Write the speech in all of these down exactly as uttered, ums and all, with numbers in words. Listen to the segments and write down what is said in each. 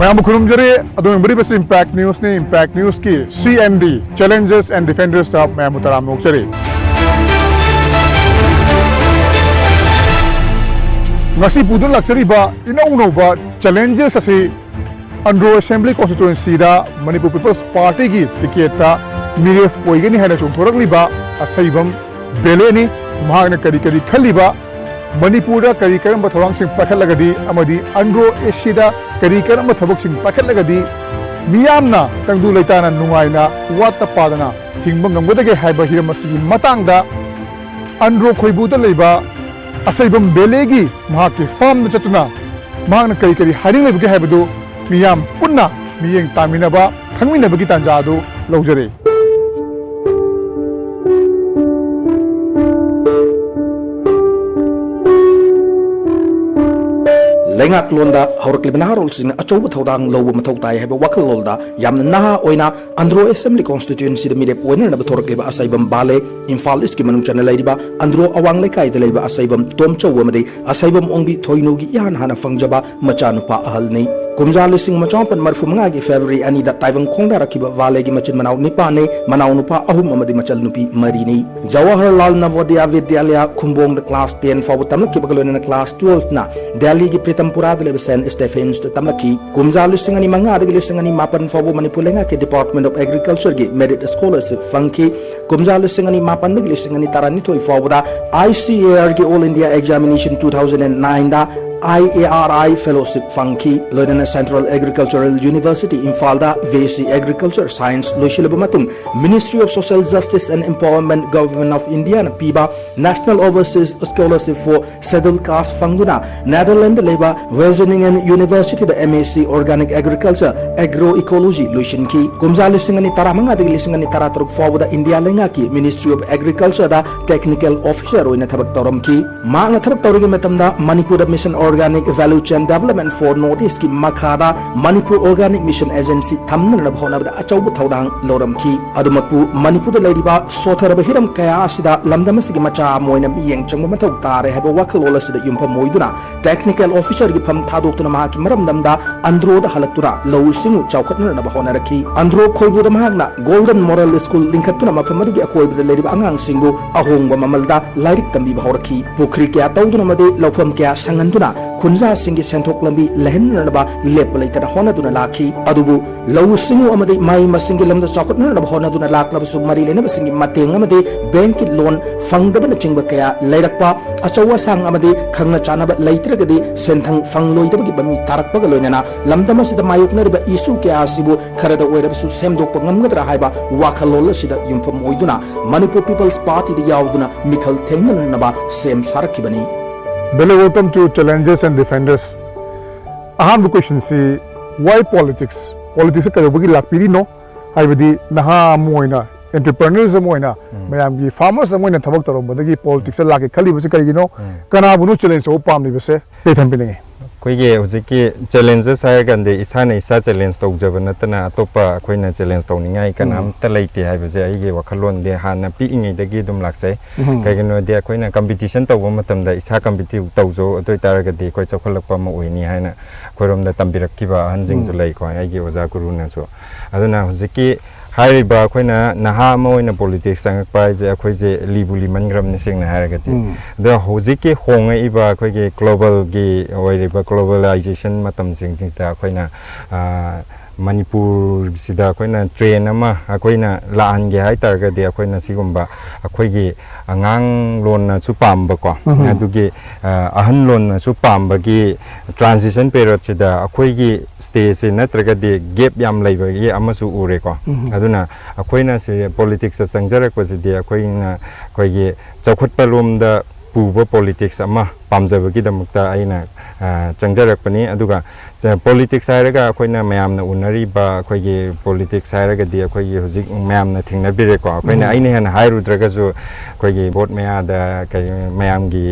ꯃꯌꯥꯝꯕꯨ ꯈꯨꯔꯨꯝꯖꯔꯤ꯫ ꯑꯗꯣꯝ ꯌꯦꯡꯕꯤꯔꯤꯕꯁꯤ Impact Newsꯅꯤ꯫ Impact Newsꯀꯤ C and D, Challengers and Defendersꯇ ꯃꯌꯥꯝꯕꯨ ꯇꯔꯥꯝꯅ ꯑꯣꯛꯆꯔꯤ꯫ ꯉꯁꯤ ꯄꯨꯗꯨꯅ ꯂꯥꯛꯆꯔꯤꯕ ꯏꯅꯧ ꯅꯧꯕ challenges ꯑꯁꯤ ꯑꯟꯗ꯭ꯔꯣ Assembly Constituencyꯗ Manipur People's Partyꯒꯤ ticketꯇ ꯃꯤꯔꯦꯞ ꯑꯣꯏꯒꯅꯤ ꯍꯥꯏꯅ ꯆꯣꯡꯊꯣꯔꯛꯂꯤꯕ ꯑꯁꯩꯕꯝ ꯕꯦꯂꯦꯅꯤ꯫ ꯃꯍꯥꯛꯅ ꯀꯔꯤ ꯀꯔꯤ ꯈꯜꯂꯤꯕ, ꯃꯅꯤꯄꯨꯔꯗ ꯀꯔꯤ ꯀꯔꯝꯕ ꯊꯧꯔꯥꯡꯁꯤꯡ ꯄꯥꯏꯈꯠꯂꯒꯗꯤ ꯑꯃꯗꯤ ꯑꯟꯗ꯭ꯔꯣ ACꯗ ꯀꯔꯤ ꯀꯔꯝꯕ ꯊꯕꯛꯁꯤꯡ ꯄꯥꯏꯈꯠꯂꯒꯗꯤ ꯃꯤꯌꯥꯝꯅ ꯇꯪꯗꯨ ꯂꯩꯇꯥꯅ ꯅꯨꯡꯉꯥꯏꯅ ꯋꯥꯠꯇ ꯄꯥꯗꯅ ꯍꯤꯡꯕ ꯉꯝꯒꯗꯒꯦ ꯍꯥꯏꯕ ꯍꯤꯔꯝ ꯑꯁꯤꯒꯤ ꯃꯇꯥꯡꯗ ꯑꯟꯗ꯭ꯔꯣ ꯈꯣꯏꯕꯨꯗ ꯂꯩꯕ ꯑꯁꯩꯕꯝ ꯕꯦꯂꯦꯒꯤ ꯃꯍꯥꯛꯀꯤ farmꯗ ꯆꯠꯇꯨꯅ ꯃꯍꯥꯛꯅ ꯀꯔꯤ ꯀꯔꯤ ꯍꯥꯏꯅꯤꯡꯂꯤꯕꯒꯦ ꯍꯥꯏꯕꯗꯨ ꯃꯤꯌꯥꯝ ꯄꯨꯟꯅ ꯃꯤꯠꯌꯦꯡ ꯇꯥꯃꯤꯟꯅꯕ, ꯈꯪꯃꯤꯟꯅꯕꯒꯤ ꯇꯥꯟꯖꯥ ꯑꯗꯨ ꯂꯧꯖꯔꯤ꯫ ꯂꯩꯉꯥꯛꯂꯣꯟꯗ ꯍꯧꯔꯛꯂꯤꯕ ꯅꯍꯥꯔꯣꯜꯁꯤꯡꯅ ꯑꯆꯧꯕ ꯊꯧꯗꯥꯡ ꯂꯧꯕ ꯃꯊꯧ ꯇꯥꯏ ꯍꯥꯏꯕ ꯋꯥꯈꯜꯂꯣꯟꯗ ꯌꯥꯝꯅ ꯅꯍꯥ ꯑꯣꯏꯅ ꯑꯟꯗ꯭ꯔꯣ Assembly Constituencyꯗ ꯃꯤꯔꯦꯞ ꯑꯣꯏꯅꯅꯕ ꯊꯣꯔꯛꯂꯤꯕ ꯑꯁꯩꯕꯝ ꯕꯥꯂꯦ, ꯏꯝꯐꯥꯜ Eastꯀꯤ ꯃꯅꯨꯡ ꯆꯟꯅ ꯂꯩꯔꯤꯕ ꯑꯟꯗ꯭ꯔꯣ ꯑꯋꯥꯡ ꯂꯩꯀꯥꯏꯗ ꯂꯩꯕ ꯑꯁꯩꯕꯝ ꯇꯣꯝꯆꯧ ꯑꯃꯗꯤ ꯑꯁꯩꯕꯝ ꯑꯣꯡꯕꯤ ꯊꯣꯏꯅꯨꯒꯤ ꯏꯍꯥꯟ ꯍꯥꯟꯅ ꯐꯪꯖꯕ ꯃꯆꯥꯅꯨꯄꯥ ꯑꯍꯜꯅꯤ꯫ ꯀꯨꯝꯖꯥ ꯂꯤꯁꯤꯡ ꯑꯃ ꯆꯃꯥꯄꯟ ꯃꯔꯤꯐꯨ ꯃꯉꯥꯒꯤ February ꯑꯅꯤꯗ ꯇꯥꯏꯕꯪ ꯈꯣꯡꯗꯥꯔꯛꯈꯤꯕ ꯕꯥꯂꯦꯒꯤ ꯃꯆꯤꯟ ꯃꯅꯥꯎ ꯅꯤꯄꯥꯟꯅꯤ꯫ ꯃꯅꯥꯎꯅꯨꯄꯥ ꯑꯍꯨꯝ ꯑꯃꯗꯤ ꯃꯆꯜꯅꯨꯄꯤ ꯃꯔꯤꯅꯤ꯫ ꯖꯋꯥꯍꯔꯂꯥꯜ ꯅꯚꯣꯗꯌꯥ ꯕꯤꯗ꯭ꯌꯥꯂꯌ ꯈꯨꯝꯕꯣꯡꯗ class ten ꯐꯥꯎꯕ ꯇꯝꯂꯛꯈꯤꯕꯒ ꯂꯣꯏꯅꯅ class twelveꯅ ꯗꯦꯜꯂꯤꯒꯤ ꯄ꯭ꯔꯤꯇꯝꯄꯨꯔꯥꯗ ꯂꯩꯕ Saint Stephen'sꯇ ꯇꯝꯂꯛꯈꯤ꯫ ꯀꯨꯝꯖꯥ ꯂꯤꯁꯤꯡ ꯑꯅꯤ ꯃꯉꯥꯗꯒꯤ ꯂꯤꯁꯤꯡ ꯑꯅꯤ ꯃꯥꯄꯟ ꯐꯥꯎꯕ ꯃꯅꯤꯄꯨꯔ ꯂꯩꯉꯥꯛꯀꯤ Department of Agricultureꯒꯤ Merit Scholarship ꯐꯪꯈꯤ꯫ ꯀꯨꯝꯖꯥ ꯂꯤꯁꯤꯡ ꯑꯅꯤ ꯃꯥꯄꯟꯗꯒꯤ ꯂꯤꯁꯤꯡ ꯑꯅꯤ ꯇꯔꯥꯅꯤꯊꯣꯏ ꯐꯥꯎꯕꯗ ICARꯒꯤ All India Examination two thousand and nineꯗ IARI Fellowship ꯐꯪꯈꯤ꯫ ꯂꯣꯏꯅꯅ Central Agricultural University ꯏꯝꯐꯥꯜꯗ BSc Agriculture Science ꯂꯣꯏꯁꯤꯜꯂꯕ ꯃꯇꯨꯡ Ministry of Social Justice and Empowerment, Government of Indiaꯅ ꯄꯤꯕ National Overseas Scholarship for Scheduled Caste ꯐꯪꯗꯨꯅ ꯅꯦꯗꯔꯂꯦꯟꯗ ꯂꯩꯕ Wageningen Universityꯗ MSc Organic Agriculture, Agroecology ꯂꯣꯏꯁꯤꯟꯈꯤ꯫ ꯀꯨꯝꯖꯥ ꯂꯤꯁꯤꯡ ꯑꯅꯤ ꯇꯔꯥꯃꯉꯥꯗꯒꯤ ꯂꯤꯁꯤꯡ ꯑꯅꯤ ꯇꯔꯥꯇꯔꯨꯛ ꯐꯥꯎꯕꯗ ꯏꯟꯗꯤꯌꯥ ꯂꯩꯉꯥꯛꯀꯤ Ministry of Agricultureꯗ technical officer ꯑꯣꯏꯅ ꯊꯕꯛ ꯇꯧꯔꯝꯈꯤ꯫ ꯃꯍꯥꯛꯅ ꯊꯕꯛ ꯇꯧꯔꯤꯉꯩ ꯃꯇꯝꯗ ꯃꯅꯤꯄꯨꯔꯗ Mission Organic Value Chain Development for North East ꯀꯤ ꯃꯈꯥꯗ Manipur Organic Mission Agency ꯊꯝꯅꯅꯕ ꯍꯣꯠꯅꯕꯗ ꯑꯆꯧꯕ ꯊꯧꯗꯥꯡ ꯂꯧꯔꯝꯈꯤ꯫ ꯑꯗꯨꯃꯛꯄꯨ ꯃꯅꯤꯄꯨꯔꯗ ꯂꯩꯔꯤꯕ ꯁꯣꯊꯔꯕ ꯍꯤꯔꯝ ꯀꯌꯥ ꯑꯁꯤꯗ ꯂꯝꯗꯝ ꯑꯁꯤꯒꯤ ꯃꯆꯥ ꯑꯃ ꯑꯣꯏꯅ ꯃꯤꯠꯌꯦꯡ ꯆꯪꯕ ꯃꯊꯧ ꯇꯥꯔꯦ ꯍꯥꯏꯕ ꯋꯥꯈꯜꯂꯣꯟ ꯑꯁꯤꯗ ꯌꯨꯝꯐꯝ ꯑꯣꯏꯗꯨꯅ technical officer ꯒꯤ ꯐꯝ ꯊꯥꯗꯣꯛꯇꯨꯅ ꯃꯍꯥꯛꯀꯤ ꯃꯔꯝꯗꯝꯗ ꯑꯟꯗ꯭ꯔꯣꯗ ꯍꯜꯂꯛꯇꯨꯅ ꯂꯧꯎ ꯁꯤꯡꯎ ꯆꯥꯎꯈꯠꯅꯅꯕ ꯍꯣꯠꯅꯔꯛꯈꯤ꯫ ꯑꯟꯗ꯭ꯔꯣ ꯈꯣꯏꯕꯨꯗ ꯃꯍꯥꯛꯅ Golden Moral School ꯂꯤꯡꯈꯠꯇꯨꯅ ꯃꯐꯝ ꯑꯗꯨꯒꯤ ꯑꯀꯣꯏꯕꯗ ꯂꯩꯔꯤꯕ ꯑꯉꯥꯡꯁꯤꯡꯕꯨ ꯑꯍꯣꯡꯕ ꯃꯃꯜꯗ ꯂꯥꯏꯔꯤꯛ ꯇꯝꯕꯤꯕ ꯍꯧꯔꯛꯈꯤ꯫ ꯄꯨꯈ꯭ꯔꯤ ꯀꯌꯥ ꯇꯧꯗꯨꯅ ꯑꯃꯗꯤ ꯂꯧꯐꯝ ꯀꯌꯥ ꯁꯪꯍꯟꯗꯨꯅ ꯈꯨꯟꯖꯥꯁꯤꯡꯒꯤ ꯁꯦꯟꯊꯣꯛ ꯂꯝꯕꯤ ꯂꯩꯍꯟꯅꯅꯕ ꯂꯦꯞꯄ ꯂꯩꯇꯅ ꯍꯣꯠꯅꯗꯨꯅ ꯂꯥꯛꯈꯤ꯫ ꯑꯗꯨꯕꯨ ꯂꯧꯎ ꯁꯤꯡꯎ ꯑꯃꯗꯤ ꯃꯍꯩ ꯃꯁꯤꯡꯒꯤ ꯂꯝꯗ ꯆꯥꯎꯈꯠꯅꯅꯕ ꯍꯣꯠꯅꯗꯨꯅ ꯂꯥꯛꯂꯕꯁꯨ, ꯃꯔꯤ ꯂꯩꯅꯕꯁꯤꯡꯒꯤ ꯃꯇꯦꯡ ꯑꯃꯗꯤ bank ꯀꯤ loan ꯐꯪꯗꯕꯅꯆꯤꯡꯕ ꯀꯌꯥ ꯂꯩꯔꯛꯄ, ꯑꯆꯧ ꯑꯁꯥꯡ ꯑꯃꯗꯤ ꯈꯪꯅ ꯆꯥꯟꯅꯕ ꯂꯩꯇ꯭ꯔꯒꯗꯤ ꯁꯦꯟꯊꯪ ꯐꯪꯂꯣꯏꯗꯕꯒꯤ ꯃꯃꯤ ꯇꯥꯔꯛꯄꯒ ꯂꯣꯏꯅꯅ ꯂꯝꯗꯝ ꯑꯁꯤꯗ ꯃꯥꯌꯣꯛꯅꯔꯤꯕ issue ꯀꯌꯥ ꯑꯁꯤꯕꯨ ꯈꯔꯗ ꯑꯣꯏꯔꯕꯁꯨ ꯁꯦꯝꯗꯣꯛꯄ ꯉꯝꯒꯗ꯭ꯔꯥ ꯍꯥꯏꯕ ꯋꯥꯈꯜꯂꯣꯟ ꯑꯁꯤꯗ ꯌꯨꯝꯐꯝ ꯑꯣꯏꯗꯨꯅ Manipur People's Party ꯗ ꯌꯥꯎꯗꯨꯅ ꯃꯤꯈꯜ ꯊꯦꯡꯅꯅꯅꯕ ꯁꯦꯝ ꯁꯥꯔꯛꯈꯤꯕꯅꯤ꯫ Hello, welcome to Challengers and Defenders. ꯑꯍꯥꯟꯕ question ꯁꯤ, why politics? Politics ꯀꯩꯗꯧꯕꯒꯤ ꯂꯥꯛꯄꯤꯔꯤꯅꯣ? ꯍꯥꯏꯕꯗꯤ ꯅꯍꯥ ꯑꯃ ꯑꯣꯏꯅ, entrepreneurs ꯑꯃ ꯑꯣꯏꯅ, ꯎꯝ꯫ ꯃꯌꯥꯝꯒꯤ farmers ꯑꯃ ꯑꯣꯏꯅ ꯊꯕꯛ ꯇꯧꯔꯝꯕꯗꯒꯤ politics ꯇ ꯂꯥꯛꯀꯦ ꯈꯜꯂꯤꯕꯁꯤ ꯀꯔꯤꯒꯤꯅꯣ? ꯎꯝ꯫ ꯀꯅꯥꯕꯨꯅꯣ challenge ꯇꯧꯕ ꯄꯥꯝꯂꯤꯕꯁꯦ? ꯀꯩ ꯊꯝꯕꯤꯅꯤꯡꯉꯤ? ꯑꯩꯈꯣꯏꯒꯤ ꯍꯧꯖꯤꯛꯀꯤ challenges ꯍꯥꯏꯔꯀꯥꯟꯗꯤ ꯏꯁꯥꯅ ꯏꯁꯥ challenge ꯇꯧꯖꯕ ꯅꯠꯇꯅ ꯑꯇꯣꯞꯄ ꯑꯩꯈꯣꯏꯅ challenge ꯇꯧꯅꯤꯡꯉꯥꯏ ꯎꯝ꯫ ꯀꯅꯥꯝꯇ ꯂꯩꯇꯦ ꯍꯥꯏꯕꯁꯦ ꯑꯩꯒꯤ ꯋꯥꯈꯜꯂꯣꯟꯗꯤ ꯍꯥꯟꯅ ꯄꯤꯛꯏꯉꯩꯗꯒꯤ ꯑꯗꯨꯝ ꯂꯥꯛꯆꯩ꯫ ꯎꯝ꯫ ꯀꯩꯒꯤꯅꯣꯗꯤ ꯑꯩꯈꯣꯏꯅ competition ꯇꯧꯕ ꯃꯇꯝꯗ ꯏꯁꯥ competitive ꯇꯧꯖꯧ, ꯑꯗꯨ ꯑꯣꯏꯇꯥꯔꯒꯗꯤ ꯑꯩꯈꯣꯏ ꯆꯥꯎꯈꯠꯂꯛꯄ ꯑꯃ ꯑꯣꯏꯅꯤ ꯍꯥꯏꯅ ꯑꯩꯈꯣꯏꯔꯣꯝꯗ ꯇꯝꯕꯤꯔꯛꯈꯤꯕ ꯑꯍꯟꯁꯤꯡꯁꯨ ꯎꯝ꯫ ꯂꯩꯀꯣ, ꯑꯩꯒꯤ ꯑꯣꯖꯥ ꯒꯨꯔꯨꯅꯁꯨ꯫ ꯑꯗꯨꯅ ꯍꯧꯖꯤꯛꯀꯤ ꯍꯥꯏꯔꯤꯕ ꯑꯩꯈꯣꯏꯅ ꯅꯍꯥ ꯑꯃ ꯑꯣꯏꯅ politics ꯆꯪꯉꯛꯄ ꯍꯥꯏꯁꯦ ꯑꯩꯈꯣꯏꯁꯦ ꯂꯤꯕꯨ ꯂꯤꯃꯟꯈ꯭ꯔꯕꯅꯤ, ꯁꯦꯡꯅ ꯍꯥꯏꯔꯒꯗꯤ꯫ ꯎꯝ꯫ ꯑꯗꯣ ꯍꯧꯖꯤꯛꯀꯤ ꯍꯣꯡꯉꯛꯏꯕ ꯑꯩꯈꯣꯏꯒꯤ global ꯒꯤ ꯑꯣꯏꯔꯤꯕ globalization ꯃꯇꯝꯁꯤꯡꯁꯤꯗ ꯑꯩꯈꯣꯏꯅ, ꯑ, ꯃꯅꯤꯄꯨꯔꯁꯤꯗ ꯑꯩꯈꯣꯏꯅ trend ꯑꯃ ꯑꯩꯈꯣꯏꯅ ꯂꯥꯛꯍꯟꯒꯦ ꯍꯥꯏ ꯇꯥꯔꯒꯗꯤ ꯑꯩꯈꯣꯏꯅ ꯁꯤꯒꯨꯝꯕ ꯑꯩꯈꯣꯏꯒꯤ ꯑꯉꯥꯡ ꯂꯣꯟꯅꯁꯨ ꯄꯥꯝꯕꯀꯣ, ꯎꯝ꯫ ꯑꯗꯨꯒꯤ, ꯑ, ꯑꯍꯟ ꯂꯣꯟꯅꯁꯨ ꯄꯥꯝꯕꯒꯤ transition period ꯁꯤꯗ ꯑꯩꯈꯣꯏꯒꯤ stage ꯁꯦ ꯅꯠꯇ꯭ꯔꯒꯗꯤ gap ꯌꯥꯝ ꯂꯩꯕꯒꯤ ꯑꯃꯁꯨ ꯎꯔꯦꯀꯣ꯫ ꯎꯝ꯫ ꯑꯗꯨꯅ ꯑꯩꯈꯣꯏꯅ ꯁꯤ politics ꯇ ꯆꯪꯖꯔꯛꯄꯁꯤꯗꯤ ꯑꯩꯈꯣꯏꯅ ꯑꯩꯈꯣꯏꯒꯤ ꯆꯥꯎꯈꯠꯄ ꯂꯣꯝꯗ ꯄꯨꯕ ꯄꯣꯂꯤꯇꯤꯛꯁ ꯑꯃ ꯄꯥꯝꯖꯕꯒꯤꯗꯃꯛꯇ ꯑꯩꯅ, ꯑ, ꯆꯪꯖꯔꯛꯄꯅꯤ꯫ ꯑꯗꯨꯒ ꯆ-, ꯄꯣꯂꯤꯇꯤꯛꯁ ꯍꯥꯏꯔꯒ ꯑꯩꯈꯣꯏꯅ ꯃꯌꯥꯝꯅ ꯎꯅꯔꯤꯕ ꯑꯩꯈꯣꯏꯒꯤ ꯄꯣꯂꯤꯇꯤꯛꯁ ꯍꯥꯏꯔꯒꯗꯤ ꯑꯩꯈꯣꯏꯒꯤ ꯍꯧꯖꯤꯛ ꯃꯌꯥꯝꯅ ꯊꯦꯡꯅꯕꯤꯔꯦꯀꯣ꯫ ꯑꯩꯈꯣꯏꯅ, ꯎꯝ꯫ ꯑꯩꯅ ꯍꯦꯟꯅ ꯍꯥꯏꯔꯨꯗ꯭ꯔꯒꯁꯨ ꯑꯩꯈꯣꯏꯒꯤ ꯚꯣꯠ ꯃꯌꯥꯗ ꯀꯩ, ꯃꯌꯥꯝꯒꯤ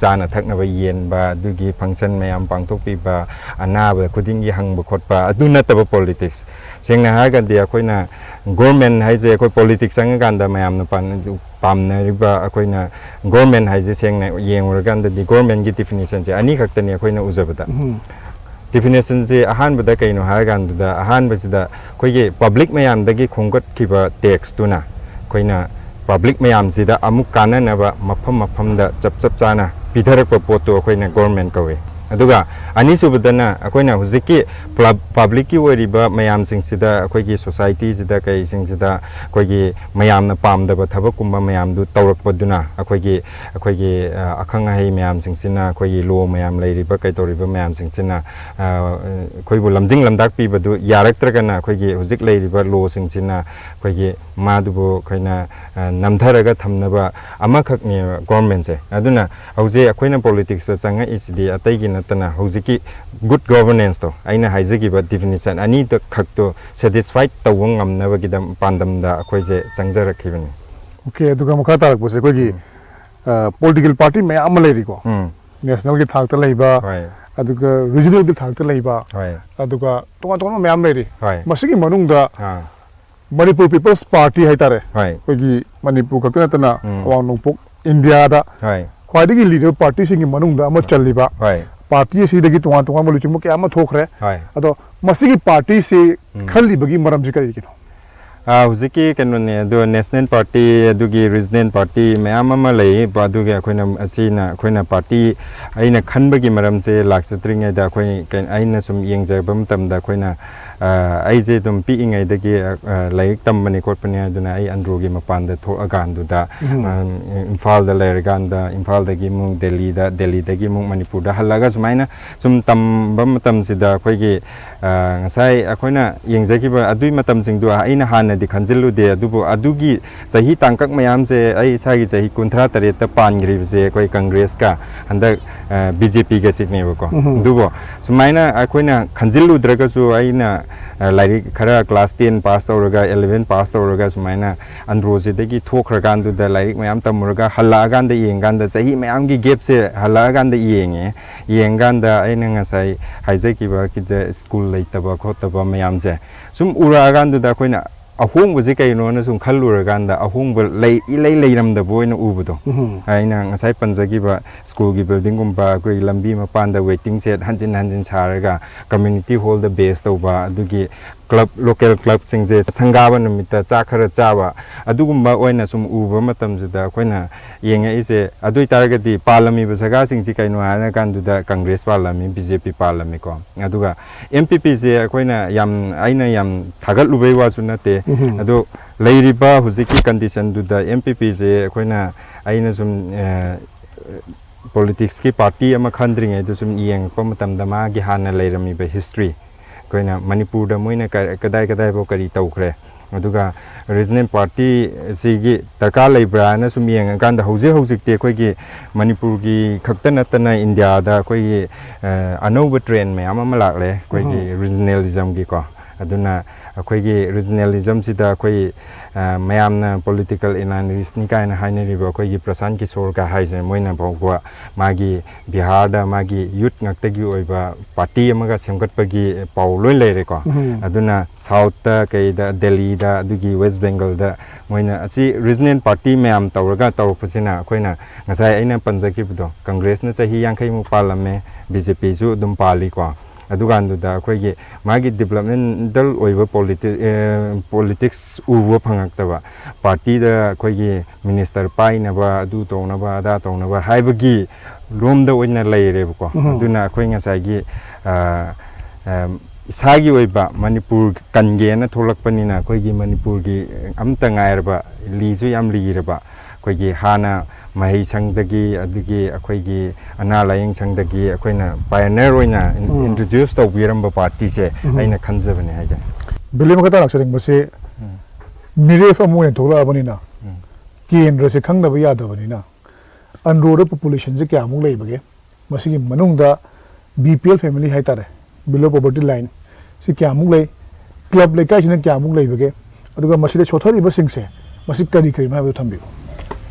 ꯆꯥꯅ ꯊꯛꯅꯕ ꯌꯦꯟꯕ, ꯑꯗꯨꯒꯤ ꯐꯪꯁꯟ ꯃꯌꯥꯝ ꯄꯥꯡꯊꯣꯛꯄꯤꯕ, ꯑꯅꯥꯕ ꯈꯨꯗꯤꯡꯒꯤ ꯍꯪꯕ ꯈꯣꯠꯄ, ꯑꯗꯨ ꯅꯠꯇꯕ ꯄꯣꯂꯤꯇꯤꯛꯁ꯫ ꯁꯦꯡꯅ ꯍꯥꯏꯔꯒꯗꯤ ꯑꯩꯈꯣꯏꯅ ꯒꯣꯔꯃꯦꯟ ꯍꯥꯏꯁꯦ, ꯑꯩꯈꯣꯏ ꯄꯣꯂꯤꯇꯤꯛꯁ ꯆꯪꯉꯀꯥꯟꯗ ꯃꯌꯥꯝꯅ ꯄꯥꯝꯅ-, ꯄꯥꯝꯅꯔꯤꯕ ꯑꯩꯈꯣꯏꯅ ꯒꯣꯔꯃꯦꯟ ꯍꯥꯏꯁꯦ ꯁꯦꯡꯅ ꯌꯦꯡꯉꯨꯔꯀꯥꯟꯗꯗꯤ ꯒꯣꯔꯃꯦꯟꯒꯤ ꯗꯤꯐꯤꯅꯤꯁꯟꯁꯦ ꯑꯅꯤꯈꯛꯇꯅꯤ ꯑꯩꯈꯣꯏꯅ ꯎꯖꯕꯗ꯫ ꯎꯝ꯫ ꯗꯤꯐꯤꯅꯤꯁꯟꯁꯦ ꯑꯍꯥꯟꯕꯗ ꯀꯩꯅꯣ ꯍꯥꯏꯔꯀꯥꯟꯗꯨꯗ, ꯑꯍꯥꯟꯕꯁꯤꯗ ꯑꯩꯈꯣꯏꯒꯤ ꯄꯕ꯭ꯂꯤꯛ ꯃꯌꯥꯝꯗꯒꯤ ꯈꯣꯝꯒꯠꯈꯤꯕ ꯇꯦꯛꯁꯇꯨꯅ ꯑꯩꯈꯣꯏꯅ ꯄꯕ꯭ꯂꯤꯛ ꯃꯌꯥꯝꯁꯤꯗ ꯑꯃꯨꯛ ꯀꯥꯟꯅꯅꯕ ꯃꯐꯝ ꯃꯐꯝꯗ ꯆꯞ ꯆꯞ ꯆꯥꯅ ꯄꯤꯊꯔꯛꯄ ꯄꯣꯠꯇꯨ ꯑꯩꯈꯣꯏꯅ ꯒꯣꯔꯃꯦꯟ ꯀꯧꯏ꯫ ꯑꯗꯨꯒ ꯑꯅꯤꯁꯨꯕꯗꯅ ꯑꯩꯈꯣꯏꯅ ꯍꯧꯖꯤꯛꯀꯤ ꯄ꯭ꯂꯕ-, ꯄꯕ꯭ꯂꯤꯛꯀꯤ ꯑꯣꯏꯔꯤꯕ ꯃꯌꯥꯝꯁꯤꯡꯁꯤꯗ, ꯑꯩꯈꯣꯏꯒꯤ ꯁꯣꯁꯥꯏꯇꯤꯁꯤꯗ, ꯀꯩꯁꯤꯡꯁꯤꯗ ꯑꯩꯈꯣꯏꯒꯤ ꯃꯌꯥꯝꯅ ꯄꯥꯝꯗꯕ ꯊꯕꯛꯀꯨꯝꯕ ꯃꯌꯥꯝꯗꯨ ꯇꯧꯔꯛꯄꯗꯨꯅ ꯑꯩꯈꯣꯏꯒꯤ, ꯑꯩꯈꯣꯏꯒꯤ, ꯑ, ꯑꯈꯪ ꯑꯍꯩ ꯃꯌꯥꯝꯁꯤꯡꯁꯤꯅ, ꯑꯩꯈꯣꯏꯒꯤ ꯂꯣ ꯃꯌꯥꯝ ꯂꯩꯔꯤꯕ, ꯀꯩꯇꯧꯔꯤꯕ ꯃꯌꯥꯝꯁꯤꯡꯁꯤꯅ, ꯑ, ꯑꯩꯈꯣꯏꯕꯨ ꯂꯝꯖꯤꯡ ꯂꯝꯇꯥꯛꯄꯤꯕꯗꯨ ꯌꯥꯔꯛꯇ꯭ꯔꯒꯅ ꯑꯩꯈꯣꯏꯒꯤ ꯍꯧꯖꯤꯛ ꯂꯩꯔꯤꯕ ꯂꯣꯁꯤꯡꯁꯤꯅ ꯑꯩꯈꯣꯏꯒꯤ ꯃꯥꯗꯨꯕꯨ ꯑꯩꯈꯣꯏꯅ, ꯑ, ꯅꯝꯊꯔꯒ ꯊꯝꯅꯕ ꯑꯃꯈꯛꯅꯦꯕ ꯒꯣꯔꯃꯦꯟꯁꯦ꯫ ꯑꯗꯨꯅ ꯍꯧꯖꯤꯛ ꯑꯩꯈꯣꯏꯅ ꯄꯣꯂꯤꯇꯤꯛꯁꯇ ꯆꯪꯉꯛꯏꯁꯤꯗꯤ ꯑꯇꯩꯒꯤ ꯅꯠꯇꯅ ꯍꯧꯖꯤꯛꯀꯤ ꯒꯨꯗ ꯒꯣꯚꯔꯅꯦꯟꯁꯇꯣ, ꯑꯩꯅ ꯍꯥꯏꯖꯈꯤꯕ ꯗꯤꯐꯤꯅꯤꯁꯟ ꯑꯅꯤꯗ ꯈꯛꯇꯣ ꯁꯦꯇꯤꯁꯐꯥꯏꯠ ꯇꯧꯕ ꯉꯝꯅꯕꯒꯤꯗꯃꯛ ꯄꯥꯟꯗꯝꯗ ꯑꯩꯈꯣꯏꯁꯦ ꯆꯪꯖꯔꯛꯈꯤꯕꯅꯤ꯫ ꯑꯣꯀꯦ, ꯑꯗꯨꯒ ꯃꯈꯥ ꯇꯥꯔꯛꯄꯁꯦ ꯑꯩꯈꯣꯏꯒꯤ, ꯎꯝ꯫ ꯑ, ꯄꯣꯂꯤꯇꯤꯀꯦꯜ ꯄꯥꯔꯇꯤ ꯃꯌꯥꯝ ꯑꯃ ꯂꯩꯔꯤꯀꯣ꯫ ꯎꯝ꯫ ꯅꯦꯁꯅꯦꯜꯒꯤ ꯊꯥꯛꯇ ꯂꯩꯕ, ꯍꯣꯏ꯫ ꯑꯗꯨꯒ ꯔꯤꯖꯅꯦꯜꯒꯤ ꯊꯥꯛꯇ ꯂꯩꯕ, ꯍꯣꯏ꯫ ꯑꯗꯨꯒ ꯇꯣꯉꯥꯟ ꯇꯣꯉꯥꯟꯕ ꯃꯌꯥꯝ ꯂꯩꯔꯤ꯫ ꯍꯣꯏ꯫ ꯃꯁꯤꯒꯤ ꯃꯅꯨꯡꯗ ꯑꯥ꯫ ꯃꯅꯤꯄꯨꯔ ꯄꯤꯄꯜꯁ ꯄꯥꯔꯇꯤ ꯍꯥꯏꯇꯥꯔꯦ, ꯍꯣꯏ꯫ ꯑꯩꯈꯣꯏꯒꯤ ꯃꯅꯤꯄꯨꯔ ꯈꯛꯇ ꯅꯠꯇꯅ ꯎꯝ꯫ ꯑꯋꯥꯡ ꯅꯣꯡꯄꯣꯛ ꯏꯟꯗꯤꯌꯥꯗ ꯍꯣꯏ꯫ ꯈ꯭ꯋꯥꯏꯗꯒꯤ ꯂꯤꯔꯕ ꯄꯥꯔꯇꯤꯁꯤꯡꯒꯤ ꯃꯅꯨꯡꯗ ꯑꯃ ꯆꯜꯂꯤꯕ ꯍꯣꯏ꯫ ꯄꯥꯔꯇꯤ ꯑꯁꯤꯗꯒꯤ ꯇꯣꯉꯥꯟ ꯇꯣꯉꯥꯟꯕ ꯂꯨꯆꯤꯡꯕ ꯀꯌꯥ ꯑꯃ ꯊꯣꯛꯈ꯭ꯔꯦ꯫ ꯍꯣꯏ꯫ ꯑꯗꯣ ꯃꯁꯤꯒꯤ ꯄꯥꯔꯇꯤꯁꯤ ꯎꯝ꯫ ꯈꯜꯂꯤꯕꯒꯤ ꯃꯔꯝꯁꯤ ꯀꯔꯤꯒꯤꯅꯣ? ꯑꯥ, ꯍꯧꯖꯤꯛꯀꯤ ꯀꯩꯅꯣꯅꯦ, ꯑꯗꯣ ꯅꯦꯁꯅꯦꯜ ꯄꯥꯔꯇꯤ, ꯑꯗꯨꯒꯤ ꯔꯤꯖꯅꯦꯜ ꯄꯥꯔꯇꯤ ꯃꯌꯥꯝ ꯑꯃ ꯂꯩ꯫ ꯑꯗꯨꯒꯤ ꯑꯩꯈꯣꯏꯅ, ꯑꯁꯤꯅ ꯑꯩꯈꯣꯏꯅ ꯄꯥꯔꯇꯤ, ꯑꯩꯅ ꯈꯟꯕꯒꯤ ꯃꯔꯝꯁꯦ ꯂꯥꯛꯆꯗ꯭ꯔꯤꯉꯩꯗ ꯑꯩꯈꯣꯏ ꯀꯩ-, ꯑꯩꯅ ꯁꯨꯝ ꯌꯦꯡꯖꯕ ꯃꯇꯝꯗ ꯑꯩꯈꯣꯏꯅ ꯑꯩꯁꯦ ꯑꯗꯨꯝ ꯄꯤꯛꯏꯉꯩꯗꯒꯤ ꯂꯥꯏꯔꯤꯛ ꯇꯝꯕꯅꯤ ꯈꯣꯠꯄꯅꯤ ꯍꯥꯏꯗꯨꯅ ꯑꯩ ꯑꯟꯗ꯭ꯔꯣꯒꯤ ꯃꯄꯥꯟꯗ ꯊꯣꯛꯑꯀꯥꯟꯗꯨꯗ, ꯏꯝꯐꯥꯜꯗ ꯂꯩꯔꯀꯥꯟꯗ ꯏꯝꯐꯥꯜꯗꯒꯤ ꯑꯃꯨꯛ ꯗꯦꯜꯂꯤꯗ, ꯗꯦꯜꯂꯤꯗꯒꯤ ꯑꯃꯨꯛ ꯃꯅꯤꯄꯨꯔꯗ ꯍꯜꯂꯒ ꯁꯨꯃꯥꯏꯅ ꯁꯨꯝ ꯇꯝꯕ ꯃꯇꯝꯁꯤꯗ ꯑꯩꯈꯣꯏꯒꯤ ꯉꯁꯥꯏ ꯑꯩꯈꯣꯏꯅ ꯌꯦꯡꯖꯈꯤꯕ ꯑꯗꯨꯒꯤ ꯃꯇꯝꯁꯤꯡꯗꯣ ꯑꯩꯅ ꯍꯥꯟꯅꯗꯤ ꯈꯟꯖꯤꯜꯂꯨꯗꯦ, ꯑꯗꯨꯕꯨ ꯑꯗꯨꯒꯤ ꯆꯍꯤ ꯇꯥꯡꯀꯛ ꯃꯌꯥꯝꯁꯦ, ꯑꯩ ꯏꯁꯥꯒꯤ ꯆꯍꯤ ꯀꯨꯟꯊ꯭ꯔꯥ ꯇꯔꯦꯠꯇ ꯄꯥꯟꯈ꯭ꯔꯤꯕꯁꯦ ꯑꯩꯈꯣꯏ ꯀꯪꯒ꯭ꯔꯦꯁꯀ ꯍꯟꯗꯛ ꯕꯤ ꯖꯦ ꯄꯤꯒ ꯁꯤꯠꯅꯦꯕꯀꯣ꯫ ꯑꯗꯨꯕꯨ ꯁꯨꯃꯥꯏꯅ ꯑꯩꯈꯣꯏꯅ ꯈꯟꯖꯤꯜꯂꯨꯗ꯭ꯔꯒꯁꯨ, ꯑꯩꯅ ꯂꯥꯏꯔꯤꯛ ꯈꯔ class ten pass ꯇꯧꯔꯒ, eleven pass ꯇꯧꯔꯒ ꯁꯨꯃꯥꯏꯅ ꯑꯟꯗ꯭ꯔꯣꯁꯤꯗꯒꯤ ꯊꯣꯛꯈ꯭ꯔꯀꯥꯟꯗꯨꯗ ꯂꯥꯏꯔꯤꯛ ꯃꯌꯥꯝ ꯇꯝꯃꯨꯔꯒ ꯍꯜꯂꯛꯑꯀꯥꯟꯗ ꯌꯦꯡꯀꯥꯟꯗ, ꯆꯍꯤ ꯃꯌꯥꯝꯒꯤ gap ꯁꯦ ꯍꯜꯂꯛꯑꯀꯥꯟꯗ ꯌꯦꯡꯉꯦ꯫ ꯌꯦꯡꯀꯥꯟꯗ ꯑꯩꯅ ꯉꯁꯥꯏ ꯍꯥꯏꯖꯈꯤꯕ ꯁ꯭ꯀꯨꯜ ꯂꯩꯇꯕ ꯈꯣꯠꯇꯕ ꯃꯌꯥꯝꯁꯦ ꯁꯨꯝ ꯎꯔꯛꯑꯀꯥꯟꯗꯨꯗ ꯑꯩꯈꯣꯏꯅ ꯑꯍꯣꯡꯕꯁꯦ ꯀꯩꯅꯣꯅ ꯁꯨꯝ ꯈꯜꯂꯨꯔꯀꯥꯟꯗ ꯑꯍꯣꯡꯕ ꯂꯩ, ꯏꯂꯩ ꯂꯩꯔꯝꯗꯕ ꯑꯣꯏꯅ ꯎꯕꯗꯣ꯫ ꯑꯩꯅ ꯉꯁꯥꯏ ꯄꯟꯖꯈꯤꯕ ꯁ꯭ꯀꯨꯜꯒꯤ building ꯒꯨꯝꯕ, ꯑꯩꯈꯣꯏꯒꯤ ꯂꯝꯕꯤ ꯃꯄꯥꯟꯗ waiting shed ꯍꯟꯖꯤꯟ ꯍꯟꯖꯤꯟ ꯁꯥꯔꯒ community hall ꯗ base ꯇꯧꯕ, ꯑꯗꯨꯒꯤ club, local club ꯁꯤꯡꯁꯦ ꯁꯪꯒꯥꯕ ꯅꯨꯃꯤꯠꯇ ꯆꯥꯛ ꯈꯔ ꯆꯥꯕ, ꯑꯗꯨꯒꯨꯝꯕ ꯑꯣꯏꯅ ꯁꯨꯝ ꯎꯕ ꯃꯇꯝꯁꯤꯗ ꯑꯩꯈꯣꯏꯅ ꯌꯦꯡꯉꯛꯏꯁꯦ꯫ ꯑꯗꯨ ꯑꯣꯏꯇꯥꯔꯒꯗꯤ ꯄꯥꯜꯂꯝꯃꯤꯕ ꯁꯒꯥꯁꯤꯡꯁꯤ ꯀꯩꯅꯣ ꯍꯥꯏꯔꯀꯥꯟꯗꯨꯗ ꯀꯪꯒ꯭ꯔꯦꯁ ꯄꯥꯜꯂꯝꯃꯤ, ꯕꯤ ꯖꯦ ꯄꯤ ꯄꯥꯜꯂꯝꯃꯤꯀꯣ꯫ ꯑꯗꯨꯒ ꯑꯦꯝ ꯄꯤ ꯄꯤꯁꯦ ꯑꯩꯈꯣꯏꯅ ꯌꯥꯝ, ꯑꯩꯅ ꯌꯥꯝ ꯊꯥꯒꯠꯂꯨꯕꯩ ꯋꯥꯁꯨ ꯅꯠꯇꯦ꯫ ꯑꯗꯣ ꯂꯩꯔꯤꯕ ꯍꯧꯖꯤꯛꯀꯤ condition ꯗꯨꯗ ꯑꯦꯝ ꯄꯤ ꯄꯤꯁꯦ ꯑꯩꯈꯣꯏꯅ, ꯑꯩꯅ ꯁꯨꯝ, ꯑ, politics ꯀꯤ party ꯑꯃ ꯈꯟꯗ꯭ꯔꯤꯉꯩꯗ ꯁꯨꯝ ꯌꯦꯡꯉꯛꯄ ꯃꯇꯝꯗ ꯃꯥꯒꯤ ꯍꯥꯟꯅ ꯂꯩꯔꯝꯃꯤꯕ history, ꯑꯩꯈꯣꯏꯅ ꯃꯅꯤꯄꯨꯔꯗ ꯃꯣꯏꯅ ꯀ-, ꯀꯗꯥꯏ ꯀꯗꯥꯏꯐꯥꯎ ꯀꯔꯤ ꯇꯧꯈ꯭ꯔꯦ, ꯑꯗꯨꯒ regional party ꯁꯤꯒꯤ ꯗꯔꯀꯥꯔ ꯂꯩꯕ꯭ꯔꯥꯅ ꯁꯨꯝ ꯌꯦꯡꯉꯀꯥꯟꯗ ꯍꯧꯖꯤꯛ ꯍꯧꯖꯤꯛꯇꯤ ꯑꯩꯈꯣꯏꯒꯤ ꯃꯅꯤꯄꯨꯔꯒꯤ ꯈꯛꯇ ꯅꯠꯇꯅ ꯏꯟꯗꯤꯌꯥꯗ ꯑꯩꯈꯣꯏꯒꯤ, ꯑ, ꯑꯅꯧꯕ trend ꯃꯌꯥꯝ ꯑꯃ ꯂꯥꯛꯂꯦ ꯑꯩꯈꯣꯏꯒꯤ regionalism ꯒꯤꯀꯣ꯫ ꯑꯗꯨꯅ ꯑꯩꯈꯣꯏꯒꯤ regionalism ꯁꯤꯗ ꯑꯩꯈꯣꯏ, ꯑ, ꯃꯌꯥꯝꯅ political analyst ꯅꯤ ꯀꯥꯏꯅ ꯍꯥꯏꯅꯔꯤꯕ ꯑꯩꯈꯣꯏꯒꯤ ꯄ꯭ꯔꯁꯥꯟ ꯀꯤꯁꯣꯔꯒ ꯍꯥꯏꯁꯦ, ꯃꯣꯏꯅ ꯐꯥꯎꯕ ꯃꯥꯒꯤ ꯕꯤꯍꯥꯔꯗ ꯃꯥꯒꯤ youth ꯉꯥꯛꯇꯒꯤ ꯑꯣꯏꯕ party ꯑꯃꯒ ꯁꯦꯝꯒꯠꯄꯒꯤ ꯄꯥꯎ ꯂꯣꯏ ꯂꯩꯔꯦꯀꯣ꯫ ꯑꯗꯨꯅ South ꯇ ꯀꯩꯗ, ꯗꯦꯜꯂꯤꯗ, ꯑꯗꯨꯒꯤ West Bengal ꯗ ꯃꯣꯏꯅ ꯑꯁꯤ regional party ꯃꯌꯥꯝ ꯇꯧꯔꯒ ꯇꯧꯔꯛꯄꯁꯤꯅ ꯑꯩꯈꯣꯏꯅ ꯉꯁꯥꯏ ꯑꯩꯅ ꯄꯟꯖꯈꯤꯕꯗꯣ, ꯀꯪꯒ꯭ꯔꯦꯁꯅ ꯆꯍꯤ ꯌꯥꯡꯈꯩꯃꯨꯛ ꯄꯥꯜꯂꯝꯃꯦ, ꯕꯤ ꯖꯦ ꯄꯤꯁꯨ ꯑꯗꯨꯝ ꯄꯥꯜꯂꯤꯀꯣ꯫ ꯑꯗꯨꯀꯥꯟꯗꯨꯗ ꯑꯩꯈꯣꯏꯒꯤ ꯃꯥꯒꯤ developmental ꯑꯣꯏꯕ politi-, ꯑ, politics ꯎꯕ ꯐꯪꯉꯛꯇꯕ, party ꯗ ꯑꯩꯈꯣꯏꯒꯤ minister ꯄꯥꯏꯅꯕ, ꯑꯗꯨ ꯇꯧꯅꯕ, ꯑꯗꯥ ꯇꯧꯅꯕ ꯍꯥꯏꯕꯒꯤ ꯂꯣꯝꯗ ꯑꯣꯏꯅ ꯂꯩꯔꯦꯕꯀꯣ꯫ ꯑꯗꯨꯅ ꯑꯩꯈꯣꯏ ꯉꯁꯥꯏꯒꯤ, ꯑ, ꯑ, ꯏꯁꯥꯒꯤ ꯑꯣꯏꯕ ꯃꯅꯤꯄꯨꯔ ꯀꯟꯒꯦꯅ ꯊꯣꯛꯂꯛꯄꯅꯤꯅ, ꯑꯩꯈꯣꯏꯒꯤ ꯃꯅꯤꯄꯨꯔꯒꯤ ꯑꯝꯇ ꯉꯥꯏꯔꯕ, ꯂꯤꯁꯨ ꯌꯥꯝ ꯂꯤꯔꯕ, ꯑꯩꯈꯣꯏꯒꯤ ꯍꯥꯟꯅ ꯃꯍꯩ ꯁꯪꯗꯒꯤ, ꯑꯗꯨꯒꯤ ꯑꯩꯈꯣꯏꯒꯤ ꯑꯅꯥ ꯂꯥꯏꯌꯦꯡ ꯁꯪꯗꯒꯤ ꯑꯩꯈꯣꯏꯅ ꯄꯥꯏꯑꯣꯅꯤꯌꯔ ꯑꯣꯏꯅ ꯎꯝ꯫ ꯏꯟꯇ꯭ꯔꯣꯗ꯭ꯌꯨꯁ ꯇꯧꯕꯤꯔꯝꯕ ꯄꯥꯔꯇꯤꯁꯦ ꯎꯝ꯫ ꯑꯩꯅ ꯈꯟꯖꯕꯅꯦ ꯍꯥꯏꯇꯥꯔꯦ꯫ ꯕꯤꯂꯤ ꯃꯈꯥ ꯇꯥꯅ ꯂꯥꯛꯆꯅꯤꯡꯕꯁꯤ ꯎꯝ꯫ ꯃꯤꯔꯦꯞ ꯑꯃ ꯑꯣꯏꯅ ꯊꯣꯛꯂꯛꯑꯕꯅꯤꯅ ꯎꯝ꯫ ꯀꯦꯟꯗ꯭ꯔꯁꯦ ꯈꯪꯗꯕ ꯌꯥꯗꯕꯅꯤꯅ, ꯑꯟꯗ꯭ꯔꯣꯗ ꯄꯣꯄꯨꯂꯦꯁꯟꯁꯦ ꯀꯌꯥꯃꯨꯛ ꯂꯩꯕꯒꯦ? ꯃꯁꯤꯒꯤ ꯃꯅꯨꯡꯗ ꯕꯤ ꯄꯤ ꯑꯦꯜ ꯐꯦꯃꯤꯂꯤ ꯍꯥꯏꯇꯥꯔꯦ, below poverty line, ꯁꯤ ꯀꯌꯥꯃꯨꯛ ꯂꯩ? ꯀ꯭ꯂꯕ ꯂꯩꯀꯥꯏꯁꯤꯅ ꯀꯌꯥꯃꯨꯛ ꯂꯩꯕꯒꯦ? ꯑꯗꯨꯒ ꯃꯁꯤꯗ ꯁꯣꯊꯔꯤꯕꯁꯤꯡꯁꯦ ꯃꯁꯤ ꯀꯔꯤ ꯀꯔꯤꯅꯣ ꯍꯥꯏꯕꯗꯨ ꯊꯝꯕꯤꯌꯨ꯫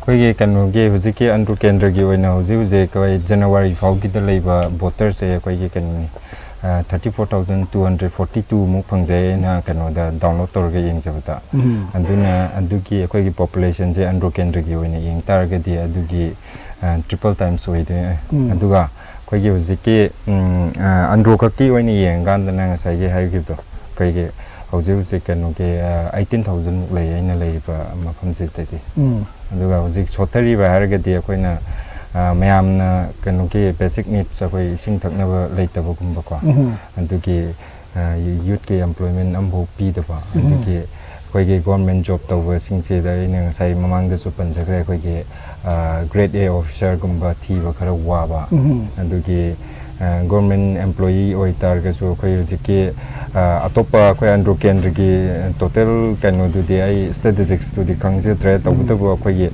ꯑꯩꯈꯣꯏꯒꯤ ꯀꯩꯅꯣꯒꯤ ꯍꯧꯖꯤꯛꯀꯤ ꯑꯟꯗ꯭ꯔꯣ ꯀꯦꯟꯗ꯭ꯔꯒꯤ ꯑꯣꯏꯅ ꯍꯧꯖꯤꯛ ꯍꯧꯖꯤꯛ ꯑꯩꯈꯣꯏ ꯖꯅꯋꯥꯔꯤ ꯐꯥꯎꯒꯤꯗ ꯂꯩꯕ ꯚꯣꯇꯔꯁꯦ ꯑꯩꯈꯣꯏꯒꯤ ꯀꯩꯅꯣꯅꯤ, thirty four thousand two hundred forty two ꯃꯨꯛ ꯐꯪꯖꯩ ꯑꯩꯅ ꯀꯩꯅꯣꯗ ꯗꯥꯎꯟꯂꯣꯗ ꯇꯧꯔꯒ ꯌꯦꯡꯖꯕꯗ꯫ ꯎꯝ꯫ ꯑꯗꯨꯅ ꯑꯗꯨꯒꯤ ꯑꯩꯈꯣꯏꯒꯤ ꯄꯣꯄꯨꯂꯦꯁꯟꯁꯦ ꯑꯟꯗ꯭ꯔꯣ ꯀꯦꯟꯗ꯭ꯔꯒꯤ ꯑꯣꯏꯅ ꯌꯦꯡ ꯇꯥꯔꯒꯗꯤ ꯑꯗꯨꯒꯤ ꯇ꯭ꯔꯤꯄꯜ ꯇꯥꯏꯝꯁ ꯑꯣꯏꯗꯣꯏꯅꯦ꯫ ꯎꯝ꯫ ꯑꯗꯨꯒ ꯑꯩꯈꯣꯏꯒꯤ ꯍꯧꯖꯤꯛꯀꯤ ꯎꯝ, ꯑ, ꯑꯟꯗ꯭ꯔꯣ ꯈꯛꯀꯤ ꯑꯣꯏꯅ ꯌꯦꯡꯉꯀꯥꯟꯗꯅ ꯉꯁꯥꯏꯒꯤ ꯍꯥꯏꯈꯤꯕꯗꯣ, ꯑꯩꯈꯣꯏꯒꯤ ꯍꯧꯖꯤꯛ ꯍꯧꯖꯤꯛ ꯀꯩꯅꯣꯒꯤ, ꯑ, ꯑꯩꯠꯇꯤꯟ ꯊꯥꯎꯖꯟ ꯃꯨꯛ ꯂꯩ ꯑꯩꯅ ꯂꯩꯔꯤꯕ ꯃꯐꯝꯁꯤꯗꯗꯤ꯫ ꯎꯝ꯫ ꯑꯗꯨꯒ ꯍꯧꯖꯤꯛ ꯁꯣꯠꯊꯔꯤꯕ ꯍꯥꯏꯔꯒꯗꯤ ꯑꯩꯈꯣꯏꯅ, ꯑ, ꯃꯌꯥꯝꯅ ꯀꯩꯅꯣꯒꯤ ꯕꯦꯁꯤꯛ ꯅꯤꯗꯁ, ꯑꯩꯈꯣꯏ ꯏꯁꯤꯡ ꯊꯛꯅꯕ ꯂꯩꯇꯕꯒꯨꯝꯕꯀꯣ, ꯎꯝ꯫ ꯑꯗꯨꯒꯤ, ꯑ, ꯌꯨꯠꯀꯤ ꯑꯦꯝꯄ꯭ꯂꯣꯏꯃꯦꯟ ꯑꯃꯐꯥꯎ ꯄꯤꯗꯕ, ꯎꯝ꯫ ꯑꯗꯒꯤ ꯑꯩꯈꯣꯏꯒꯤ ꯒꯣꯔꯃꯦꯟ ꯖꯣꯕ ꯇꯧꯕꯁꯤꯡꯁꯤꯗ ꯑꯩꯅ ꯉꯁꯥꯏ ꯃꯃꯥꯡꯗꯁꯨ ꯄꯟꯖꯈ꯭ꯔꯦ, ꯑꯩꯈꯣꯏꯒꯤ, ꯑ, ꯒ꯭ꯔꯦꯗ ꯑꯦ ꯑꯣꯐꯤꯁꯥꯔꯒꯨꯝꯕ ꯊꯤꯕ ꯈꯔ ꯋꯥꯕ, ꯎꯝ꯫ ꯑꯗꯨꯒꯤ, ꯑ, ꯒꯣꯔꯃꯦꯟ ꯑꯦꯝꯄ꯭ꯂꯣꯌꯤ ꯑꯣꯏꯇꯥꯔꯒꯁꯨ ꯑꯩꯈꯣꯏ ꯍꯧꯖꯤꯛꯀꯤ, ꯑ, ꯑꯇꯣꯞꯄ ꯑꯩꯈꯣꯏ ꯑꯟꯗ꯭ꯔꯣ ꯀꯦꯟꯗ꯭ꯔꯒꯤ ꯇꯣꯇꯦꯜ ꯀꯩꯅꯣꯗꯨꯗꯤ ꯑꯩ ꯁ꯭ꯇꯦꯇꯤꯁꯇꯤꯛꯁꯇꯨꯗꯤ ꯈꯪꯖꯗ꯭ꯔꯦ, ꯎꯝ꯫ ꯇꯧꯕꯇꯕꯨ ꯑꯩꯈꯣꯏꯒꯤ,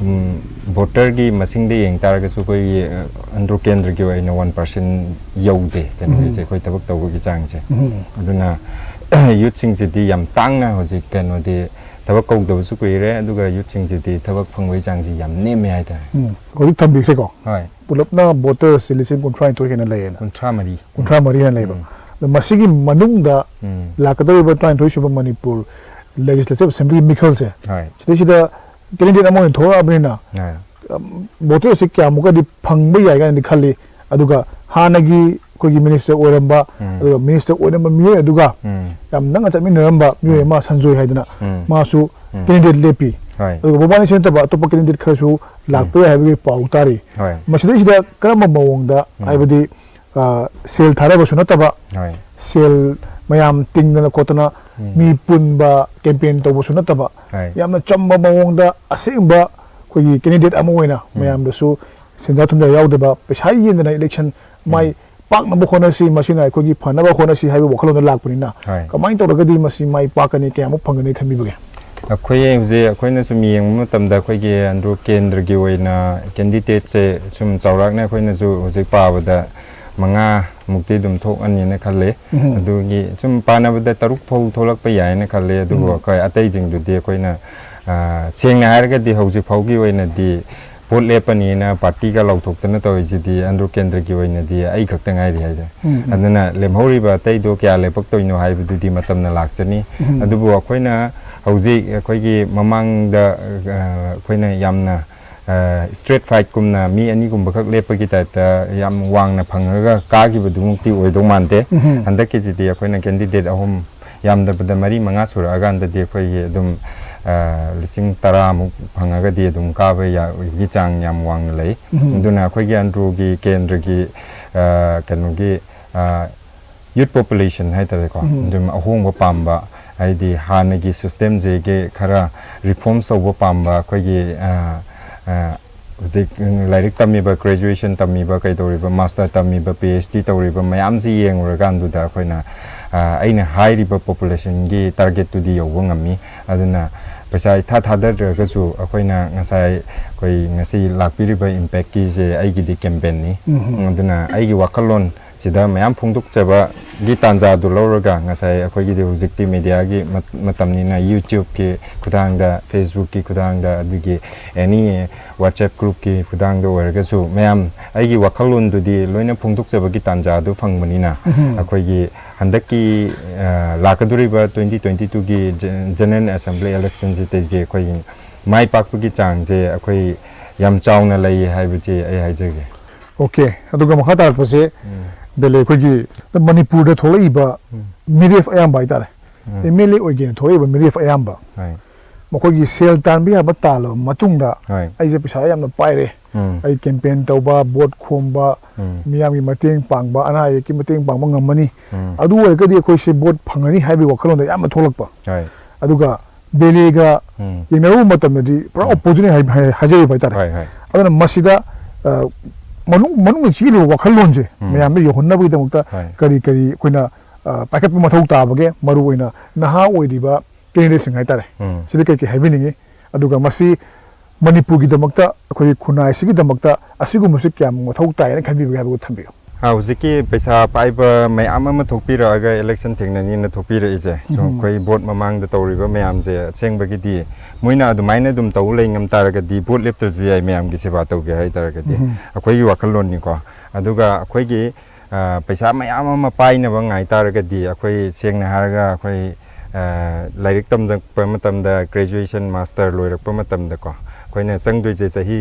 ꯎꯝ, ꯚꯣꯇꯔꯒꯤ ꯃꯁꯤꯡꯗ ꯌꯦꯡ ꯇꯥꯔꯒꯁꯨ ꯑꯩꯈꯣꯏꯒꯤ, ꯑ, ꯑꯟꯗ꯭ꯔꯣ ꯀꯦꯟꯗ꯭ꯔꯒꯤ ꯑꯣꯏꯅ ꯋꯥꯟ ꯄꯥꯔꯁꯦꯟ ꯌꯧꯗꯦ ꯀꯩꯅꯣꯒꯤꯁꯦ, ꯎꯝ꯫ ꯑꯩꯈꯣꯏ ꯊꯕꯛ ꯇꯧꯕꯒꯤ ꯆꯥꯡꯁꯦ꯫ ꯎꯝ꯫ ꯑꯗꯨꯅ ꯌꯨꯠꯁꯤꯡꯁꯤꯗꯤ ꯌꯥꯝ ꯇꯥꯡꯅ ꯍꯧꯖꯤꯛ ꯀꯩꯅꯣꯗꯤ ꯊꯕꯛ ꯀꯧꯗꯕꯁꯨ ꯀꯨꯏꯔꯦ, ꯑꯗꯨꯒ ꯌꯨꯠꯁꯤꯡꯁꯤꯗꯤ ꯊꯕꯛ ꯐꯪꯕꯒꯤ ꯆꯥꯡꯁꯤ ꯌꯥꯝ ꯅꯦꯝꯃꯦ ꯍꯥꯏꯇꯥꯔꯦ꯫ ꯎꯝ꯫ ꯍꯧꯖꯤꯛ ꯊꯝꯕꯤꯈ꯭ꯔꯦꯀꯣ꯫ ꯍꯣꯏ꯫ ꯄꯨꯂꯞꯅ ꯚꯣꯇꯔꯁꯤ ꯂꯤꯁꯤꯡ ꯀꯨꯟꯊ꯭ꯔꯥ ꯅꯤꯊꯣꯏ ꯍꯦꯟꯅ ꯂꯩꯌꯦꯅ꯫ ꯀꯨꯟꯊ꯭ꯔꯥ ꯃꯔꯤ꯫ ꯀꯨꯟꯊ꯭ꯔꯥ ꯃꯔꯤ ꯍꯦꯟꯅ ꯂꯩꯕ꯫ ꯎꯝ꯫ ꯑꯗꯣ ꯃꯁꯤꯒꯤ ꯃꯅꯨꯡꯗ ꯎꯝ꯫ ꯂꯥꯛꯀꯗꯧꯔꯤꯕ ꯇꯔꯥꯅꯤꯊꯣꯏ ꯁꯨꯕ ꯃꯅꯤꯄꯨꯔ ꯂꯦꯖꯤꯁꯂꯦꯇꯤꯚ ꯑꯦꯁꯦꯝꯕ꯭ꯂꯤ ꯃꯤꯈꯜꯁꯦ, ꯍꯣꯏ꯫ ꯁꯤꯗꯩꯁꯤꯗ ꯀꯦꯟꯗꯤꯗꯦꯠ ꯑꯃ ꯑꯣꯏꯅ ꯊꯣꯛꯂꯛꯑꯕꯅꯤꯅ, ꯍꯣꯏ꯫ ꯎꯝ, ꯚꯣꯇꯔꯁꯤ ꯀꯌꯥꯃꯨꯛꯀꯗꯤ ꯐꯪꯕ ꯌꯥꯏ ꯀꯥꯏꯅꯗꯤ ꯈꯜꯂꯤ꯫ ꯑꯗꯨꯒ ꯍꯥꯟꯅꯒꯤ ꯑꯩꯈꯣꯏꯒꯤ ꯃꯤꯅꯤꯁꯇꯔ ꯑꯣꯏꯔꯝꯕ, ꯎꯝ꯫ ꯑꯗꯨꯒ ꯃꯤꯅꯤꯁꯇꯔ ꯑꯣꯏꯔꯝꯕ ꯃꯤꯑꯣꯏ ꯑꯗꯨꯒ ꯎꯝ꯫ ꯌꯥꯝ ꯅꯛꯅ ꯆꯠꯃꯤꯟꯅꯔꯝꯕ ꯃꯤꯑꯣꯏ ꯎꯝ꯫ ꯑꯃ ꯁꯟꯖꯣꯏ ꯍꯥꯏꯗꯅ, ꯎꯝ꯫ ꯃꯥꯁꯨ ꯎꯝ꯫ ꯀꯦꯟꯗꯤꯗꯦꯠ ꯂꯦꯞꯄꯤ꯫ ꯍꯣꯏ꯫ ꯑꯗꯨꯒ ꯃꯕꯥꯅꯤꯁꯤ ꯅꯠꯇꯕ ꯑꯇꯣꯞꯄ ꯀꯦꯟꯗꯤꯗꯦꯠ ꯈꯔꯁꯨ ꯂꯥꯛꯄ ꯎꯝ꯫ ꯌꯥꯏ ꯍꯥꯏꯕꯒꯤ ꯄꯥꯎ ꯇꯥꯔꯤ꯫ ꯍꯣꯏ꯫ ꯃꯁꯤꯗꯩꯁꯤꯗ ꯀꯔꯝꯕ ꯃꯑꯣꯡꯗ, ꯎꯝ꯫ ꯍꯥꯏꯕꯗꯤ, ꯑ, ꯁꯦꯜ ꯊꯥꯗꯕꯁꯨ ꯅꯠꯇꯕ, ꯍꯣꯏ꯫ ꯁꯦꯜ ꯃꯌꯥꯝ ꯇꯤꯡꯗꯅ ꯈꯣꯠꯇꯅ ꯎꯝ꯫ ꯃꯤ ꯄꯨꯟꯕ ꯀꯦꯝꯄꯦꯟ ꯇꯧꯕꯁꯨ ꯅꯠꯇꯕ, ꯍꯣꯏ꯫ ꯌꯥꯝꯅ ꯆꯝꯕ ꯃꯑꯣꯡꯗ ꯑꯁꯦꯡꯕ ꯑꯩꯈꯣꯏꯒꯤ ꯀꯦꯟꯗꯤꯗꯦꯠ ꯑꯃ ꯑꯣꯏꯅ ꯎꯝ꯫ ꯃꯌꯥꯝꯗꯁꯨ ꯁꯦꯟꯖꯥ ꯊꯨꯝꯖꯥ ꯌꯥꯎꯗꯕ, ꯄꯩꯁꯥ ꯌꯦꯟꯗꯅ ꯏꯂꯦꯛꯁꯟ ꯎꯝ꯫ ꯃꯥꯏ ꯄꯥꯛꯅꯕ ꯍꯣꯠꯅꯁꯤ, ꯃꯁꯤꯅ ꯑꯩꯈꯣꯏꯒꯤ ꯐꯅꯕ ꯍꯣꯠꯅꯁꯤ ꯍꯥꯏꯕ ꯋꯥꯈꯜꯂꯣꯟꯗ ꯂꯥꯛꯄꯅꯤꯅ, ꯍꯣꯏ꯫ ꯀꯃꯥꯏꯅ ꯇꯧꯔꯒꯗꯤ ꯃꯁꯤ ꯃꯥꯏ ꯄꯥꯛꯀꯅꯤ, ꯀꯌꯥꯃꯨꯛ ꯐꯪꯒꯅꯤ ꯈꯟꯕꯤꯕꯒꯦ? ꯑꯩꯈꯣꯏ ꯍꯧꯖꯤꯛ, ꯑꯩꯈꯣꯏꯅ ꯁꯨꯝ ꯌꯦꯡꯕ ꯃꯇꯝꯗ, ꯑꯩꯈꯣꯏꯒꯤ ꯑꯟꯗ꯭ꯔꯣ ꯀꯦꯟꯗ꯭ꯔꯒꯤ ꯑꯣꯏꯅ ꯀꯦꯟꯗꯤꯗꯦꯠꯁꯦ ꯁꯨꯝ ꯆꯥꯎꯔꯥꯛꯅ ꯑꯩꯈꯣꯏꯅꯁꯨ ꯍꯧꯖꯤꯛ ꯄꯥꯕꯗ ꯃꯉꯥ ꯃꯨꯛꯇꯤ ꯑꯗꯨꯝ ꯊꯣꯛꯑꯅꯤꯅ ꯈꯜꯂꯦ꯫ ꯎꯝ꯫ ꯑꯗꯨꯒꯤ ꯁꯨꯝ ꯄꯥꯅꯕꯗ ꯇꯔꯨꯛ ꯐꯥꯎ ꯊꯣꯛꯂꯛꯄ ꯌꯥꯏꯅ ꯈꯜꯂꯦ꯫ ꯑꯗꯨꯕꯨ ꯎꯝ꯫ ꯑꯩꯈꯣꯏ ꯑꯇꯩꯁꯤꯡꯗꯨꯗꯤ ꯑꯩꯈꯣꯏꯅ, ꯑ, ꯁꯦꯡꯅ ꯍꯥꯏꯔꯒꯗꯤ ꯍꯧꯖꯤꯛ ꯐꯥꯎꯒꯤ ꯑꯣꯏꯅꯗꯤ ꯚꯣꯠ ꯂꯦꯞꯄꯅꯤꯅ ꯄꯥꯔꯇꯤꯒ ꯂꯥꯎꯊꯣꯛꯇꯅ ꯇꯧꯔꯤꯁꯤꯗꯤ ꯑꯟꯗ꯭ꯔꯣ ꯀꯦꯟꯗ꯭ꯔꯒꯤ ꯑꯣꯏꯅꯗꯤ ꯑꯩ ꯈꯛꯇ ꯉꯥꯏꯔꯤ ꯍꯥꯏꯁꯦ꯫ ꯎꯝ, ꯎꯝ꯫ ꯑꯗꯨꯅ ꯂꯦꯝꯍꯧꯔꯤꯕ ꯑꯇꯩꯗꯣ ꯀꯌꯥ ꯂꯦꯞꯄꯛꯇꯣꯏꯅꯣ ꯍꯥꯏꯕꯗꯨꯗꯤ ꯃꯇꯝꯅ ꯂꯥꯛꯆꯅꯤ꯫ ꯎꯝ꯫ ꯑꯗꯨꯕꯨ ꯑꯩꯈꯣꯏꯅ ꯍꯧꯖꯤꯛ ꯑꯩꯈꯣꯏꯒꯤ ꯃꯃꯥꯡꯗ, ꯑ, ꯑꯩꯈꯣꯏꯅ ꯌꯥꯝꯅ, ꯑ, ꯏꯁꯇ꯭ꯔꯦꯠ ꯐꯥꯏꯠꯀꯨꯝꯅ ꯃꯤ ꯑꯅꯤꯒꯨꯝꯕꯈꯛ ꯂꯦꯞꯄꯒꯤ ꯇꯥꯏꯞꯇ ꯌꯥꯝ ꯋꯥꯡꯅ ꯐꯪꯉꯒ ꯀꯥꯈꯤꯕꯗꯨꯃꯛꯇꯤ ꯑꯣꯏꯗꯧ ꯃꯥꯟꯗꯦ꯫ ꯎꯝ꯫ ꯍꯟꯗꯛꯀꯤꯁꯤꯗꯤ ꯑꯩꯈꯣꯏꯅ ꯀꯦꯟꯗꯤꯗꯦꯠ ꯑꯍꯨꯝ, ꯌꯥꯝꯗꯕꯗ ꯃꯔꯤ ꯃꯉꯥ ꯁꯨꯔꯛꯑꯀꯥꯟꯗꯗꯤ ꯑꯩꯈꯣꯏꯒꯤ ꯑꯗꯨꯝ, ꯑ, ꯂꯤꯁꯤꯡ ꯇꯔꯥꯃꯨꯛ ꯐꯪꯉꯒꯗꯤ ꯑꯗꯨꯝ ꯀꯥꯕ ꯌꯥꯕꯒꯤ ꯆꯥꯡ ꯌꯥꯝ ꯋꯥꯡꯅ ꯂꯩ꯫ ꯎꯝ꯫ ꯑꯗꯨꯅ ꯑꯩꯈꯣꯏꯒꯤ ꯑꯟꯗ꯭ꯔꯣꯒꯤ ꯀꯦꯟꯗ꯭ꯔꯒꯤ, ꯑ, ꯀꯩꯅꯣꯒꯤ, ꯑ, ꯌꯨꯠ ꯄꯣꯄꯨꯂꯦꯁꯟ ꯍꯥꯏꯇꯥꯔꯦꯀꯣ, ꯎꯝ꯫ ꯑꯗꯨꯝ ꯑꯍꯣꯡꯕ ꯄꯥꯝꯕ, ꯍꯥꯏꯗꯤ ꯍꯥꯟꯅꯒꯤ ꯁꯤꯁꯇꯦꯝꯁꯤꯒꯤ ꯈꯔ ꯔꯤꯐꯣꯔꯝꯁ ꯇꯧꯕ ꯄꯥꯝꯕ ꯑꯩꯈꯣꯏꯒꯤ, ꯑ, ꯑ, ꯍꯧꯖꯤꯛ ꯂꯥꯏꯔꯤꯛ ꯇꯝꯃꯤꯕ, ꯒ꯭ꯔꯦꯖꯨꯑꯦꯁꯟ ꯇꯝꯃꯤꯕ, ꯀꯩꯗꯧꯔꯤꯕ, ꯃꯥꯁꯇꯔ ꯇꯝꯃꯤꯕ, ꯄꯤ ꯑꯩꯆ ꯗꯤ ꯇꯧꯔꯤꯕ ꯃꯌꯥꯝꯁꯤ ꯌꯦꯡꯉꯨꯔꯀꯥꯟꯗꯨꯗ ꯑꯩꯈꯣꯏꯅ, ꯑ, ꯑꯩꯅ ꯍꯥꯏꯔꯤꯕ ꯄꯣꯄꯨꯂꯦꯁꯟꯒꯤ ꯇꯥꯔꯒꯦꯠꯇꯨꯗꯤ ꯌꯧꯕ ꯉꯝꯃꯤ꯫ ꯑꯗꯨꯅ ꯄꯩꯁꯥ ꯏꯊꯥ ꯊꯥꯗꯗ꯭ꯔꯒꯁꯨ ꯑꯩꯈꯣꯏꯅ ꯉꯁꯥꯏ ꯑꯩꯈꯣꯏ ꯉꯁꯤ ꯂꯥꯛꯄꯤꯔꯤꯕ ꯏꯝꯄꯦꯛꯀꯤꯁꯦ ꯑꯩꯒꯤꯗꯤ ꯀꯦꯝꯄꯦꯟꯅꯤ꯫ ꯎꯝ꯫ ꯑꯗꯨꯅ ꯑꯩꯒꯤ ꯋꯥꯈꯜꯂꯣꯟ ꯁꯤꯗ ꯃꯌꯥꯝ ꯐꯣꯡꯗꯣꯛꯆꯕꯒꯤ ꯇꯥꯟꯖꯥꯗꯨ ꯂꯧꯔꯒ ꯉꯁꯥꯏ ꯑꯩꯈꯣꯏꯒꯤꯗꯤ ꯍꯧꯖꯤꯛꯇꯤ ꯃꯦꯗꯤꯌꯥꯒꯤ ꯃꯠ-, ꯃꯇꯝꯅꯤꯅ YouTubeꯀꯤ ꯈꯨꯠꯊꯥꯡꯗ, Facebookꯀꯤ ꯈꯨꯠꯊꯥꯡꯗ, ꯑꯗꯒꯤ ꯑꯦꯅꯤ WhatsApp groupꯀꯤ ꯈꯨꯠꯊꯥꯡꯗ ꯑꯣꯏꯔꯒꯁꯨ ꯃꯌꯥꯝ ꯑꯩꯒꯤ ꯋꯥꯈꯜꯂꯣꯟꯗꯨꯗꯤ ꯂꯣꯏꯅ ꯐꯣꯡꯗꯣꯛꯆꯕꯒꯤ ꯇꯥꯟꯖꯥꯗꯨ ꯐꯪꯕꯅꯤꯅ ꯎꯝ꯫ ꯑꯩꯈꯣꯏꯒꯤ ꯍꯟꯗꯛꯀꯤ, ꯑ, ꯂꯥꯛꯀꯗꯧꯔꯤꯕ twenty twenty twoꯒꯤ Gen-, General Assembly electionꯁꯤꯗꯒꯤ ꯑꯩꯈꯣꯏꯒꯤ ꯃꯥꯏ ꯄꯥꯛꯄꯒꯤ ꯆꯥꯡꯁꯦ ꯑꯩꯈꯣꯏ ꯌꯥꯝ ꯆꯥꯎꯅ ꯂꯩ ꯍꯥꯏꯕꯁꯤ ꯑꯩ ꯍꯥꯏꯖꯒꯦ꯫ ꯑꯣꯀꯦ, ꯑꯗꯨꯒ ꯃꯈꯥ ꯇꯥꯔꯛꯄꯁꯦ, ꯎꯝ꯫ ꯕꯦꯂꯦ, ꯑꯩꯈꯣꯏꯒꯤ ꯃꯅꯤꯄꯨꯔꯗ ꯊꯣꯛꯂꯛꯏꯕ ꯎꯝ꯫ ꯃꯤꯔꯦꯞ ꯑꯌꯥꯝꯕ ꯍꯥꯏꯇꯥꯔꯦ, ꯎꯝ꯫ MLA ꯑꯣꯏꯒꯦꯅ ꯊꯣꯛꯂꯛꯏꯕ ꯃꯤꯔꯦꯞ ꯑꯌꯥꯝꯕ, ꯍꯣꯏ꯫ ꯃꯈꯣꯏꯒꯤ ꯁꯦꯜ ꯇꯥꯟꯕ ꯌꯥꯕ ꯇꯥꯜꯂꯕ ꯃꯇꯨꯡꯗ, ꯍꯣꯏ꯫ ꯑꯩꯁꯦ ꯄꯩꯁꯥ ꯌꯥꯝꯅ ꯄꯥꯏꯔꯦ, ꯎꯝ꯫ ꯑꯩ ꯀꯦꯝꯄꯦꯟ ꯇꯧꯕ, ꯚꯣꯠ ꯈꯣꯝꯕ, ꯎꯝ꯫ ꯃꯤꯌꯥꯝꯒꯤ ꯃꯇꯦꯡ ꯄꯥꯡꯕ, ꯑꯅꯥ ꯑꯌꯦꯛꯀꯤ ꯃꯇꯦꯡ ꯄꯥꯡꯕ ꯉꯝꯃꯅꯤ꯫ ꯎꯝ꯫ ꯑꯗꯨ ꯑꯣꯏꯔꯒꯗꯤ ꯑꯩꯈꯣꯏꯁꯦ ꯚꯣꯠ ꯐꯪꯒꯅꯤ ꯍꯥꯏꯕꯒꯤ ꯋꯥꯈꯜꯂꯣꯟꯗ ꯌꯥꯝꯅ ꯊꯣꯛꯂꯛꯄ꯫ ꯍꯣꯏ꯫ ꯑꯗꯨꯒ ꯕꯦꯂꯦꯒ ꯎꯝ꯫ ꯌꯦꯡꯅꯔꯨꯕ ꯃꯇꯝꯗꯗꯤ ꯄꯨꯔꯥ ꯎꯝ꯫ ꯑꯣꯄꯣꯖꯤꯠꯅꯤ ꯍꯥꯏ-, ꯍꯥꯏ-, ꯍꯥꯏꯖꯔꯤꯕ ꯍꯥꯏꯇꯥꯔꯦ꯫ ꯍꯣꯏ, ꯍꯣꯏ꯫ ꯑꯗꯨꯅ ꯃꯁꯤꯗ, ꯑ, ꯃꯅꯨꯡ, ꯃꯅꯨꯡꯗ ꯆꯦꯜꯂꯤꯕ ꯋꯥꯈꯜꯂꯣꯟꯁꯦ ꯎꯝ꯫ ꯃꯌꯥꯝꯗ ꯌꯧꯍꯟꯅꯕꯒꯤꯗꯃꯛꯇ ꯍꯣꯏ꯫ ꯀꯔꯤ ꯀꯔꯤ ꯑꯩꯈꯣꯏꯅ, ꯑ, ꯄꯥꯏꯈꯠꯄ ꯃꯊꯧ ꯇꯥꯕꯒꯦ, ꯃꯔꯨꯑꯣꯏꯅ ꯅꯍꯥ ꯑꯣꯏꯔꯤꯕ ꯀꯦꯟꯗꯤꯗꯦꯠꯁꯤꯡ ꯍꯥꯏꯇꯥꯔꯦ꯫ ꯎꯝ꯫ ꯁꯤꯗ ꯀꯩ ꯀꯩ ꯍꯥꯏꯕꯤꯅꯤꯡꯉꯤ? ꯑꯗꯨꯒ ꯃꯁꯤ ꯃꯅꯤꯄꯨꯔꯒꯤꯗꯃꯛꯇ, ꯑꯩꯈꯣꯏꯒꯤ ꯈꯨꯟꯅꯥꯏꯁꯤꯒꯤꯗꯃꯛꯇ ꯑꯁꯤꯒꯨꯝꯕꯁꯤ ꯀꯌꯥꯝ ꯃꯊꯧ ꯇꯥꯏꯅ ꯈꯟꯕꯤꯕꯒꯦ ꯍꯥꯏꯕꯗꯨ ꯊꯝꯕꯤꯌꯨ꯫ ꯍꯧꯖꯤꯛꯀꯤ ꯄꯩꯁꯥ ꯄꯥꯏꯕ ꯃꯌꯥꯝ ꯑꯃ ꯊꯣꯛꯄꯤꯔꯛꯑꯒ ꯏꯂꯦꯛꯁꯟ ꯊꯦꯡꯅꯅꯤꯅ ꯊꯣꯛꯄꯤꯔꯛꯏꯁꯦ꯫ ꯁꯨꯝ ꯎꯝ꯫ ꯑꯩꯈꯣꯏ ꯚꯣꯠ ꯃꯃꯥꯡꯗ ꯇꯧꯔꯤꯕ ꯃꯌꯥꯝꯁꯦ ꯑꯁꯦꯡꯕꯒꯤꯗꯤ ꯃꯣꯏꯅ ꯑꯗꯨꯃꯥꯏꯅ ꯑꯗꯨꯝ ꯇꯧ ꯂꯩ ꯉꯝ ꯇꯥꯔꯒꯗꯤ ꯚꯣꯠ ꯂꯦꯞꯇ꯭ꯔꯁꯨ ꯌꯥꯏ ꯃꯌꯥꯝꯒꯤ ꯁꯦꯕꯥ ꯇꯧꯒꯦ ꯍꯥꯏ ꯇꯥꯔꯒꯗꯤ꯫ ꯎꯝ꯫ ꯑꯩꯈꯣꯏꯒꯤ ꯋꯥꯈꯜꯂꯣꯟꯅꯤꯀꯣ꯫ ꯑꯗꯨꯒ ꯑꯩꯈꯣꯏꯒꯤ, ꯑ, ꯄꯩꯁꯥ ꯃꯌꯥꯝ ꯑꯃ ꯄꯥꯏꯅꯕ ꯉꯥꯏ ꯇꯥꯔꯒꯗꯤ ꯑꯩꯈꯣꯏ ꯁꯦꯡꯅ ꯍꯥꯏꯔꯒ ꯑꯩꯈꯣꯏ, ꯑ, ꯂꯥꯏꯔꯤꯛ ꯇꯝꯖꯔꯛꯄ ꯃꯇꯝꯗ graduation, master ꯂꯣꯏꯔꯛꯄ ꯃꯇꯝꯗꯀꯣ ꯑꯩꯈꯣꯏꯅ ꯆꯪꯗꯣꯏꯁꯦ ꯆꯍꯤ,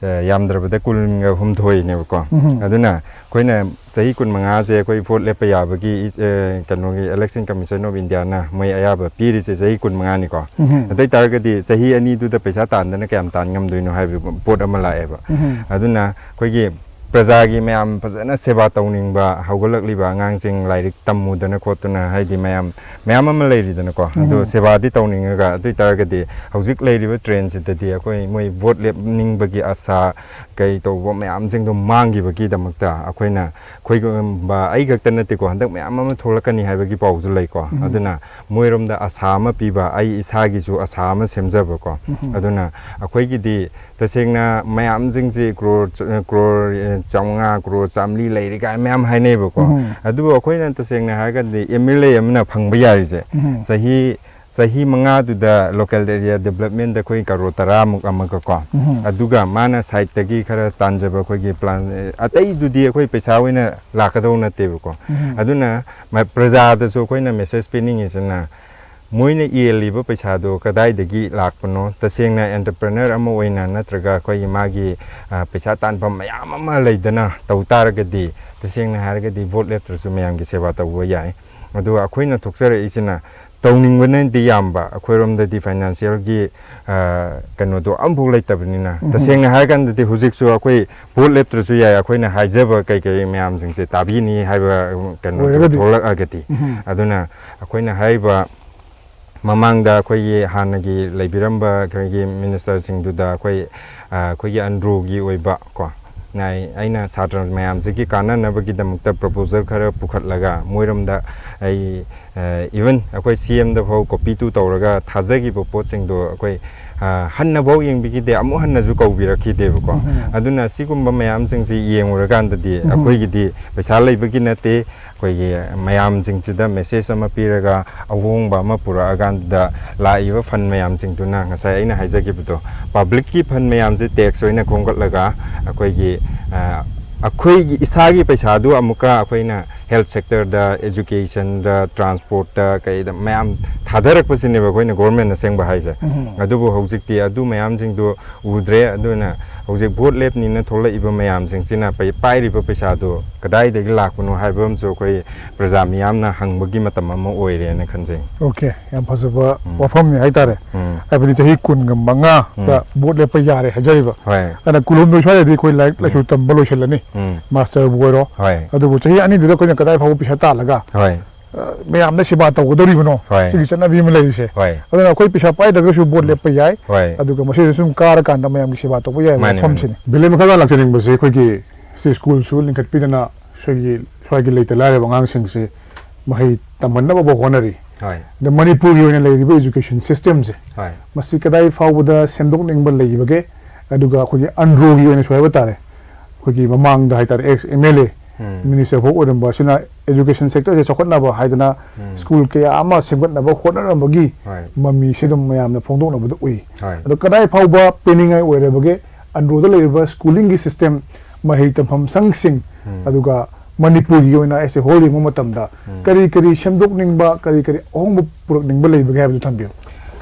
ꯑ, ꯌꯥꯝꯗ꯭ꯔꯕꯗ ꯀꯨꯟꯒ ꯍꯨꯝꯗꯣꯏꯅꯦꯕꯀꯣ꯫ ꯎꯝ꯫ ꯑꯗꯨꯅ ꯑꯩꯈꯣꯏꯅ ꯆꯍꯤ ꯀꯨꯟꯃꯉꯥꯁꯦ ꯑꯩꯈꯣꯏ ꯚꯣꯠ ꯂꯦꯞꯄ ꯌꯥꯕꯒꯤ ꯏꯁ-, ꯑ, ꯀꯩꯅꯣꯒꯤ Election Commission of Indiaꯅ ꯃꯣꯏ ꯑꯌꯥꯕ ꯄꯤꯔꯤꯁꯦ ꯆꯍꯤ ꯀꯨꯟꯃꯉꯥꯅꯤꯀꯣ꯫ ꯎꯝ꯫ ꯑꯗꯨ ꯑꯣꯏ ꯇꯥꯔꯒꯗꯤ ꯆꯍꯤ ꯑꯅꯤꯗꯨꯗ ꯄꯩꯁꯥ ꯇꯥꯟꯗꯅ ꯀꯌꯥꯝ ꯇꯥꯟ ꯉꯝꯗꯣꯏꯅꯣ ꯍꯥꯏꯕ ꯄꯣꯠ ꯑꯃ ꯂꯥꯛꯑꯦꯕ꯫ ꯎꯝ꯫ ꯑꯗꯨꯅ ꯑꯩꯈꯣꯏꯒꯤ ꯄ꯭ꯔꯖꯥꯒꯤ ꯃꯌꯥꯝ ꯐꯖꯅ ꯁꯦꯕꯥ ꯇꯧꯅꯤꯡꯕ ꯍꯧꯒꯠꯂꯛꯂꯤꯕ ꯑꯉꯥꯡꯁꯤꯡ ꯂꯥꯏꯔꯤꯛ ꯇꯝꯃꯨꯗꯅ ꯈꯣꯠꯇꯅ ꯍꯥꯏꯗꯤ ꯃꯌꯥꯝ, ꯃꯌꯥꯝ ꯑꯃ ꯂꯩꯔꯤꯗꯅꯀꯣ꯫ ꯑꯗꯨ ꯎꯝ꯫ ꯁꯦꯕꯥꯗꯤ ꯇꯧꯅꯤꯡꯉꯒ ꯑꯗꯨ ꯑꯣꯏ ꯇꯥꯔꯒꯗꯤ ꯍꯧꯖꯤꯛ ꯂꯩꯔꯤꯕ trendꯁꯤꯗꯗꯤ ꯑꯩꯈꯣꯏ ꯃꯣꯏ ꯚꯣꯠ ꯂꯦꯞꯅꯤꯡꯕꯒꯤ ꯑꯁꯥ ꯀꯩ ꯇꯧꯕ ꯃꯌꯥꯝꯁꯤꯡꯗꯣ ꯃꯥꯡꯈꯤꯕꯒꯤꯗꯃꯛꯇ ꯑꯩꯈꯣꯏꯅ, ꯑꯩꯈꯣꯏꯒꯨꯝꯕ ꯑꯩ ꯈꯛꯇ ꯅꯠꯇꯦꯀꯣ, ꯍꯟꯗꯛ ꯃꯌꯥꯝ ꯑꯃ ꯊꯣꯛꯂꯛꯀꯅꯤ ꯍꯥꯏꯕꯒꯤ ꯄꯥꯎꯁꯨ ꯂꯩꯀꯣ꯫ ꯎꯝ꯫ ꯑꯗꯨꯅ ꯃꯣꯏꯔꯣꯝꯗ ꯑꯁꯥ ꯑꯃ ꯄꯤꯕ, ꯑꯩ ꯏꯁꯥꯒꯤꯁꯨ ꯑꯁꯥ ꯑꯃ ꯁꯦꯝꯖꯕꯀꯣ꯫ ꯎꯝ꯫ ꯑꯗꯨꯅ ꯑꯩꯈꯣꯏꯒꯤꯗꯤ ꯇꯁꯦꯡꯅ ꯃꯌꯥꯝꯁꯤꯡꯁꯤ ꯀ꯭ꯔꯣꯔ ꯆ-, ꯀ꯭ꯔꯣꯔ, ꯑꯦ, ꯆꯥꯝꯃꯉꯥ, ꯀ꯭ꯔꯣꯔ ꯆꯥꯝꯃꯔꯤ ꯂꯩꯔꯦ ꯀꯥꯏꯅ ꯃꯌꯥꯝ ꯍꯥꯏꯅꯩꯕꯀꯣ꯫ ꯎꯝ꯫ ꯑꯗꯨꯕꯨ ꯑꯩꯈꯣꯏꯅ ꯇꯁꯦꯡꯅ ꯍꯥꯏꯔꯒꯗꯤ ꯑꯦꯝ ꯑꯦꯜ ꯑꯦ ꯑꯃꯅ ꯐꯪꯕ ꯌꯥꯔꯤꯁꯦ ꯎꯝ꯫ ꯆꯍꯤ, ꯆꯍꯤ ꯃꯉꯥꯗꯨꯗ local area developmentꯗ ꯑꯩꯈꯣꯏ ꯀꯔꯣꯔ ꯇꯔꯥꯃꯨꯛ ꯑꯃꯒꯀꯣ꯫ ꯎꯝ꯫ ꯑꯗꯨꯒ ꯃꯥꯅ sideꯇꯒꯤ ꯈꯔ ꯇꯥꯟꯖꯕ ꯑꯩꯈꯣꯏꯒꯤ plan, ꯑꯦ, ꯑꯇꯩꯗꯨꯗꯤ ꯑꯩꯈꯣꯏ ꯄꯩꯁꯥ ꯑꯣꯏꯅ ꯂꯥꯛꯀꯗꯧ ꯅꯠꯇꯦꯕꯀꯣ꯫ ꯎꯝ꯫ ꯑꯗꯨꯅ ꯃ-, ꯄ꯭ꯔꯖꯥꯗꯁꯨ ꯑꯩꯈꯣꯏꯅ message ꯄꯤꯅꯤꯡꯉꯤꯁꯤꯅ ꯃꯣꯏꯅ ꯌꯦꯜꯂꯤꯕ ꯄꯩꯁꯥꯗꯣ ꯀꯗꯥꯏꯗꯒꯤ ꯂꯥꯛꯄꯅꯣ? ꯇꯁꯦꯡꯅ entrepreneur ꯑꯃ ꯑꯣꯏꯅ ꯅꯠꯇ꯭ꯔꯒ ꯑꯩꯈꯣꯏꯒꯤ ꯃꯥꯒꯤ, ꯑ, ꯄꯩꯁꯥ ꯇꯥꯟꯐꯝ ꯃꯌꯥꯝ ꯑꯃ ꯂꯩꯗꯅ ꯇꯧ ꯇꯥꯔꯒꯗꯤ ꯇꯁꯦꯡꯅ ꯍꯥꯏꯔꯒꯗꯤ ꯚꯣꯠ ꯂꯦꯞꯇ꯭ꯔꯁꯨ ꯃꯌꯥꯝꯒꯤ ꯁꯦꯕꯥ ꯇꯧꯕ ꯌꯥꯏ꯫ ꯑꯗꯨꯒ ꯑꯩꯈꯣꯏꯅ ꯊꯣꯛꯆꯔꯛꯏꯁꯤꯅ ꯇꯧꯅꯤꯡꯕꯅꯗꯤ ꯌꯥꯝꯕ, ꯑꯩꯈꯣꯏꯔꯣꯝꯗꯗꯤ ꯐꯥꯏꯅꯥꯟꯁꯤꯌꯦꯜꯒꯤ ꯀꯩꯅꯣꯗꯣ ꯑꯃꯐꯥꯎ ꯂꯩꯇꯕꯅꯤꯅ꯫ ꯎꯝ꯫ ꯇꯁꯦꯡꯅ ꯍꯥꯏꯔꯀꯥꯟꯗꯗꯤ ꯍꯧꯖꯤꯛꯁꯨ ꯑꯩꯈꯣꯏ ꯚꯣꯠ ꯂꯦꯞꯇ꯭ꯔꯁꯨ ꯌꯥꯏ, ꯑꯩꯈꯣꯏꯅ ꯍꯥꯏꯖꯕ ꯀꯩꯀꯩ ꯃꯌꯥꯝꯁꯤꯡꯁꯦ ꯇꯥꯕꯤꯅꯤ ꯍꯥꯏꯕ ꯀꯩꯅꯣꯗꯣ ꯑꯣꯏꯔꯒꯗꯤ꯫ ꯊꯣꯛꯂꯛꯑꯒꯗꯤ꯫ ꯎꯝ꯫ ꯑꯗꯨꯅ ꯑꯩꯈꯣꯏꯅ ꯍꯥꯏꯔꯤꯕ ꯃꯃꯥꯡꯗ ꯑꯩꯈꯣꯏꯒꯤ ꯍꯥꯟꯅꯒꯤ ꯂꯩꯕꯤꯔꯝꯕ ꯑꯩꯈꯣꯏꯒꯤ ꯃꯤꯅꯤꯁꯇꯔꯁꯤꯡꯗꯨꯗ ꯑꯩꯈꯣꯏ, ꯑ, ꯑꯩꯈꯣꯏꯒꯤ ꯑꯟꯗ꯭ꯔꯣꯒꯤ ꯑꯣꯏꯕ ꯀꯣ, ꯑꯩ-, ꯑꯩꯅ ꯁꯥꯇ꯭ꯔ ꯃꯌꯥꯝꯁꯤꯒꯤ ꯀꯥꯟꯅꯅꯕꯒꯤꯗꯃꯛꯇ ꯄ꯭ꯔꯣꯄꯣꯖꯦꯜ ꯈꯔ ꯄꯨꯈꯠꯂꯒ ꯃꯣꯏꯔꯣꯝꯗ ꯑꯩ, ꯑ, ꯏꯚꯟ ꯑꯩꯈꯣꯏ ꯁꯤ ꯑꯦꯝꯗ ꯐꯥꯎ ꯀꯣꯄꯤ ꯇꯨ ꯇꯧꯔꯒ ꯊꯥꯖꯈꯤꯕ ꯄꯣꯠꯁꯤꯡꯗꯣ ꯑꯩꯈꯣꯏ, ꯑ, ꯍꯟꯅꯐꯥꯎ ꯌꯦꯡꯕꯤꯈꯤꯗꯦ, ꯑꯃꯨꯛ ꯍꯟꯅꯁꯨ ꯀꯧꯕꯤꯔꯛꯈꯤꯗꯦꯕꯀꯣ꯫ ꯎꯝ꯫ ꯑꯗꯨꯅ ꯁꯤꯒꯨꯝꯕ ꯃꯌꯥꯝꯁꯤꯡꯁꯤ ꯌꯦꯡꯉꯨꯔꯀꯥꯟꯗꯗꯤ ꯎꯝ꯫ ꯑꯩꯈꯣꯏꯒꯤꯗꯤ ꯄꯩꯁꯥ ꯂꯩꯕꯒꯤ ꯅꯠꯇꯦ, ꯑꯩꯈꯣꯏꯒꯤ ꯃꯌꯥꯝꯁꯤꯡꯁꯤꯗ ꯃꯦꯁꯦꯖ ꯑꯃ ꯄꯤꯔꯒ ꯑꯍꯣꯡꯕ ꯑꯃ ꯄꯨꯔꯛꯑꯀꯥꯟꯗ ꯂꯥꯛꯏꯕ ꯐꯟ ꯃꯌꯥꯝꯁꯤꯡꯗꯨꯅ ꯉꯁꯥꯏ ꯑꯩꯅ ꯍꯥꯏꯖꯈꯤꯕꯗꯣ, ꯄꯕ꯭ꯂꯤꯛꯀꯤ ꯐꯟ ꯃꯌꯥꯝꯁꯦ ꯇꯦꯛꯁ ꯑꯣꯏꯅ ꯈꯣꯝꯒꯠꯂꯒ ꯑꯩꯈꯣꯏꯒꯤ, ꯑ, ꯑꯩꯈꯣꯏꯒꯤ ꯏꯁꯥꯒꯤ ꯄꯩꯁꯥꯗꯨ ꯑꯃꯨꯛꯀ ꯑꯩꯈꯣꯏꯅ ꯍꯦꯜꯊ ꯁꯦꯛꯇꯔꯗ, ꯑꯦꯖꯨꯀꯦꯁꯟꯗ, ꯇ꯭ꯔꯥꯟꯁꯄꯣꯔꯠꯇ, ꯀꯩꯗ ꯃꯌꯥꯝ ꯊꯥꯗꯔꯛꯄꯁꯤꯅꯦꯕ ꯑꯩꯈꯣꯏꯅ ꯒꯣꯔꯃꯦꯟ ꯑꯁꯦꯡꯕ ꯍꯥꯏꯁꯦ꯫ ꯎꯝ꯫ ꯑꯗꯨꯕꯨ ꯍꯧꯖꯤꯛꯇꯤ ꯑꯗꯨ ꯃꯌꯥꯝꯁꯤꯡꯗꯨ ꯎꯗ꯭ꯔꯦ꯫ ꯑꯗꯨꯅ ꯍꯧꯖꯤꯛ ꯚꯣꯠ ꯂꯦꯞꯅꯤꯅ ꯊꯣꯛꯂꯛꯏꯕ ꯃꯌꯥꯝꯁꯤꯡꯁꯤꯅ ꯄꯩ-, ꯄꯥꯏꯔꯤꯕ ꯄꯩꯁꯥꯗꯨ ꯀꯗꯥꯏꯗꯒꯤ ꯂꯥꯛꯄꯅꯣ ꯍꯥꯏꯕ ꯑꯃꯁꯨ ꯑꯩꯈꯣꯏ ꯄ꯭ꯔꯖꯥ ꯃꯤꯌꯥꯝꯅ ꯍꯪꯕꯒꯤ ꯃꯇꯝ ꯑꯃ ꯑꯣꯏꯔꯦꯅ ꯈꯟꯖꯩ꯫ ꯑꯣꯀꯦ, ꯌꯥꯝ ꯐꯖꯕ ꯎꯝ꯫ ꯋꯥꯐꯝꯅꯤ ꯍꯥꯏꯇꯥꯔꯦ꯫ ꯎꯝ꯫ ꯍꯥꯏꯕꯗꯤ ꯆꯍꯤ ꯀꯨꯟꯒ ꯃꯉꯥꯗ ꯎꯝ꯫ ꯚꯣꯠ ꯂꯦꯞꯄ ꯌꯥꯔꯦ ꯍꯥꯏꯖꯔꯤꯕ꯫ ꯍꯣꯏ꯫ ꯑꯗꯨꯅ ꯀꯨꯟꯍꯨꯝꯗꯣꯏ ꯁ꯭ꯋꯥꯏꯗꯗꯤ ꯑꯩꯈꯣꯏ ꯂꯥꯏꯔꯤꯛ ꯎꯝ꯫ ꯂꯥꯏꯁꯨ ꯇꯝꯕ ꯂꯣꯏꯁꯤꯜꯂꯅꯤ, ꯎꯝ꯫ ꯃꯥꯁꯇꯔꯕꯨ ꯑꯣꯏꯔꯣ꯫ ꯍꯣꯏ꯫ ꯑꯗꯨꯕꯨ ꯆꯍꯤ ꯑꯅꯤꯗꯨꯗ ꯑꯩꯈꯣꯏꯅ ꯀꯗꯥꯏ ꯐꯥꯎꯕ ꯄꯩꯁꯥ ꯇꯥꯜꯂꯒ ꯍꯣꯏ꯫ ꯑ, ꯃꯌꯥꯝꯗ ꯁꯦꯕꯥ ꯇꯧꯒꯗꯧꯔꯤꯕꯅꯣ? ꯍꯣꯏ꯫ ꯁꯤꯒꯤ ꯆꯠꯅꯕꯤ ꯑꯃ ꯂꯩꯔꯤꯁꯦ꯫ ꯍꯣꯏ꯫ ꯑꯗꯨꯅ ꯑꯩꯈꯣꯏ ꯄꯩꯁꯥ ꯄꯥꯏꯗ꯭ꯔꯒꯁꯨ ꯚꯣꯠ ꯎꯝ꯫ ꯂꯦꯞꯄ ꯌꯥꯏ꯫ ꯍꯣꯏ꯫ ꯑꯗꯨꯒ ꯃꯁꯤꯗ ꯁꯨꯝ ꯀꯥꯔꯀꯥꯟꯗ ꯃꯌꯥꯝꯒꯤ ꯁꯦꯕꯥ ꯇꯧꯕ ꯌꯥꯏ ꯃꯥꯅꯦ, ꯃꯐꯝꯁꯤꯅꯤ꯫ ꯃꯥꯅꯦ꯫ ꯕꯤꯂꯦꯟ ꯃꯈꯥ ꯇꯥꯅ ꯂꯥꯛꯆꯅꯤꯡꯕꯁꯦ ꯑꯩꯈꯣꯏꯒꯤ ꯁꯤ ꯁ꯭ꯀꯨꯜꯁꯨ ꯂꯤꯡꯈꯠꯄꯤꯗꯅ ꯁ꯭ꯋꯥꯏꯒꯤ, ꯁ꯭ꯋꯥꯏꯒꯤ ꯂꯩꯇ ꯂꯥꯏꯔꯕ ꯑꯉꯥꯡꯁꯤꯡꯁꯦ ꯃꯍꯩ ꯇꯝꯍꯟꯅꯕ ꯍꯣꯠꯅꯔꯤ꯫ ꯍꯣꯏ꯫ ꯑꯗ ꯃꯅꯤꯄꯨꯔꯒꯤ ꯑꯣꯏꯅ ꯂꯩꯔꯤꯕ education systemꯁꯦ ꯍꯣꯏ꯫ ꯃꯁꯤ ꯀꯗꯥꯏ ꯐꯥꯎꯕꯗ ꯁꯦꯝꯗꯣꯛꯅꯤꯡꯕ ꯂꯩꯕꯒꯦ? ꯑꯗꯨꯒ ꯑꯩꯈꯣꯏꯒꯤ ꯑꯟꯗ꯭ꯔꯣꯒꯤ ꯑꯣꯏꯅꯁꯨ ꯍꯥꯏꯕ ꯇꯥꯔꯦ, ꯑꯩꯈꯣꯏꯒꯤ ꯃꯃꯥꯡꯗ ꯍꯥꯏꯇꯥꯔꯦ, ex M L A um. Minister ꯐꯥꯎ ꯑꯣꯏꯔꯝꯕ ꯑꯁꯤꯅ education sectorꯁꯦ ꯆꯥꯎꯈꯠꯅꯕ ꯍꯥꯏꯗꯅ ꯎꯝ꯫ ꯁ꯭ꯀꯨꯜ ꯀꯌꯥ ꯑꯃ ꯁꯦꯝꯒꯠꯅꯕ ꯍꯣꯠꯅꯔꯝꯕꯒꯤ ꯍꯣꯏ꯫ ꯃꯃꯤꯁꯦ ꯑꯗꯨꯝ ꯃꯌꯥꯝꯅ ꯐꯣꯡꯗꯣꯛꯅꯕꯗ ꯎꯏ꯫ ꯍꯣꯏ꯫ ꯑꯗꯣ ꯀꯗꯥꯏ ꯐꯥꯎꯕ ꯄꯦꯟꯅꯤꯡꯉꯥꯏ ꯑꯣꯏꯔꯕꯒꯦ? ꯑꯟꯗ꯭ꯔꯣꯗ ꯂꯩꯔꯤꯕ schooling system, ꯃꯍꯩ ꯇꯝꯐꯝ ꯁꯪꯁꯤꯡ, ꯎꯝ꯫ ꯑꯗꯨꯒ ꯃꯅꯤꯄꯨꯔꯒꯤ ꯑꯣꯏꯅ as a whole ꯌꯦꯡꯕ ꯃꯇꯝꯗ ꯎꯝ꯫ ꯀꯔꯤ ꯀꯔꯤ ꯁꯦꯝꯗꯣꯛꯅꯤꯡꯕ, ꯀꯔꯤ ꯀꯔꯤ ꯑꯍꯣꯡꯕ ꯄꯨꯔꯛꯅꯤꯡꯕ ꯂꯩꯕꯒꯦ ꯍꯥꯏꯕꯗꯨ ꯊꯝꯕꯤꯌꯨ꯫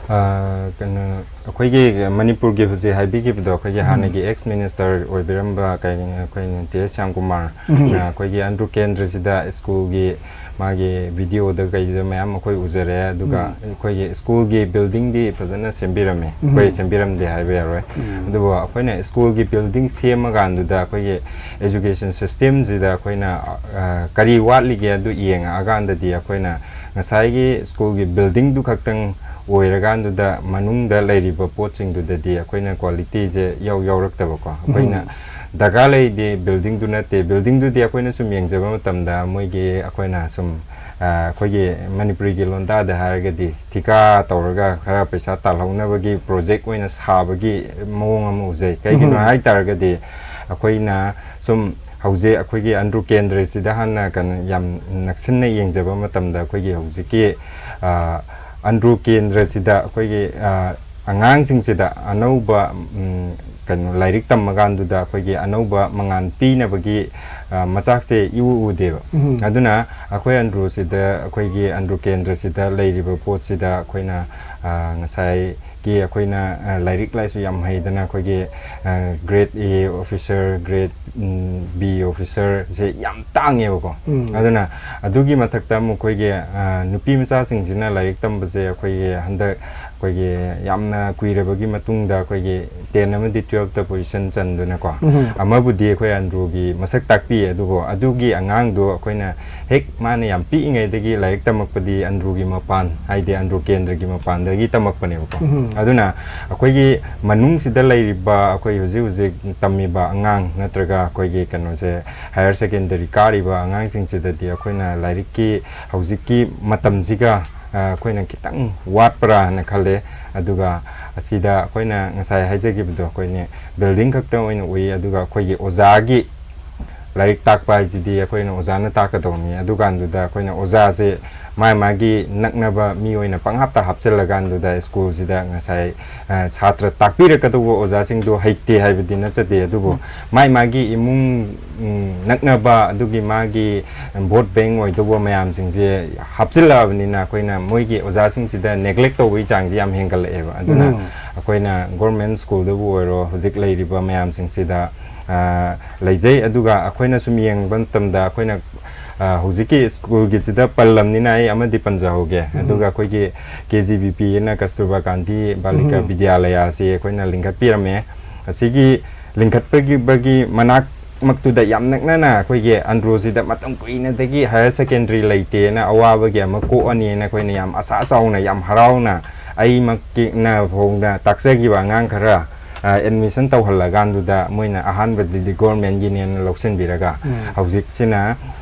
ꯑ, ꯀꯩꯅꯣ, ꯑꯩꯈꯣꯏꯒꯤ ꯃꯅꯤꯄꯨꯔꯒꯤ ꯍꯧꯖꯤꯛ ꯍꯥꯏꯕꯤꯈꯤꯕꯗꯣ, ꯑꯩꯈꯣꯏꯒꯤ ꯎꯝ꯫ ꯍꯥꯟꯅꯒꯤ ex minister ꯑꯣꯏꯕꯤꯔꯝꯕ, ꯀꯩ, ꯑꯩꯈꯣꯏ ꯇꯤ ꯑꯦꯁ ꯁ꯭ꯌꯥꯝꯀꯨꯃꯥꯔꯅ ꯎꯝ꯫ ꯑꯩꯈꯣꯏꯒꯤ ꯑꯟꯗ꯭ꯔꯣ ꯀꯦꯟꯗ꯭ꯔꯁꯤꯗ ꯁ꯭ꯀꯨꯜꯒꯤ ꯃꯥꯒꯤ videoꯗ ꯀꯩꯗ ꯃꯌꯥꯝ ꯑꯩꯈꯣꯏ ꯎꯖꯔꯦ꯫ ꯑꯗꯨꯒ ꯎꯝ꯫ ꯑꯩꯈꯣꯏꯒꯤ ꯁ꯭ꯀꯨꯜꯒꯤ buildingꯗꯤ ꯐꯖꯅ ꯁꯦꯝꯕꯤꯔꯝꯃꯦ꯫ ꯎꯝ꯫ ꯑꯩꯈꯣꯏ ꯁꯦꯝꯕꯤꯔꯝꯗꯦ ꯍꯥꯏꯕ ꯌꯥꯔꯣꯏ꯫ ꯎꯝ꯫ ꯑꯗꯨꯕꯨ ꯑꯩꯈꯣꯏꯅ ꯁ꯭ꯀꯨꯜꯒꯤ building ꯁꯦꯝꯃꯀꯥꯟꯗꯨꯗ ꯑꯩꯈꯣꯏꯒꯤ education systemꯁꯤꯗ ꯑꯩꯈꯣꯏꯅ, ꯑ, ꯀꯔꯤ ꯋꯥꯠꯂꯤꯒꯦ ꯑꯗꯨ ꯌꯦꯡꯉꯛꯑꯀꯥꯟꯗꯗꯤ ꯑꯩꯈꯣꯏꯅ ꯉꯁꯥꯏꯒꯤ ꯁ꯭ꯀꯨꯜꯒꯤ buildingꯗꯨ ꯈꯛꯇꯪ ꯑꯣꯏꯔꯀꯥꯟꯗꯨꯗ ꯃꯅꯨꯡꯗ ꯂꯩꯔꯤꯕ ꯄꯣꯠꯁꯤꯡꯗꯨꯗꯗꯤ ꯑꯩꯈꯣꯏꯅ qualityꯁꯦ ꯏꯌꯥꯎ ꯌꯥꯎꯔꯛꯇꯕꯀꯣ꯫ ꯑꯩꯈꯣꯏꯅ ꯎꯝ꯫ ꯗꯔꯀꯥꯔ ꯂꯩꯗꯤ buildingꯗꯨ ꯅꯠꯇꯦ, buildingꯗꯨꯗꯤ ꯑꯩꯈꯣꯏꯅ ꯁꯨꯝ ꯌꯦꯡꯖꯕ ꯃꯇꯝꯗ ꯃꯣꯏꯒꯤ ꯑꯩꯈꯣꯏꯅ ꯁꯨꯝ, ꯑ, ꯑꯩꯈꯣꯏꯒꯤ ꯃꯅꯤꯄꯨꯔꯤꯒꯤ ꯂꯣꯟꯗꯥꯗ ꯍꯥꯏꯔꯒꯗꯤ ꯊꯤꯀꯥ ꯇꯧꯔꯒ ꯈꯔ ꯄꯩꯁꯥ ꯇꯥꯜꯍꯧꯅꯕꯒꯤ project ꯑꯣꯏꯅ ꯁꯥꯕꯒꯤ ꯃꯑꯣꯡ ꯑꯃ ꯎꯖꯩ꯫ ꯀꯩꯒꯤꯅꯣ ꯎꯝ꯫ ꯍꯥꯏ ꯇꯥꯔꯒꯗꯤ ꯑꯩꯈꯣꯏꯅ ꯁꯨꯝ ꯍꯧꯖꯤꯛ ꯑꯩꯈꯣꯏꯒꯤ ꯑꯟꯗ꯭ꯔꯣ ꯀꯦꯟꯗ꯭ꯔꯁꯤꯗ ꯍꯥꯟꯅ ꯀꯩꯅꯣ ꯌꯥꯝ ꯅꯛꯁꯤꯟꯅ ꯌꯦꯡꯖꯕ ꯃꯇꯝꯗ ꯑꯩꯈꯣꯏꯒꯤ ꯍꯧꯖꯤꯛꯀꯤ, ꯑ, ꯑꯟꯗ꯭ꯔꯣ ꯀꯦꯟꯗ꯭ꯔꯁꯤꯗ ꯑꯩꯈꯣꯏꯒꯤ, ꯑ, ꯑꯉꯥꯡꯁꯤꯡꯁꯤꯗ ꯑꯅꯧꯕ, ꯎꯝ, ꯀꯩꯅꯣ ꯂꯥꯏꯔꯤꯛ ꯇꯝꯃꯀꯥꯟꯗꯨꯗ ꯑꯩꯈꯣꯏꯒꯤ ꯑꯅꯧꯕ ꯃꯉꯥꯜ ꯄꯤꯅꯕꯒꯤ, ꯑ, ꯃꯆꯥꯛꯁꯦ ꯏꯎ ꯎꯗꯦꯕ꯫ ꯎꯝ꯫ ꯑꯗꯨꯅ ꯑꯩꯈꯣꯏ ꯑꯟꯗ꯭ꯔꯣꯁꯤꯗ, ꯑꯩꯈꯣꯏꯒꯤ ꯑꯟꯗ꯭ꯔꯣ ꯀꯦꯟꯗ꯭ꯔꯁꯤꯗ ꯂꯩꯔꯤꯕ ꯄꯣꯠꯁꯤꯗ ꯑꯩꯈꯣꯏꯅ, ꯑ, ꯉꯁꯥꯏꯒꯤ ꯑꯩꯈꯣꯏꯅ, ꯑ, ꯂꯥꯏꯔꯤꯛ ꯂꯥꯏꯁꯨ ꯌꯥꯝ ꯍꯩꯗꯅ ꯑꯩꯈꯣꯏꯒꯤ, ꯑ, grade A officer, grade, um, B officerꯁꯦ ꯌꯥꯝ ꯇꯥꯡꯉꯦꯕꯀꯣ꯫ ꯎꯝ꯫ ꯑꯗꯨꯅ ꯑꯗꯨꯒꯤ ꯃꯊꯛꯇ ꯑꯃꯨꯛ ꯑꯩꯈꯣꯏꯒꯤ, ꯑ, ꯅꯨꯄꯤ ꯃꯆꯥꯁꯤꯡꯁꯤꯅ ꯂꯥꯏꯔꯤꯛ ꯇꯝꯕꯁꯦ ꯑꯩꯈꯣꯏꯒꯤ ꯍꯟꯗꯛ ꯑꯩꯈꯣꯏꯒꯤ ꯌꯥꯝꯅ ꯀꯨꯏꯔꯕꯒꯤ ꯃꯇꯨꯡꯗ ꯑꯩꯈꯣꯏꯒꯤ ten ꯑꯃꯗꯤ twelveꯇ position ꯆꯟꯗꯨꯅꯀꯣ꯫ ꯎꯝ꯫ ꯑꯃꯕꯨꯗꯤ ꯑꯩꯈꯣꯏ ꯑꯟꯗ꯭ꯔꯣꯒꯤ ꯃꯁꯛ ꯇꯥꯛꯄꯤ, ꯑꯗꯨꯕꯨ ꯑꯗꯨꯒꯤ ꯑꯉꯥꯡꯗꯣ ꯑꯩꯈꯣꯏꯅ ꯍꯦꯛ ꯃꯥꯅ ꯌꯥꯝ ꯄꯤꯛꯏꯉꯩꯗꯒꯤ ꯂꯥꯏꯔꯤꯛ ꯇꯝꯃꯛꯄꯗꯤ ꯑꯟꯗ꯭ꯔꯣꯒꯤ ꯃꯄꯥꯟ, ꯍꯥꯏꯗꯤ ꯑꯟꯗ꯭ꯔꯣ ꯀꯦꯟꯗ꯭ꯔꯒꯤ ꯃꯄꯥꯟꯗꯒꯤ ꯇꯝꯃꯛꯄꯅꯦꯕꯀꯣ꯫ ꯎꯝ꯫ ꯑꯗꯨꯅ ꯑꯩꯈꯣꯏꯒꯤ ꯃꯅꯨꯡꯁꯤꯗ ꯂꯩꯔꯤꯕ ꯑꯩꯈꯣꯏ ꯍꯧꯖꯤꯛ ꯍꯧꯖꯤꯛ ꯇꯝꯃꯤꯕ ꯑꯉꯥꯡ ꯅꯠꯇ꯭ꯔꯒ ꯑꯩꯈꯣꯏꯒꯤ ꯀꯩꯅꯣꯁꯦ, higher secondary ꯀꯥꯔꯤꯕ ꯑꯉꯥꯡꯁꯤꯡꯁꯤꯗꯗꯤ ꯑꯩꯈꯣꯏꯅ ꯂꯥꯏꯔꯤꯛꯀꯤ ꯍꯧꯖꯤꯛꯀꯤ ꯃꯇꯝꯁꯤꯒ, ꯑ, ꯑꯩꯈꯣꯏꯅ ꯈꯤꯇꯪ ꯋꯥꯠꯄ꯭ꯔꯥꯅ ꯈꯜꯂꯦ꯫ ꯑꯗꯨꯒ ꯑꯁꯤꯗ ꯑꯩꯈꯣꯏꯅ ꯉꯁꯥꯏ ꯍꯥꯏꯖꯈꯤꯕꯗꯣ, ꯑꯩꯈꯣꯏꯅ building ꯈꯛꯇ ꯑꯣꯏꯅ ꯎꯏ, ꯑꯗꯨꯒ ꯑꯩꯈꯣꯏꯒꯤ ꯑꯣꯖꯥꯒꯤ ꯂꯥꯏꯔꯤꯛ ꯇꯥꯛꯄ ꯍꯥꯏꯁꯤꯗꯤ ꯑꯩꯈꯣꯏꯅ ꯑꯣꯖꯥꯅ ꯇꯥꯛꯀꯗꯧꯅꯤ꯫ ꯑꯗꯨꯀꯥꯟꯗꯨꯗ ꯑꯩꯈꯣꯏꯅ ꯑꯣꯖꯥꯁꯦ ꯃꯥ ꯃꯥꯒꯤ ꯅꯛꯅꯕ ꯃꯤ ꯑꯣꯏꯅ ꯄꯪꯍꯥꯞꯇ ꯍꯥꯞꯆꯤꯜꯂꯀꯥꯟꯗꯨꯗ ꯁ꯭ꯀꯨꯜꯁꯤꯗ ꯉꯁꯥꯏ, ꯑ, ꯁꯥꯇ꯭ꯔ ꯇꯥꯛꯄꯤꯔꯛꯀꯗꯧꯕ ꯑꯣꯖꯥꯁꯤꯡꯗꯣ ꯍꯩꯇꯦ ꯍꯥꯏꯕꯗꯤ ꯅꯠꯆꯗꯦ, ꯑꯗꯨꯕꯨ ꯎꯝ꯫ ꯃꯥꯏ ꯃꯥꯒꯤ ꯏꯃꯨꯡ, ꯎꯝ, ꯅꯛꯅꯕ, ꯑꯗꯨꯒꯤ ꯃꯥꯒꯤ vote bank ꯑꯣꯏꯗꯧꯕ ꯃꯌꯥꯝꯁꯤꯡꯁꯦ ꯍꯥꯞꯆꯤꯜꯂꯛꯑꯕꯅꯤꯅ ꯑꯩꯈꯣꯏꯅ ꯃꯣꯏꯒꯤ ꯑꯣꯖꯥꯁꯤꯡꯁꯤꯗ neglect ꯇꯧꯕꯒꯤ ꯆꯥꯡꯁꯦ ꯌꯥꯝ ꯍꯦꯟꯒꯠꯂꯛꯑꯦꯕ꯫ ꯑꯗꯨꯅ ꯎꯝ꯫ ꯑꯩꯈꯣꯏꯅ government ꯁ꯭ꯀꯨꯜꯗꯕꯨ ꯑꯣꯏꯔꯣ, ꯍꯧꯖꯤꯛ ꯂꯩꯔꯤꯕ ꯃꯌꯥꯝꯁꯤꯡꯁꯤꯗ, ꯑ, ꯂꯩꯖꯩ꯫ ꯑꯗꯨꯒ ꯑꯩꯈꯣꯏꯅ ꯁꯨꯝ ꯌꯦꯡꯕ ꯃꯇꯝꯗ ꯑꯩꯈꯣꯏꯅ, ꯑ, ꯍꯧꯖꯤꯛꯀꯤ ꯁ꯭ꯀꯨꯜꯒꯤꯁꯤꯗ ꯄꯜꯂꯝꯅꯤꯅ ꯑꯩ ꯑꯃꯗꯤ ꯄꯟꯖꯍꯧꯒꯦ꯫ ꯎꯝ꯫ ꯑꯗꯨꯒ ꯑꯩꯈꯣꯏꯒꯤ K G B P ꯑꯅ ꯀꯁꯇꯨꯔꯕꯥ ꯒꯥꯟꯙꯤ ꯕꯥꯂꯤꯀꯥ ꯎꯝ꯫ ꯕꯤꯗ꯭ꯌꯥꯂꯌꯥꯁꯤ ꯑꯩꯈꯣꯏꯅ ꯂꯤꯡꯈꯠꯄꯤꯔꯝꯃꯦ꯫ ꯑꯁꯤꯒꯤ ꯂꯤꯡꯈꯠꯄꯒꯤ ꯃꯅꯥꯛꯃꯛꯇꯨꯗ ꯌꯥꯝ ꯅꯛꯅꯅ ꯑꯩꯈꯣꯏꯒꯤ ꯑꯟꯗ꯭ꯔꯣꯁꯤꯗ ꯃꯇꯝ ꯀꯨꯏꯅꯗꯒꯤ higher secondary ꯂꯩꯇꯦꯅ ꯑꯋꯥꯕꯒꯤ ꯑꯃ ꯀꯣꯛꯑꯅꯤꯅ ꯑꯩꯈꯣꯏꯅ ꯌꯥꯝ ꯑꯁꯥ ꯆꯥꯎꯅ, ꯌꯥꯝ ꯍꯔꯥꯎꯅ ꯑꯩꯃꯛꯀꯤꯅ ꯐꯥꯎꯗ ꯇꯥꯛꯆꯈꯤꯕ ꯑꯉꯥꯡ ꯈꯔ, ꯑ, admission ꯇꯧꯍꯜꯂꯀꯥꯟꯗꯨꯗ ꯃꯣꯏꯅ ꯑꯍꯥꯟꯕꯗꯗꯤ governmentꯒꯤꯅꯦꯅ ꯂꯧꯁꯤꯟꯕꯤꯔꯒ ꯎꯝ꯫ ꯍꯧꯖꯤꯛꯁꯤꯅ,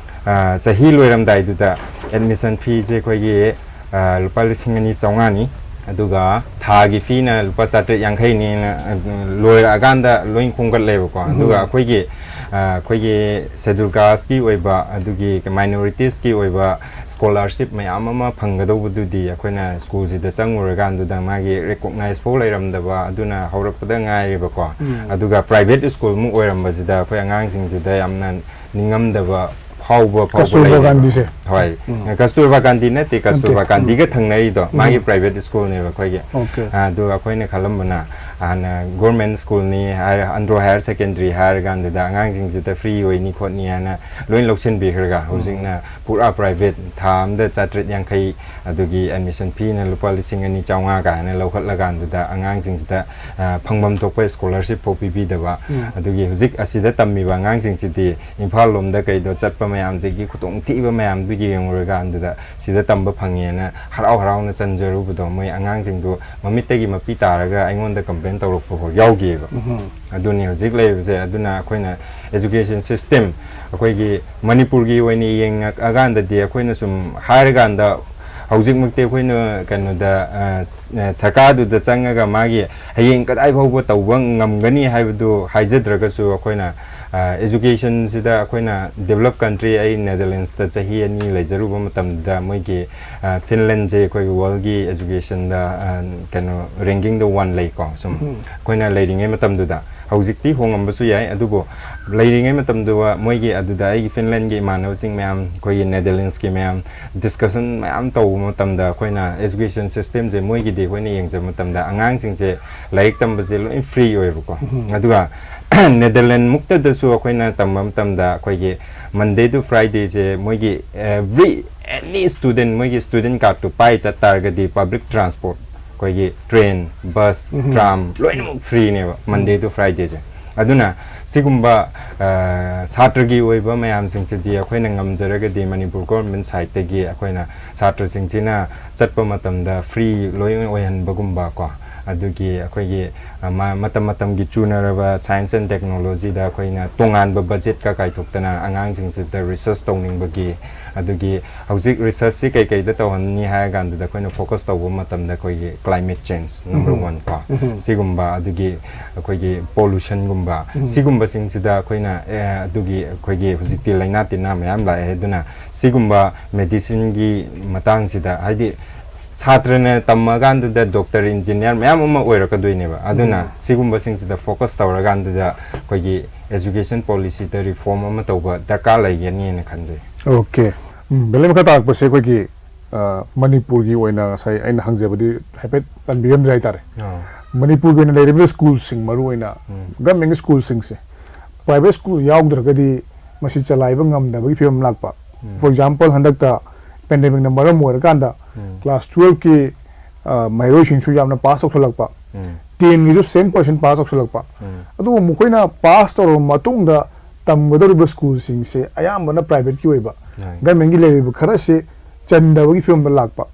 ꯑ, ꯆꯍꯤ ꯂꯣꯏꯔꯝꯗꯥꯏꯗꯨꯗ admission feeꯁꯦ ꯑꯩꯈꯣꯏꯒꯤ, ꯑ, ꯂꯨꯄꯥ ꯂꯤꯁꯤꯡ ꯑꯅꯤ ꯆꯥꯝꯃꯉꯥꯅꯤ꯫ ꯑꯗꯨꯒ ꯊꯥꯒꯤ feeꯅ ꯂꯨꯄꯥ ꯆꯥꯇ꯭ꯔꯦꯠ ꯌꯥꯡꯈꯩꯅꯤꯅ, ꯑ, ꯂꯣꯏꯔꯛꯑꯀꯥꯟꯗ ꯂꯣꯏ ꯈꯣꯝꯒꯠꯂꯦꯕꯀꯣ꯫ ꯎꯝ꯫ ꯑꯗꯨꯒ ꯑꯩꯈꯣꯏꯒꯤ, ꯑ, ꯑꯩꯈꯣꯏꯒꯤ schedule casteꯀꯤ ꯑꯣꯏꯕ, ꯑꯗꯨꯒꯤ minoritiesꯀꯤ ꯑꯣꯏꯕ scholarship ꯃꯌꯥꯝ ꯑꯃ ꯐꯪꯒꯗꯧꯕꯗꯨꯗꯤ ꯑꯩꯈꯣꯏꯅ ꯁ꯭ꯀꯨꯜꯁꯤꯗ ꯆꯪꯉꯨꯔꯀꯥꯟꯗꯨꯗ ꯃꯥꯒꯤ recognize ꯐꯥꯎ ꯂꯩꯔꯝꯗꯕ, ꯑꯗꯨꯅ ꯍꯧꯔꯛꯄꯗ ꯉꯥꯏꯔꯤꯕꯀꯣ꯫ ꯎꯝ꯫ ꯑꯗꯨꯒ private ꯁ꯭ꯀꯨꯜ ꯑꯃ ꯑꯣꯏꯔꯝꯕꯁꯤꯗ ꯑꯩꯈꯣꯏ ꯑꯉꯥꯡꯁꯤꯡꯁꯤꯗ ꯌꯥꯝꯅ ꯅꯤꯡꯉꯝꯗꯕ ꯐꯥꯎꯕ ꯐꯥꯎꯕ ꯀꯁꯇꯨꯔꯕꯥ ꯂꯩꯔꯦꯕ꯫ ꯒꯥꯟꯙꯤꯁꯦ? ꯍꯣꯏ꯫ ꯎꯝ꯫ ꯀꯁꯇꯨꯔꯕꯥ ꯒꯥꯟꯙꯤ ꯅꯠꯇꯦ, ꯅꯠꯇꯦ꯫ ꯀꯁꯇꯨꯔꯕꯥ ꯎꯝ꯫ ꯒꯥꯟꯙꯤꯒ ꯊꯪꯅꯔꯤꯗꯣ, ꯃꯥꯒꯤ ꯎꯝ꯫ Private ꯁ꯭ꯀꯨꯜꯅꯦꯕ ꯑꯩꯈꯣꯏꯒꯤ꯫ Okay꯫ ꯑꯗꯨꯒ ꯑꯩꯈꯣꯏꯅ ꯈꯜꯂꯝꯕꯅ, ꯍꯥꯟꯅ government ꯁ꯭ꯀꯨꯜꯅꯤ ꯍꯥꯏꯔ, ꯑꯟꯗ꯭ꯔꯣ higher secondary ꯍꯥꯏꯔꯀꯥꯟꯗꯨꯗ ꯑꯉꯥꯡꯁꯤꯡꯁꯤꯗ free ꯑꯣꯏꯅꯤ ꯈꯣꯠꯅꯤ ꯍꯥꯏꯅ ꯂꯣꯏ ꯂꯧꯁꯤꯟꯕꯤꯈ꯭ꯔꯒ, ꯎꯝ꯫ ꯍꯧꯖꯤꯛꯅ ꯄꯨꯔꯥ private, ꯊꯥ ꯑꯃꯗ ꯆꯥꯇ꯭ꯔꯦꯠ ꯌꯥꯡꯈꯩ, ꯑꯗꯨꯒꯤ admission feeꯅ ꯂꯨꯄꯥ ꯂꯤꯁꯤꯡ ꯑꯅꯤ ꯆꯥꯝꯃꯉꯥ ꯀꯥꯏꯅ ꯂꯧꯈꯠꯂꯀꯥꯟꯗꯨꯗ ꯑꯉꯥꯡꯁꯤꯡꯁꯤꯗ, ꯑ, ꯐꯪꯐꯝ ꯊꯣꯛꯄ scholarship ꯐꯥꯎ ꯄꯤꯕꯤꯗꯕ꯫ ꯎꯝ꯫ ꯑꯗꯨꯒꯤ ꯍꯧꯖꯤꯛ ꯑꯁꯤꯗ ꯇꯝꯃꯤꯕ ꯑꯉꯥꯡꯁꯤꯡꯁꯤꯗꯤ ꯏꯝꯐꯥꯜ ꯂꯣꯝꯗ ꯀꯩꯗꯣ ꯆꯠꯄ ꯃꯌꯥꯝꯁꯤꯒꯤ ꯈꯨꯗꯣꯡꯊꯤꯕ ꯃꯌꯥꯝꯗꯨ ꯌꯦꯡꯉꯨꯔꯀꯥꯟꯗꯨꯗ ꯁꯤꯗ ꯇꯝꯕ ꯐꯪꯉꯦꯅ ꯍꯔꯥꯎ ꯍꯔꯥꯎꯅ ꯆꯟꯖꯔꯨꯕꯗꯣ, ꯃꯣꯏ ꯑꯉꯥꯡꯁꯤꯡꯗꯨ ꯃꯃꯤꯠꯇꯒꯤ ꯃꯄꯤ ꯇꯥꯔꯒ ꯑꯩꯉꯣꯟꯗ complain ꯇꯧꯔꯛꯄ ꯐꯥꯎ ꯌꯥꯎꯈꯤꯑꯕ꯫ ꯎꯝ꯫ ꯑꯗꯨꯅꯤ ꯍꯧꯖꯤꯛ ꯂꯩꯔꯤꯕꯁꯦ꯫ ꯑꯗꯨꯅ ꯑꯩꯈꯣꯏꯅ education system, ꯑꯩꯈꯣꯏꯒꯤ ꯃꯅꯤꯄꯨꯔꯒꯤ ꯑꯣꯏꯅ ꯌꯦꯡꯉꯛꯑꯀꯥꯟꯗꯗꯤ, ꯑꯩꯈꯣꯏꯅ ꯁꯨꯝ ꯍꯥꯏꯔꯀꯥꯟꯗ, ꯍꯧꯖꯤꯛꯃꯛꯇꯤ ꯑꯩꯈꯣꯏꯅ ꯀꯩꯅꯣꯗ, ꯑ, ꯁ-, ꯑ, ꯁꯔꯀꯥꯔꯗꯨꯗ ꯆꯪꯉꯒ ꯃꯥꯒꯤ ꯍꯌꯦꯡ ꯀꯗꯥꯏ ꯐꯥꯎꯕ ꯇꯧꯕ ꯉꯝꯒꯅꯤ ꯍꯥꯏꯕꯗꯨ ꯍꯥꯏꯖꯗ꯭ꯔꯒꯁꯨ, ꯑꯩꯈꯣꯏꯅ, ꯑꯦꯖꯨꯀꯦꯁꯟꯁꯤꯗ ꯑꯩꯈꯣꯏꯅ ꯗꯦꯕꯂꯞ ꯀꯟꯇ꯭ꯔꯤ, ꯑꯩ ꯅꯦꯗꯔꯂꯦꯟꯁꯇ ꯆꯍꯤ ꯑꯅꯤ ꯂꯩꯖꯔꯨꯕ ꯃꯇꯝꯗ, ꯃꯣꯏꯒꯤ ꯐꯤꯟꯂꯦꯟꯁꯦ ꯑꯩꯈꯣꯏꯒꯤ ꯋꯥꯔꯜꯒꯤ ꯑꯦꯖꯨꯀꯦꯁꯟꯗ ꯀꯩꯅꯣ, ꯔꯦꯡꯀꯤꯡꯗ ꯋꯥꯟ ꯂꯩꯀꯣ꯫ ꯁꯨꯝ ꯑꯩꯈꯣꯏꯅ ꯂꯩꯔꯤꯉꯩ ꯃꯇꯝꯗꯨꯗ, ꯍꯧꯖꯤꯛꯇꯤ ꯍꯣꯡꯉꯝꯕꯁꯨ ꯌꯥꯏ, ꯑꯗꯨꯕꯨ ꯂꯩꯔꯤꯉꯩ ꯃꯇꯝꯗꯨꯗ ꯃꯣꯏꯒꯤ, ꯑꯗꯨꯗ ꯑꯩꯒꯤ ꯐꯤꯟꯂꯦꯟꯒꯤ ꯏꯃꯥꯟꯅꯕꯁꯤꯡ ꯃꯌꯥꯝ, ꯑꯩꯈꯣꯏꯒꯤ ꯅꯦꯗꯔꯂꯦꯟꯁꯀꯤ ꯃꯌꯥꯝ ꯗꯤꯁꯀꯁꯟ ꯃꯌꯥꯝ ꯇꯧꯕ ꯃꯇꯝꯗ, ꯑꯩꯈꯣꯏꯅ ꯑꯦꯖꯨꯀꯦꯁꯟ ꯁꯤꯁꯇꯦꯝꯁꯦ ꯃꯣꯏꯒꯤꯗꯤ ꯑꯩꯈꯣꯏꯅ ꯌꯦꯡꯖꯕ ꯃꯇꯝꯗ, ꯑꯉꯥꯡꯁꯤꯡꯁꯦ ꯂꯥꯏꯔꯤꯛ ꯇꯝꯕꯁꯦ ꯂꯣꯏ ꯐ꯭ꯔꯤ ꯑꯣꯏꯕꯀꯣ꯫ ꯑꯗꯨꯒ ꯅꯦꯗꯔꯂꯦꯟ ꯃꯨꯛꯇꯗꯁꯨ ꯑꯩꯈꯣꯏꯅ ꯇꯝꯕ ꯃꯇꯝꯗ, ꯑꯩꯈꯣꯏꯒꯤ Monday to Fridayꯁꯦ ꯃꯣꯏꯒꯤ every, any student, ꯃꯣꯏꯒꯤ ꯁ꯭ꯇꯨꯗꯦꯟ ꯀꯥꯔꯠꯇꯨ ꯄꯥꯏ ꯆꯠ ꯇꯥꯔꯒꯗꯤ, ꯄꯕ꯭ꯂꯤꯛ ꯇ꯭ꯔꯥꯟꯁꯄꯣꯔꯠ, ꯑꯩꯈꯣꯏꯒꯤ ꯇ꯭ꯔꯦꯟ, ꯕꯁ, ꯇ꯭ꯔꯥꯝ ꯂꯣꯏꯅꯃꯛ ꯐ꯭ꯔꯤꯅꯦꯕ Monday to Fridayꯁꯦ꯫ ꯑꯗꯨꯅ ꯁꯤꯒꯨꯝꯕ ꯁꯥꯇ꯭ꯔꯒꯤ ꯑꯣꯏꯕ ꯃꯌꯥꯝꯁꯤꯡꯁꯤꯗꯤ ꯑꯩꯈꯣꯏꯅ ꯉꯝꯖꯔꯒꯗꯤ, ꯃꯅꯤꯄꯨꯔ ꯒꯣꯔꯃꯦꯟ ꯁꯥꯏꯠꯇꯒꯤ ꯑꯩꯈꯣꯏꯅ ꯁꯥꯇ꯭ꯔꯁꯤꯡꯁꯤꯅ ꯆꯠꯄ ꯃꯇꯝꯗ ꯐ꯭ꯔꯤ ꯂꯣꯏꯅ ꯑꯣꯏꯍꯟꯕꯒꯨꯝꯕ ꯀꯣ, ꯑꯗꯨꯒꯤ ꯑꯩꯈꯣꯏꯒꯤ ꯃꯇꯝ ꯃꯇꯝꯒꯤ ꯆꯨꯅꯔꯕ ꯁꯥꯏꯟꯁ ꯑꯦꯟ ꯇꯦꯛꯅꯣꯂꯣꯖꯤꯗ ꯑꯩꯈꯣꯏꯅ ꯇꯣꯉꯥꯟꯕ ꯕꯖꯦꯠꯀ ꯀꯥꯏꯊꯣꯛꯇꯅ ꯑꯉꯥꯡꯁꯤꯡꯁꯤꯗ ꯔꯤꯁꯔꯁ ꯇꯧꯅꯤꯡꯕꯒꯤ, ꯑꯗꯨꯒꯤ ꯍꯧꯖꯤꯛ ꯔꯤꯁꯔꯁꯁꯤ ꯀꯩ ꯀꯩꯗ ꯇꯧꯍꯟꯅꯤ ꯍꯥꯏꯔ ꯀꯥꯟꯗꯗ, ꯑꯩꯈꯣꯏꯅ ꯐꯣꯀꯁ ꯇꯧꯕ ꯃꯇꯝꯗ ꯑꯩꯈꯣꯏꯒꯤ ꯀ꯭ꯂꯥꯏꯃꯦꯠ ꯆꯦꯟꯖ ꯅꯝꯕꯔ ꯋꯥꯟ ꯀꯣ, ꯁꯤꯒꯨꯝꯕ, ꯑꯗꯨꯒꯤ ꯑꯩꯈꯣꯏꯒꯤ ꯄꯣꯂꯨꯁꯟꯒꯨꯝꯕ, ꯁꯤꯒꯨꯝꯕꯁꯤꯡꯁꯤꯗ ꯑꯩꯈꯣꯏꯅ ꯑꯗꯨꯒꯤ ꯑꯩꯈꯣꯏꯒꯤ ꯍꯧꯖꯤꯛꯇꯤ ꯂꯥꯏꯅꯥ ꯇꯤꯟꯅꯥ ꯃꯌꯥꯝ ꯂꯥꯛꯑꯦ, ꯑꯗꯨꯅ ꯁꯤꯒꯨꯝꯕ ꯃꯦꯗꯤꯁꯤꯟꯒꯤ ꯃꯇꯥꯡꯁꯤꯗ, ꯍꯥꯏꯗꯤ ꯁꯥꯇ꯭ꯔꯅ ꯇꯝꯃꯀꯥꯟꯗꯨꯗ ꯗꯣꯛꯇꯔ, ꯏꯟꯖꯤꯅꯤꯌꯥꯔ ꯃꯌꯥꯝ ꯑꯃ ꯑꯣꯏꯔꯛꯀꯗꯣꯏꯅꯦꯕ꯫ ꯑꯗꯨꯅ ꯁꯤꯒꯨꯝꯕꯁꯤꯡꯁꯤꯗ ꯐꯣꯀꯁ ꯇꯧꯔꯀꯥꯟꯗꯨꯗ ꯑꯩꯈꯣꯏꯒꯤ ꯑꯦꯖꯨꯀꯦꯁꯟ ꯄꯣꯂꯤꯁꯤꯗ ꯔꯤꯐꯣꯔꯝ ꯑꯃ ꯇꯧꯕ ꯗꯔꯀꯥꯔ ꯂꯩꯒꯅꯤꯅ ꯈꯟꯖꯩ꯫ ꯑꯣꯀꯦ꯫ ꯎꯝ, ꯕꯦꯂꯦꯝ, ꯃꯈꯥ ꯇꯥꯔꯛꯄꯁꯦ ꯑꯩꯈꯣꯏꯒꯤ, ꯑ, ꯃꯅꯤꯄꯨꯔꯒꯤ ꯑꯣꯏꯅ ꯉꯁꯥꯏ ꯑꯩꯅ ꯍꯪꯖꯕꯗꯤ ꯍꯥꯏꯐꯦꯠ ꯄꯟꯕꯤꯔꯝꯗ꯭ꯔꯦ ꯍꯥꯏꯇꯥꯔꯦ꯫ ꯃꯅꯤꯄꯨꯔꯒꯤ ꯑꯣꯏꯅ ꯂꯩꯔꯤꯕ ꯁ꯭ꯀꯨꯜꯁꯤꯡ, ꯃꯔꯨ ꯑꯣꯏꯅ ꯒꯚꯔꯟꯃꯦꯟꯒꯤ ꯁ꯭ꯀꯨꯜꯁꯤꯡꯁꯦ, ꯄ꯭ꯔꯥꯏꯚꯦꯠ ꯁ꯭ꯀꯨꯜ ꯌꯥꯎꯗ꯭ꯔꯒꯗꯤ ꯃꯁꯤ ꯆꯂꯥꯏꯕ ꯉꯝꯗꯕꯒꯤ ꯐꯤꯕꯝ ꯂꯥꯛꯄ꯫ ꯐꯣꯔ ꯑꯦꯛꯖꯥꯝꯄꯜ, ꯍꯟꯗꯛꯇ ꯄꯦꯟꯗꯦꯃꯤꯛꯅ ꯃꯔꯝ ꯑꯣꯏꯔꯀꯥꯟꯗ ꯀ꯭ꯂꯥꯁ ꯇꯨꯋꯦꯜꯐꯀꯤ, ꯑ, ꯃꯍꯩꯔꯣꯏꯁꯤꯡꯁꯨ ꯌꯥꯝꯅ ꯄꯥꯁ ꯇꯧꯁꯜꯂꯛꯄ, ꯇꯦꯟꯒꯤꯁꯨ ꯁꯦꯝ ꯄꯥꯔꯁꯦꯟ ꯄꯥꯁ ꯇꯧꯁꯜꯂꯛꯄ꯫ ꯑꯗꯨꯕꯨ ꯃꯈꯣꯏꯅ ꯄꯥꯁ ꯇꯧꯔꯕ ꯃꯇꯨꯡꯗ ꯇꯝꯒꯗꯧꯔꯤꯕ ꯁ꯭ꯀꯨꯜꯁꯤꯡꯁꯦ ꯑꯌꯥꯝꯕꯅ ꯄ꯭ꯔꯥꯏꯚꯦꯠꯀꯤ ꯑꯣꯏꯕ, ꯒꯚꯔꯟꯃꯦꯟꯒꯤ ꯂꯩꯔꯤꯕ ꯈꯔꯁꯦ ꯆꯟꯗꯕꯒꯤ ꯐꯤꯕꯝꯗ ꯂꯥꯛꯄ꯫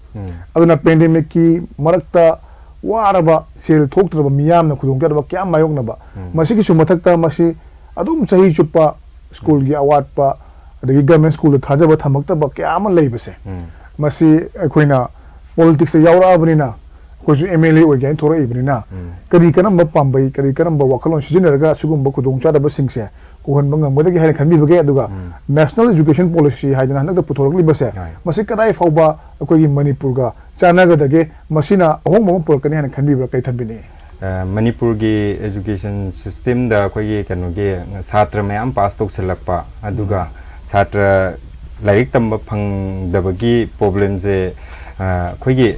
ꯑꯗꯨꯅ ꯄꯦꯟꯗꯦꯃꯤꯛꯀꯤ ꯃꯔꯛꯇ ꯋꯥꯔꯕ, ꯁꯦꯜ ꯊꯣꯛꯇ꯭ꯔꯕ ꯃꯤꯌꯥꯝꯅ ꯈꯨꯗꯣꯡꯆꯥꯗꯕ ꯀꯌꯥ ꯃꯥꯌꯣꯛꯅꯕ, ꯃꯁꯤꯒꯤꯁꯨ ꯃꯊꯛꯇ ꯃꯁꯤ ꯑꯗꯨꯝ ꯆꯍꯤ ꯆꯨꯞꯄ ꯁ꯭ꯀꯨꯜꯒꯤ ꯑꯋꯥꯠꯄ, ꯑꯗꯒꯤ ꯒꯚꯔꯟꯃꯦꯟ ꯁ꯭ꯀꯨꯜꯗ ꯊꯥꯖꯕ ꯊꯝꯃꯛꯇꯕ ꯀꯌꯥ ꯑꯃ ꯂꯩꯕꯁꯦ, ꯃꯁꯤ ꯑꯩꯈꯣꯏꯅ ꯄꯣꯂꯤꯇꯤꯛꯁꯇ ꯌꯥꯎꯔꯛꯑꯕꯅꯤꯅ ꯑꯩꯈꯣꯏꯁꯨ ꯑꯦꯝ ꯑꯦꯜ ꯑꯦ ꯑꯣꯏꯒꯦ ꯍꯥꯏꯅ ꯊꯣꯔꯛꯏꯕꯅꯤꯅ, ꯎꯝ꯫ ꯀꯔꯤ ꯀꯔꯝꯕ ꯄꯥꯝꯕꯩ, ꯀꯔꯤ ꯀꯔꯝꯕ ꯋꯥꯈꯜꯂꯣꯟ ꯁꯤꯖꯤꯟꯅꯔꯒ ꯁꯤꯒꯨꯝꯕ ꯈꯨꯗꯣꯡꯆꯥꯗꯕꯁꯤꯡꯁꯦ ꯀꯣꯛꯍꯟꯕ ꯉꯝꯒꯗꯒꯦ ꯍꯥꯏꯅ ꯈꯟꯕꯤꯕꯒꯦ? ꯑꯗꯨꯒ ꯎꯝ꯫ National Education Policy ꯍꯥꯏꯗꯅ ꯍꯟꯗꯛꯇ ꯄꯨꯊꯣꯔꯛꯂꯤꯕꯁꯦ, ꯍꯣꯏ꯫ ꯃꯁꯤ ꯀꯗꯥꯏ ꯐꯥꯎꯕ ꯑꯩꯈꯣꯏꯒꯤ ꯃꯅꯤꯄꯨꯔꯒ ꯆꯥꯟꯅꯒꯗꯒꯦ? ꯃꯁꯤꯅ ꯑꯍꯣꯡꯕ ꯑꯃ ꯄꯨꯔꯛꯀꯅꯤ ꯍꯥꯏꯅ ꯈꯟꯕꯤꯕ꯭ꯔꯥ? ꯀꯔꯤ ꯊꯝꯕꯤꯅꯤꯡꯉꯤ? ꯑ, ꯃꯅꯤꯄꯨꯔꯒꯤ education systemꯗ ꯑꯩꯈꯣꯏꯒꯤ ꯀꯩꯅꯣꯒꯤ ꯁꯥꯇ꯭ꯔ ꯃꯌꯥꯝ ꯄꯥꯁ ꯇꯧꯁꯤꯜꯂꯛꯄ, ꯑꯗꯨꯒ ꯎꯝ꯫ ꯁꯥꯇ꯭ꯔ ꯂꯥꯏꯔꯤꯛ ꯇꯝꯕ ꯐꯪꯗꯕꯒꯤ problemꯁꯦ, ꯑ, ꯑꯩꯈꯣꯏꯒꯤ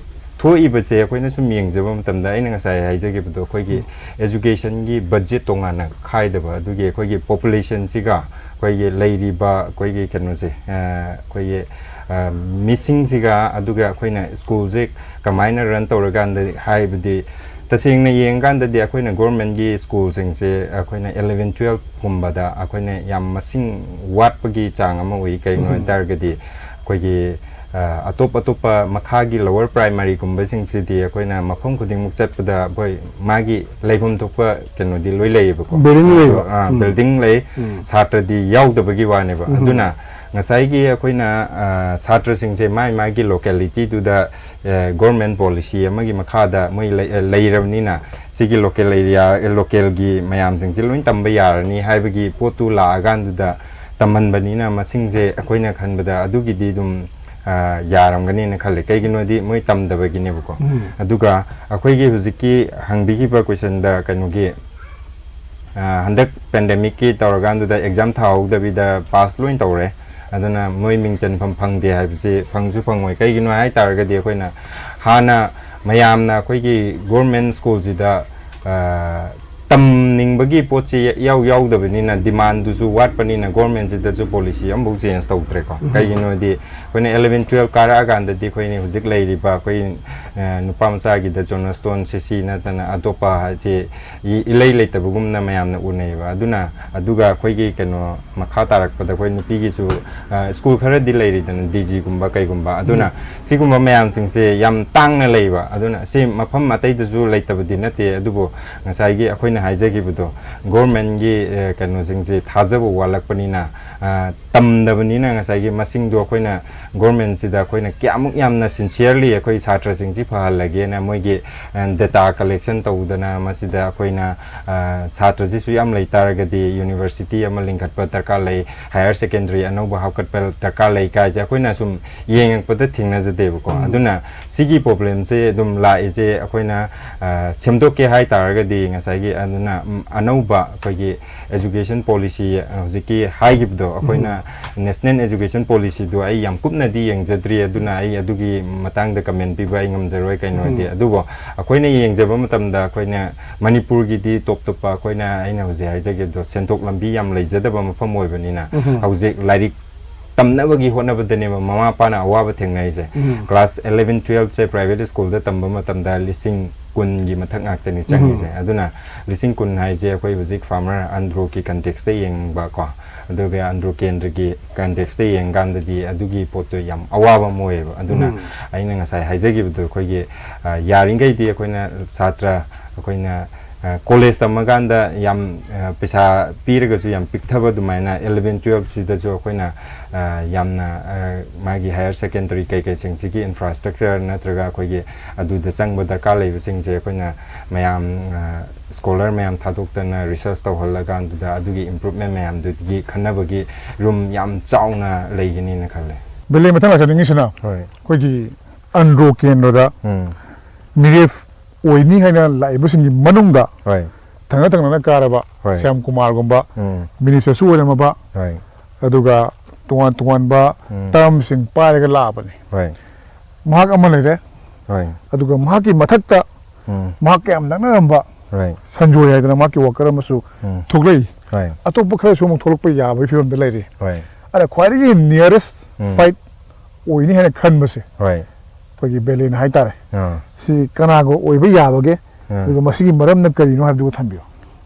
ꯊꯣꯛꯏꯕꯁꯦ ꯑꯩꯈꯣꯏꯅ ꯁꯨꯝ ꯌꯦꯡꯖꯕ ꯃꯇꯝꯗ, ꯑꯩꯅ ꯉꯁꯥꯏ ꯍꯥꯏꯖꯈꯤꯕꯗꯣ, ꯑꯩꯈꯣꯏꯒꯤ ꯎꯝ꯫ Educationꯒꯤ budget ꯇꯣꯉꯥꯟꯅ ꯈꯥꯏꯗꯕ, ꯑꯗꯨꯒꯤ ꯑꯩꯈꯣꯏꯒꯤ populationꯁꯤꯒ ꯑꯩꯈꯣꯏꯒꯤ ꯂꯩꯔꯤꯕ ꯑꯩꯈꯣꯏꯒꯤ ꯀꯩꯅꯣꯁꯦ, ꯑ, ꯑꯩꯈꯣꯏꯒꯤ, ꯑ, ꯃꯤꯁꯤꯡꯁꯤꯒ, ꯑꯗꯨꯒ ꯑꯩꯈꯣꯏꯅ schoolꯁꯦ ꯀꯃꯥꯏꯅ run ꯇꯧꯔꯀꯥꯟꯗ, ꯍꯥꯏꯕꯗꯤ ꯇꯁꯦꯡꯅ ꯌꯦꯡꯀꯥꯟꯗꯗꯤ ꯑꯩꯈꯣꯏꯅ governmentꯀꯤ schoolꯁꯤꯡꯁꯦ ꯑꯩꯈꯣꯏꯅ eleven twelve ꯀꯨꯝꯕꯗ ꯑꯩꯈꯣꯏꯅ ꯌꯥꯝ ꯃꯁꯤꯡ ꯋꯥꯠꯄꯒꯤ ꯆꯥꯡ ꯑꯃ ꯎꯏ꯫ ꯀꯩꯒꯤꯅꯣ ꯎꯝ꯫ ꯍꯥꯏ ꯇꯥꯔꯒꯗꯤ ꯑꯩꯈꯣꯏꯒꯤ, ꯑ, ꯑꯇꯣꯞ ꯑꯇꯣꯞꯄ ꯃꯈꯥꯒꯤ lower primaryꯒꯨꯝꯕꯁꯤꯡꯁꯤꯗꯤ ꯑꯩꯈꯣꯏꯅ ꯃꯐꯝ ꯈꯨꯗꯤꯡꯃꯛ ꯆꯠꯄꯗ ꯑꯩꯈꯣꯏ ꯃꯥꯒꯤ ꯂꯩꯐꯝ ꯊꯣꯛꯄ ꯀꯩꯅꯣꯗꯤ ꯂꯣꯏ ꯂꯩꯌꯦꯕꯀꯣ꯫ Building ꯂꯩꯕ꯫ ꯑ, ꯎꯝ꯫ Building ꯂꯩ, ꯎꯝ꯫ ꯁꯥꯇ꯭ꯔꯗꯤ ꯌꯥꯎꯗꯕꯒꯤ ꯋꯥꯅꯦꯕ꯫ ꯎꯝ꯫ ꯑꯗꯨꯅ ꯉꯁꯥꯏꯒꯤ ꯑꯩꯈꯣꯏꯅ, ꯑ, ꯁꯥꯇ꯭ꯔꯁꯤꯡꯁꯦ ꯃꯥꯏ ꯃꯥꯒꯤ localityꯗꯨꯗ, ꯑ, government policy ꯑꯃꯒꯤ ꯃꯈꯥꯗ ꯃꯣꯏ ꯂꯩ-, ꯑ, ꯂꯩꯔꯕꯅꯤꯅ, ꯁꯤꯒꯤ local area, localꯒꯤ ꯃꯌꯥꯝꯁꯤꯡꯁꯦ ꯂꯣꯏ ꯇꯝꯕ ꯌꯥꯔꯅꯤ ꯍꯥꯏꯕꯒꯤ ꯄꯣꯠꯇꯨ ꯂꯥꯛꯑꯀꯥꯟꯗꯨꯗ ꯇꯝꯍꯟꯕꯅꯤꯅ, ꯃꯁꯤꯡꯁꯦ ꯑꯩꯈꯣꯏꯅ ꯈꯟꯕꯗ ꯑꯗꯨꯒꯤꯗꯤ ꯑꯗꯨꯝ, ꯑ, ꯌꯥꯔꯝꯒꯅꯦꯅ ꯈꯜꯂꯦ꯫ ꯀꯩꯒꯤꯅꯣꯗꯤ ꯃꯣꯏ ꯇꯝꯗꯕꯒꯤꯅꯦꯕꯀꯣ꯫ ꯎꯝ꯫ ꯑꯗꯨꯒ ꯑꯩꯈꯣꯏꯒꯤ ꯍꯧꯖꯤꯛꯀꯤ ꯍꯪꯕꯤꯈꯤꯕ questionꯗ ꯀꯩꯅꯣꯒꯤ, ꯑ, ꯍꯟꯗꯛ pandemicꯀꯤ ꯇꯧꯔꯀꯥꯟꯗꯨꯗ exam ꯊꯥꯍꯧꯗꯕꯤꯗ pass ꯂꯣꯏ ꯇꯧꯔꯦ꯫ ꯑꯗꯨꯅ ꯃꯣꯏ ꯃꯤꯡ ꯆꯟꯐꯝ ꯐꯪꯗꯦ ꯍꯥꯏꯕꯁꯤ ꯐꯪꯁꯨ ꯐꯪꯉꯣꯏ꯫ ꯀꯩꯒꯤꯅꯣ ꯍꯥꯏ ꯇꯥꯔꯒꯗꯤ ꯑꯩꯈꯣꯏꯅ ꯍꯥꯟꯅ ꯃꯌꯥꯝꯅ ꯑꯩꯈꯣꯏꯒꯤ government schoolꯁꯤꯗ, ꯑ, ꯇꯝꯅꯤꯡꯕꯒꯤ ꯄꯣꯠꯁꯤ ꯏꯌꯥꯎ ꯌꯥꯎꯗꯕꯅꯤꯅ, demandꯗꯨꯁꯨ ꯋꯥꯠꯄꯅꯤꯅ, governmentꯁꯤꯗꯁꯨ policy ꯑꯃꯐꯥꯎ change ꯇꯧꯗ꯭ꯔꯦꯀꯣ꯫ ꯎꯝ꯫ ꯀꯩꯒꯤꯅꯣꯗꯤ ꯑꯩꯈꯣꯏꯅ eleven twelve ꯀꯥꯔꯛꯑꯀꯥꯟꯗꯗꯤ ꯑꯩꯈꯣꯏꯅ ꯍꯧꯖꯤꯛ ꯂꯩꯔꯤꯕ ꯑꯩꯈꯣꯏ, ꯑ, ꯅꯨꯄꯥ ꯃꯆꯥꯒꯤꯗ Johnstone, CC ꯅꯠꯇꯅ ꯑꯇꯣꯞꯄ ꯍꯥꯏꯁꯦ ꯏ-, ꯏꯂꯩ ꯂꯩꯇꯕꯒꯨꯝꯅ ꯃꯌꯥꯝꯅ ꯎꯅꯩꯌꯦꯕ꯫ ꯑꯗꯨꯅ, ꯑꯗꯨꯒ ꯑꯩꯈꯣꯏꯒꯤ ꯀꯩꯅꯣ ꯃꯈꯥ ꯇꯥꯔꯛꯄꯗ ꯑꯩꯈꯣꯏ ꯅꯨꯄꯤꯒꯤꯁꯨ, ꯑ, school ꯈꯔꯗꯤ ꯂꯩꯔꯤꯗꯅ, DGꯒꯨꯝꯕ ꯀꯩꯒꯨꯝꯕ꯫ ꯑꯗꯨꯅ ꯎꯝ꯫ ꯁꯤꯒꯨꯝꯕ ꯃꯌꯥꯝꯁꯤꯡꯁꯦ ꯌꯥꯝ ꯇꯥꯡꯅ ꯂꯩꯕ꯫ ꯑꯗꯨꯅ ꯁꯤ ꯃꯐꯝ ꯑꯇꯩꯗꯁꯨ ꯂꯩꯇꯕꯗꯤ ꯅꯠꯇꯦ, ꯑꯗꯨꯕꯨ ꯉꯁꯥꯏꯒꯤ ꯑꯩꯈꯣꯏ ꯑꯩꯅ ꯍꯥꯏꯖꯈꯤꯕꯗꯣ, ꯒꯣꯔꯃꯦꯟꯒꯤ ꯀꯩꯅꯣꯁꯤꯡꯁꯦ ꯊꯥꯖꯕ ꯋꯥꯠꯂꯛꯄꯅꯤꯅ, ꯇꯝꯗꯕꯅꯤꯅ, ꯉꯁꯥꯏꯒꯤ ꯃꯁꯤꯡꯗꯣ ꯑꯩꯈꯣꯏꯅ ꯒꯣꯔꯃꯦꯟꯁꯤꯗ ꯑꯩꯈꯣꯏꯅ ꯀꯌꯥꯃꯨꯛ ꯌꯥꯝꯅ ꯁꯤꯟꯁꯤꯌꯔꯂꯤ ꯑꯩꯈꯣꯏ ꯁꯥꯇ꯭ꯔꯁꯤꯡꯁꯤ ꯐꯍꯜꯂꯒꯦꯅ ꯃꯣꯏꯒꯤ ꯗꯦꯇꯥ ꯀꯂꯦꯛꯁꯟ ꯇꯧꯗꯅ, ꯃꯁꯤꯗ ꯑꯩꯈꯣꯏꯅ ꯁꯥꯇ꯭ꯔꯁꯤꯁꯨ ꯌꯥꯝ ꯂꯩ ꯇꯥꯔꯒꯗꯤ ꯌꯨꯅꯤꯚꯔꯁꯤꯇꯤ ꯑꯃ ꯂꯤꯡꯈꯠꯄ ꯗꯔꯀꯥꯔ ꯂꯩ, ꯍꯥꯌꯔ ꯁꯦꯀꯦꯟꯗꯔꯤ ꯑꯅꯧꯕ ꯍꯥꯞꯀꯠꯄ ꯗꯔꯀꯥꯔ ꯂꯩ ꯀꯥꯏꯁꯦ ꯑꯩꯈꯣꯏꯅ ꯁꯨꯝ ꯌꯦꯡꯉꯛꯄꯗ ꯊꯦꯡꯅꯖꯗꯦꯕꯀꯣ꯫ ꯑꯗꯨꯅ ꯁꯤꯒꯤ ꯄ꯭ꯔꯣꯕ꯭ꯂꯦꯝꯁꯦ ꯑꯗꯨꯝ ꯂꯥꯛꯏꯁꯦ ꯑꯩꯈꯣꯏꯅ ꯁꯦꯝꯗꯣꯛꯀꯦ ꯍꯥꯏ ꯇꯥꯔꯒꯗꯤ, ꯉꯁꯥꯏꯒꯤ ꯑꯗꯨꯅ ꯑꯅꯧꯕ ꯑꯩꯈꯣꯏꯒꯤ education policy ꯍꯧꯖꯤꯛꯀꯤ ꯍꯥꯏꯈꯤꯕꯗꯣ, ꯑꯩꯈꯣꯏꯅ national education policyꯗꯣ ꯑꯩ ꯌꯥꯝ ꯀꯨꯞꯅꯗꯤ ꯌꯦꯡꯖꯗ꯭ꯔꯤ, ꯑꯗꯨꯅ ꯑꯩ ꯑꯗꯨꯒꯤ ꯃꯇꯥꯡꯗ ꯀꯃꯦꯟ ꯄꯤꯕ ꯑꯩ ꯉꯝꯖꯔꯣꯏ꯫ ꯀꯩꯅꯣꯗꯤ ꯑꯗꯨꯕꯨ ꯑꯩꯈꯣꯏꯅ ꯌꯦꯡꯖꯕ ꯃꯇꯝꯗ, ꯑꯩꯈꯣꯏꯅ ꯃꯅꯤꯄꯨꯔꯒꯤꯗꯤ ꯇꯣꯞ ꯇꯣꯞꯄ, ꯑꯩꯈꯣꯏꯅ, ꯑꯩꯅ ꯍꯧꯖꯤꯛ ꯍꯥꯏꯖꯈꯤꯕꯗꯣ, ꯁꯦꯟꯊꯣꯛ ꯂꯝꯕꯤ ꯌꯥꯝ ꯂꯩꯖꯗꯕ ꯃꯐꯝ ꯑꯣꯏꯕꯅꯤꯅ, ꯍꯧꯖꯤꯛ ꯂꯥꯏꯔꯤꯛ ꯇꯝꯅꯕꯒꯤ ꯍꯣꯠꯅꯕꯗꯅꯦꯕ ꯃꯃꯥ ꯃꯄꯥꯅ ꯑꯋꯥꯕ ꯊꯦꯡꯅꯔꯤꯁꯦ꯫ Class eleven twelve ꯁꯦ private school ꯗ ꯇꯝꯕ ꯃꯇꯝꯗ ꯂꯤꯁꯤꯡ ꯀꯨꯟꯒꯤ ꯃꯊꯛ ꯉꯥꯛꯇꯅꯤ ꯆꯪꯉꯤꯁꯦ꯫ ꯑꯗꯨꯅ ꯂꯤꯁꯤꯡ ꯀꯨꯟ ꯍꯥꯏꯁꯦ ꯑꯩꯈꯣꯏ ꯍꯧꯖꯤꯛ farmer ꯑꯟꯗ꯭ꯔꯣꯒꯤ context ꯇ ꯌꯦꯡꯕꯀꯣ, ꯑꯗꯨꯒ ꯑꯟꯗ꯭ꯔꯣ ꯀꯦꯟꯗ꯭ꯔꯒꯤ context ꯇ ꯌꯦꯡꯀꯥꯟꯗꯗꯤ ꯑꯗꯨꯒꯤ ꯄꯣꯠꯇꯣ ꯌꯥꯝ ꯑꯋꯥꯕ ꯑꯃ ꯑꯣꯏꯌꯦꯕ꯫ ꯑꯗꯨꯅ ꯑꯩꯅ ꯉꯁꯥꯏ ꯍꯥꯏꯖꯈꯤꯕꯗꯣ, ꯑꯩꯈꯣꯏꯒꯤ ꯌꯥꯔꯤꯈꯩꯗꯤ ꯑꯩꯈꯣꯏꯅ ꯁꯥꯇ꯭ꯔ, ꯑꯩꯈꯣꯏꯅ ꯀꯣꯂꯦꯖ ꯇꯝꯃꯀꯥꯟꯗ ꯌꯥꯝ ꯄꯩꯁꯥ ꯄꯤꯔꯒꯁꯨ ꯌꯥꯝ ꯄꯤꯛꯊꯕ ꯑꯗꯨꯃꯥꯏꯅ eleven twelve ꯁꯤꯗꯁꯨ ꯑꯩꯈꯣꯏꯅ ꯌꯥꯝꯅ ꯃꯥꯒꯤ higher secondary ꯀꯩꯀꯩꯁꯤꯡꯁꯤꯒꯤ infrastructure ꯅꯠꯇ꯭ꯔꯒ ꯑꯩꯈꯣꯏꯒꯤ ꯑꯗꯨꯗ ꯆꯪꯕ ꯗꯔꯀꯥꯔ ꯂꯩꯕꯁꯤꯡꯁꯦ ꯑꯩꯈꯣꯏꯅ ꯃꯌꯥꯝ, scholar ꯃꯌꯥꯝ ꯊꯥꯗꯣꯛꯇꯅ research ꯇꯧꯍꯜꯂꯀꯥꯟꯗꯨꯗ ꯑꯗꯨꯒꯤ improvement ꯃꯌꯥꯝꯗꯨꯒꯤ ꯈꯟꯅꯕꯒꯤ room ꯌꯥꯝ ꯆꯥꯎꯅ ꯂꯩꯒꯅꯤꯅ ꯈꯜꯂꯦ꯫ ꯕꯦꯂꯦ, ꯃꯊꯪ ꯂꯥꯛꯆꯅꯤꯡꯉꯤꯁꯤꯅ ꯍꯣꯏ꯫ ꯑꯩꯈꯣꯏꯒꯤ ꯑꯟꯗ꯭ꯔꯣ ꯀꯦꯟꯗ꯭ꯔꯗ ꯎꯝ꯫ ꯃꯤꯔꯦꯞ ꯑꯣꯏꯅꯤ ꯍꯥꯏꯅ ꯂꯥꯛꯏꯕꯁꯤꯡꯒꯤ ꯃꯅꯨꯡꯗ ꯍꯣꯏ꯫ ꯊꯪꯅ ꯊꯪꯅꯅ ꯀꯥꯔꯕ ꯍꯣꯏ꯫ ꯁ꯭ꯌꯥꯝ ꯀꯨꯃꯥꯔꯒꯨꯝꯕ ꯎꯝ꯫ ꯃꯤꯅꯤꯁꯇꯔꯁꯨ ꯑꯣꯏꯔꯝꯃꯕ ꯍꯣꯏ꯫ ꯑꯗꯨꯒ ꯇꯣꯉꯥꯟ ꯇꯣꯉꯥꯟꯕ ꯎꯝ꯫ ꯇꯔꯝꯁꯤꯡ ꯄꯥꯏꯔꯒ ꯂꯥꯛꯑꯕꯅꯤ꯫ ꯍꯣꯏ꯫ ꯃꯍꯥꯛ ꯑꯃ ꯂꯩꯔꯦ꯫ ꯍꯣꯏ꯫ ꯑꯗꯨꯒ ꯃꯍꯥꯛꯀꯤ ꯃꯊꯛꯇ ꯎꯝ꯫ ꯃꯍꯥꯛꯀ ꯌꯥꯝ ꯅꯛꯅꯔꯝꯕ ꯍꯣꯏ꯫ ꯁꯟꯖꯣꯏ ꯍꯥꯏꯗꯅ ꯃꯍꯥꯛꯀꯤ ꯋꯥꯀꯔ ꯑꯃꯁꯨ ꯎꯝ꯫ ꯊꯣꯛꯂꯛꯏ꯫ ꯍꯣꯏ꯫ ꯑꯇꯣꯞꯄ ꯈꯔꯁꯨ ꯑꯃꯨꯛ ꯊꯣꯛꯂꯛꯄ ꯌꯥꯕꯒꯤ ꯐꯤꯕꯝꯗ ꯂꯩꯔꯤ꯫ ꯍꯣꯏ꯫ ꯑꯗ ꯈ꯭ꯋꯥꯏꯗꯒꯤ nearest ꯎꯝ꯫ fight ꯑꯣꯏꯅꯤ ꯍꯥꯏꯅ ꯈꯟꯕꯁꯦ ꯍꯣꯏ꯫ ꯑꯩꯈꯣꯏꯒꯤ ꯕꯦꯂꯦꯟ ꯍꯥꯏꯇꯥꯔꯦ꯫ ꯑꯥ꯫ ꯁꯤ ꯀꯅꯥꯒ ꯑꯣꯏꯕ ꯌꯥꯕꯒꯦ? ꯑꯥ꯫ ꯑꯗꯨꯒ ꯃꯁꯤꯒꯤ ꯃꯔꯝꯅ ꯀꯔꯤꯅꯣ ꯍꯥꯏꯕꯗꯨꯒ ꯊꯝꯕꯤꯌꯨ꯫